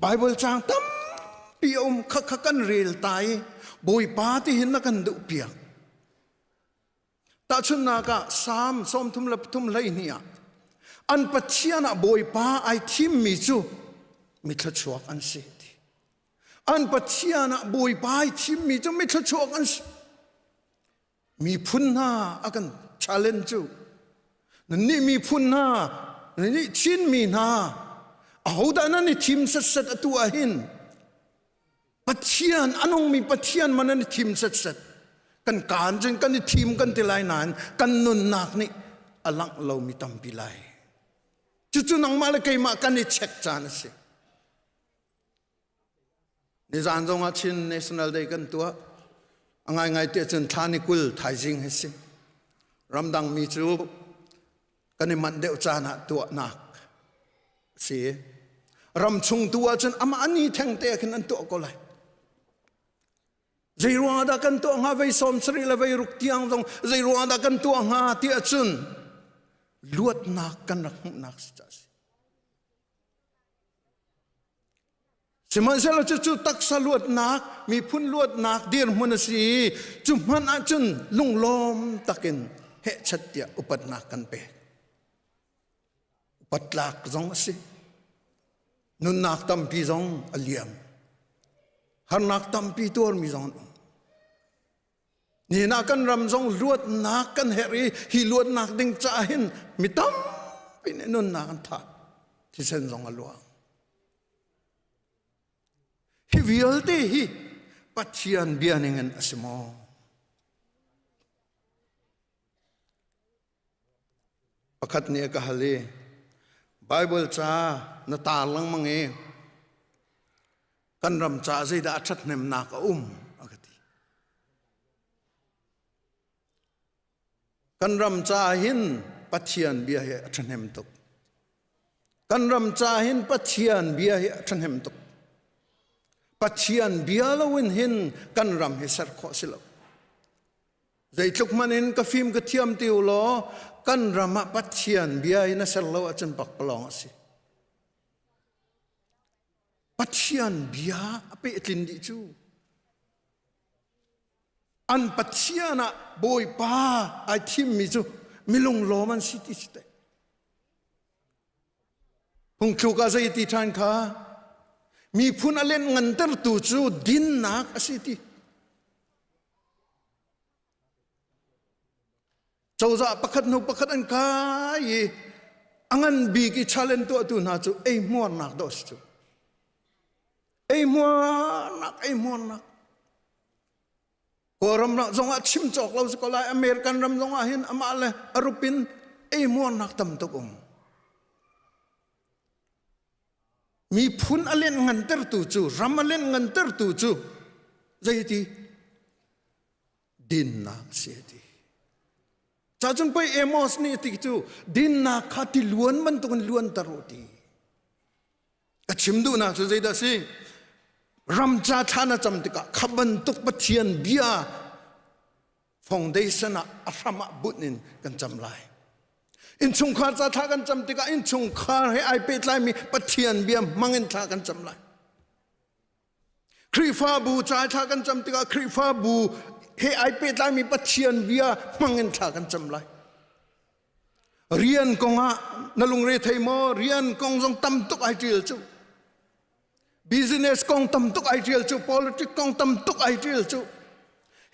Speaker 1: Bible caang tampi a um kha kha kan rel ta i Bawipa ti hin na kan duh piak. Tahchunhnak ah Salm 33 12 ah an Pathian ah Bawipa ai thimmi cu mi thluachuak an si ti. An Pathian ah Bawipa ai thimmi cu mi thluachuak an si. Miphun hna a kan challenge cu nannih miphun hna nannih Chinmi hna ahodah nan i thim setset atu ah hin Pathian a nungmi Pathian man an i thim setset kan kaan cun kan i thim kan ti lai nain kan nunnak nih a langh lomi tampi lai cucu nangmah le keimah kan i check caan a si Nizan zong ah Chin National Day kan tuah. A ngaingai tiah cun thla ni 20 thaizing hi si. Ramdang mi cu kan i manh deuh caan ah tuahnak a si. Ram chung tu ahcun amah ni thengte khin an tuah ko lai. Zei ruang ah dah kan tuah hnga vei 70 le vei ruk tiang zong zei ruang ah dah kan tuah hnga ti ahcun luatnak kan rak hmuhnak si ca si. Sihmanhsehlaw cucu taksa luatnak, miphun luatnak dirhmun a si i cu hmanh ahcun lunglawm takin hehchat tiah upatnak kan pek. Upat tlak zong a si. Nunnak tampi zong a liam. Harnak tampi tuarmi zong an um. Nihin ah kan ram zong luatnak kan herh i hi luatnak ding caah hin mi tampi nih nunnak an thah. Thisen zong a luang. Hi vialte hi Pathian bia ningin a si maw? Pakhat nih a ka hal i Bible ca na tar lengmang i kan ram caah zeidah a ṭhathnemnak a um a ka ti. Kan ram caah hin Pathian bia hi a ṭhahnem tuk. Kan ram caah hin Pathian bia hi a ṭhahnem tuk. Pathian bia loin hin kan ram hi ser khawh si lo. Zeitluk hmanh in ka fim ka thiam ti u law kan ram ah Pathian bia in a ser lo ahcun pakpalawng a si. Pathian bia a pehtlin dih cu. An Pathian ah Bawipa ai thimmi cu milunglawm an si ti si te. Phungthluk ah zei ti ṭhan kha miphun a len ngantertu cu dinnak a si ti. Cozah pakhat hnu pakhat an kai i a ngan bik i challenge tuahtu hna cu eihmuarnak dawh si cu. Eihmuarnak, eihmuarnak. Kawlram zong ah chim cawk lo si ko lai American ram zong ah hin amah le a rup in eihmuarnak tam tuk um. Miphun a len ngantertu cu ram a len ngantertu cu zeiti dinnak si a ti. Cacun pei Amos nih a ti cu dinnak kha ti luan bantukin luanter u ti. A chim duhnak cu zeidah si? Ramca thla na cam tikah kha bantuk Pathian bia foundation ah a hram ah bunh in kan cam lai. Innchungkhar ca thla kan cam tikah innchungkhar he ai pehtlaimi Pathian bia hmang in thla kan cam lai. Khrihfabu ca thla kan cam tikah Khrihfabu he ai pehtlaimi Pathian bia hmang in thla kan cam lai. Rian kong ah na lungre thei maw? Rian kong zong tam tuk ai ṭial cu. Business kong tam tuk ai ṭial cu. Politics kong tam tuk ai ṭial cu.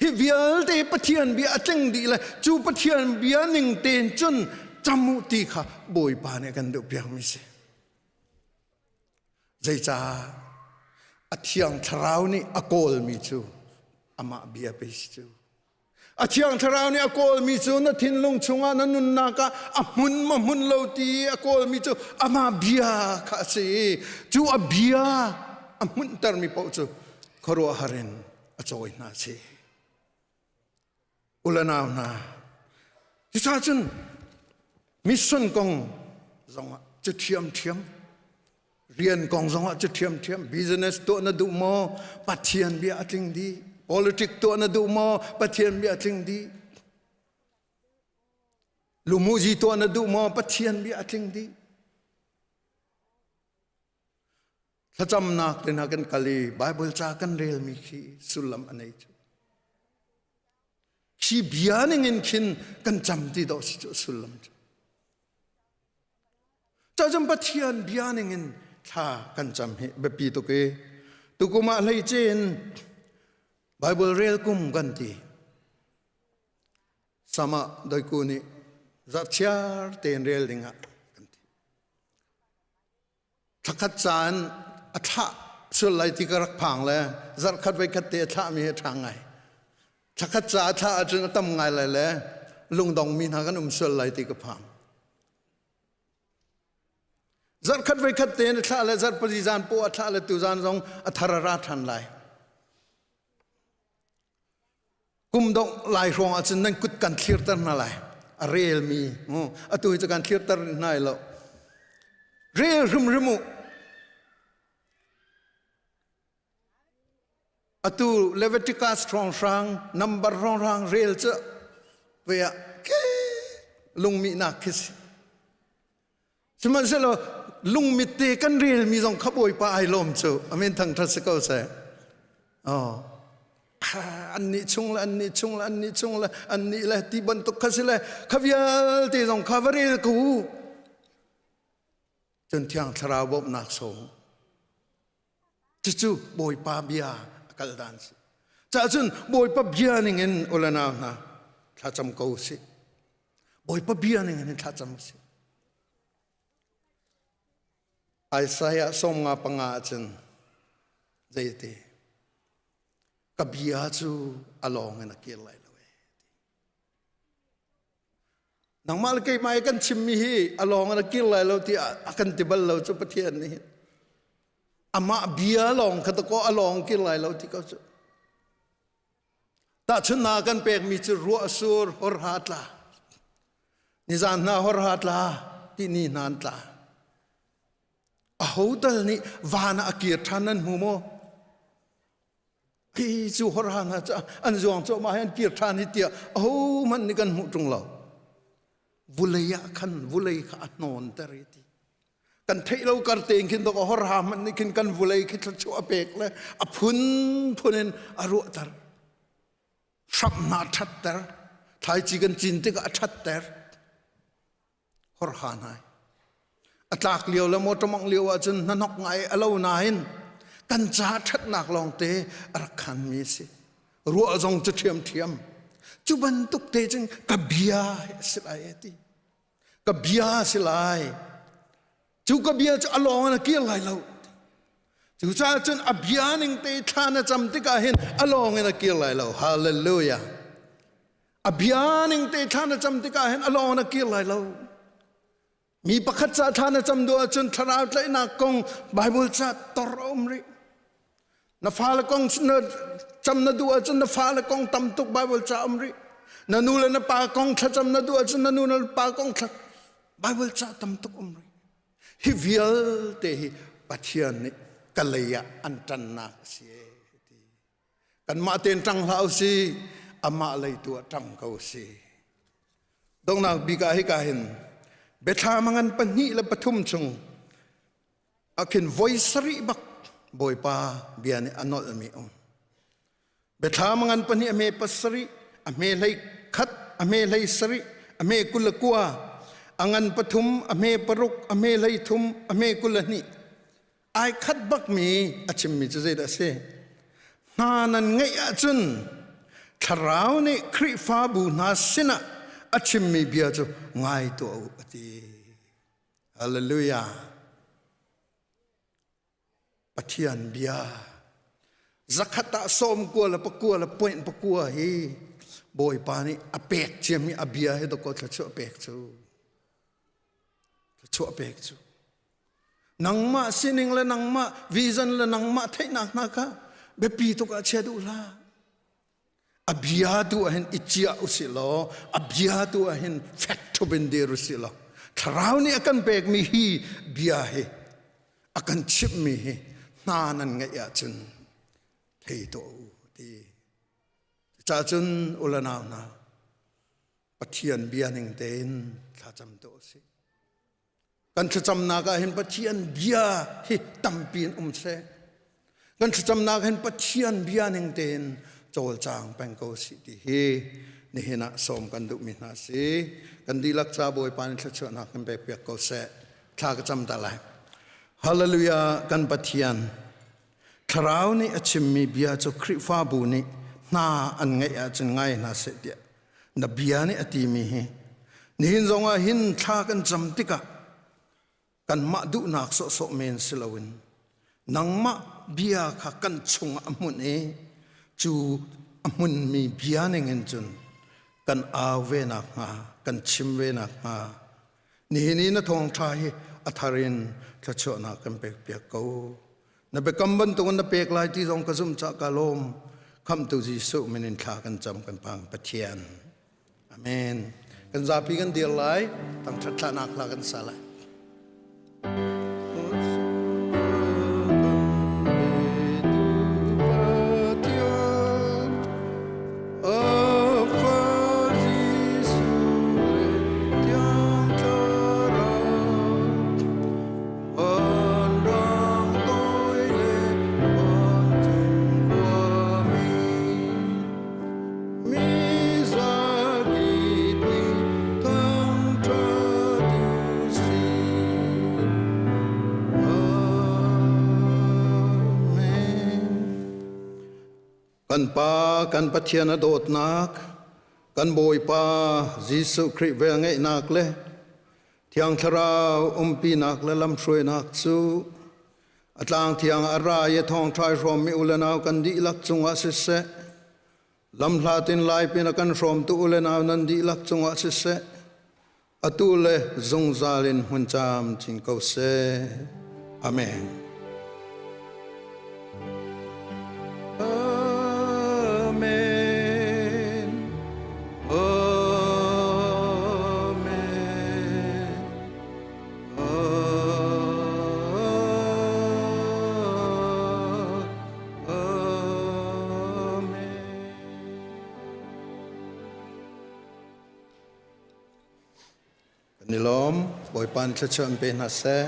Speaker 1: Hi vialte Pathian bia a tling dih le cu Pathian bia ning tein cun cam u ti kha Bawipa nih a kan duhpiakmi si. Zeicah a thiang thlarau nih a kawlmi cu amah bia pei si cu. A thiang thlarau nih a kawlmi cu na thinlung chungah na nunnak ah a hmun ma hmun lo ti a kawlmi cu amah bia kha a si i cu a bia a hmunhtermi paoh cu khuaruahhar in a cawi hna si. Ulanau hna cucaah cun mission kong zongah cu ṭhiamṭhiam rian kong zongah cu ṭhiamṭhiam business tuah na duh maw Pathian bia a tling dih politic tuah na duh maw Pathian bia a tling dih lumuzi tuah na duh maw Pathian bia a tling dih Thlacamnak te hna kan kal i Bible ca kan relmi khi sullam a nei cu. Khi bia ning in khin kan cam ti dawh si cu sullam cu. Cacun Pathian bia ning in thla kan cam hi biapi tuk i tukum ah hleice in Bible rel kum kan ti. Sama doiku nih zarhchiar tein rel ding ah kan ti. Thlakhat caan a thlah sual lai ti ka rak phang le zarhkhat voikhat te a thlahmi hi a ṭha ngai. Thlakhat ca a thlah ahcun a tam ngai lai le lungdong mi hna kan um sual lai ti ka phang. Zarhkhat voikhat te a thlah le zarhpali zan poah a thlah le tuzan zong a thar a ra ṭhan lai. Kum dongh lai hrawng ahcun nan kut kan thlirter hna lai. A relmi, atu hi cu kan thlirter hna lo. Rel hrimhrim u. Atu Leviticus hrawnghrang, number hrawnghrang rel cu ve ah ke lungmihnak khi si. Sihmanhsehlaw lungmit te kan relmi zong kha Bawipa ai lawm cu. Amen thangṭhat si ko seh. Oh. Annih chung le annih chung le annih chung le annih le ti bantuk kha si le kha vialte zong kha va rel ko u. Cun Thiang Thlarau bawmhnak sawm. Cucu Bawipa bia a kal dan si. Cah cun Bawipa bia ning in ulanau hna thlacam ko si. Bawipa bia ning in thlacam si. Isaiah 55 ahcun zeiti ka bia cu a lawng in a kir lai lo ee. Nangmah le keimah i kan chimmi hi a lawng in a kir lai lo ti a kan ti bal lo cu Pathian nih hin. Amah bia lawng kha dakaw a lawng kir lai lo ti ko cu. Tahchunhnak kan pekmi cu ruah sur horha tla. Nizan hna horha tla ti ni hna an tla. Aho tal nih van ah a kir ṭhan nan hmu maw? Hi cu horha hna cu an zuang cuahmah hi an kir ṭhan hi tiah ahohmanh nih kan hmuh ṭung lo. Vulei ah khan vulei kha a hnawnter i ti. Kan theih lo kar tein khin dok a horha hmanh nih khin kan vulei khi thluachuah a pek le a phunphun in a ruahter. Hramh hna a ṭhatter. Thlaici kan cin tikah a ṭhatter. Horha nai. A tlak lio le motor mongh lio ahcun hnahnok ngai a lo nain kan ca ṭhatnak lawngte a rak khanmi a si. Ruah zong cu ṭhiamṭhiam. Cu bantuk te cun ka bia a si lai a ti. Ka bia a si lai. Cu ka bia cu a lawng in a kir lai lo. Cucaah cun a bia ning te thla na cam tikah hin a lawng in a kir lai lo. Hallelujah. A bia ning te thla na cam tikah hin a lawng na kir lai lo. Mi pakhat ca thla na cam duh ahcun thlarau tlaihnak kong Bible ca tor a um rih. Na fale kong na cam na duh ahcun na fale kong tam tuk Bible ca um rih. Na nu le na pa kong thlacam na duh ahcun na nu le na pa kong thla Bible ca tam tuk um rih. Hi vialte hi Pathian nih ka lei ah an ṭannak a si. Kanmah tein ṭang hlah usih, amah lei tu ah ṭang ko usih. Donghnak bik ah hika hin biathlam a ngan 2 le 3 chung ah khin voi sarih bak Bawipa bia nih a nolhmi um. Biathlam a ngan pahnih a hme pasarih, a hme hlei khat, a hme hlei sarih, a hme 29, a ngan pathum, a hme paruk, a hme hlei thum, a hme 22, ai khat bakmi a chimmi cu zeidah a si hna nan ngeih ahcun thlarau nih Khrihfabu hna sinah a chimmi bia cu ngai tuah u a ti hallelujah Pathian bia zakhat ah sawm kua le pakua le point pakua hi Bawipa nih a pek ciami a bia hi dakaw thluachuah pek cu thluachuah pek cu Nangmah sining le nangmah vision le nangmah theihnak hna kha biapi tuk ah chia duh hlah. A bia tu ah hin i ciah usih law a bia tu ah hin fek ṭhup in dir usih law thlarau nih a kan pekmi hi bia hi a kan chimhmi hi hna nan ngeih ahcun thei tuah u ti. Cucaah cun u le nau hna Pathian bia ning tein thlacam tuah usih. Kan thlacamnak ah hin Pathian bia hi tampi in um seh. Kan thlacamnak hin Pathian bia ning tein cawlcang peng ko sih ti hi nihin ah sawm kan duhmi hna si. Kan dihlak ca Bawipa nih thluachuahnak kan pek piak ko seh. Thla ka cam ta lai. Hallelujah kan Pathian Thlarau nih a chimmi bia cu Khrihfabu nih hna an ngeih ahcun ngai hna seh tiah na bia nih a timi hi nihin zongah hin thla kan cam tikah kanmah duhnak sawhsawh men si loin nangmah bia kha kan chungah a hmun i cu a hmunmi bia ningin cun kan au ve nakhnga kan chim ve nakhnga nihin i na thawngṭha hi a thar in thluachuahnak kan pekpiak ko. Na biakam bantukin na pek lai ti zong ka zumh cah ka lawm. Khamhtu Jesuh min in thla kan cam kan pang Pathian. Amen. Kan zapi kan dir lai, tangṭhat thlahnak hla kan sa lai. Kan Pa, kan Pathian a dawtnak, kan Bawipa Jesuh Khrih velngeihnak le Thiang Thlarau umpinak le lamhruainak cu a tlang thiang a ra i a thawngṭha i hrawmmi u le nau kan dihlak cungah siseh, lamhlat in laipin a kan hrawmtu u le nau nan dihlak cungah siseh, atu le zungzal in hmun camcin ko seh. Amen. Amen. Amen. Amen. Kan i lawm. Bawipa nih thluachuah in pe hna seh.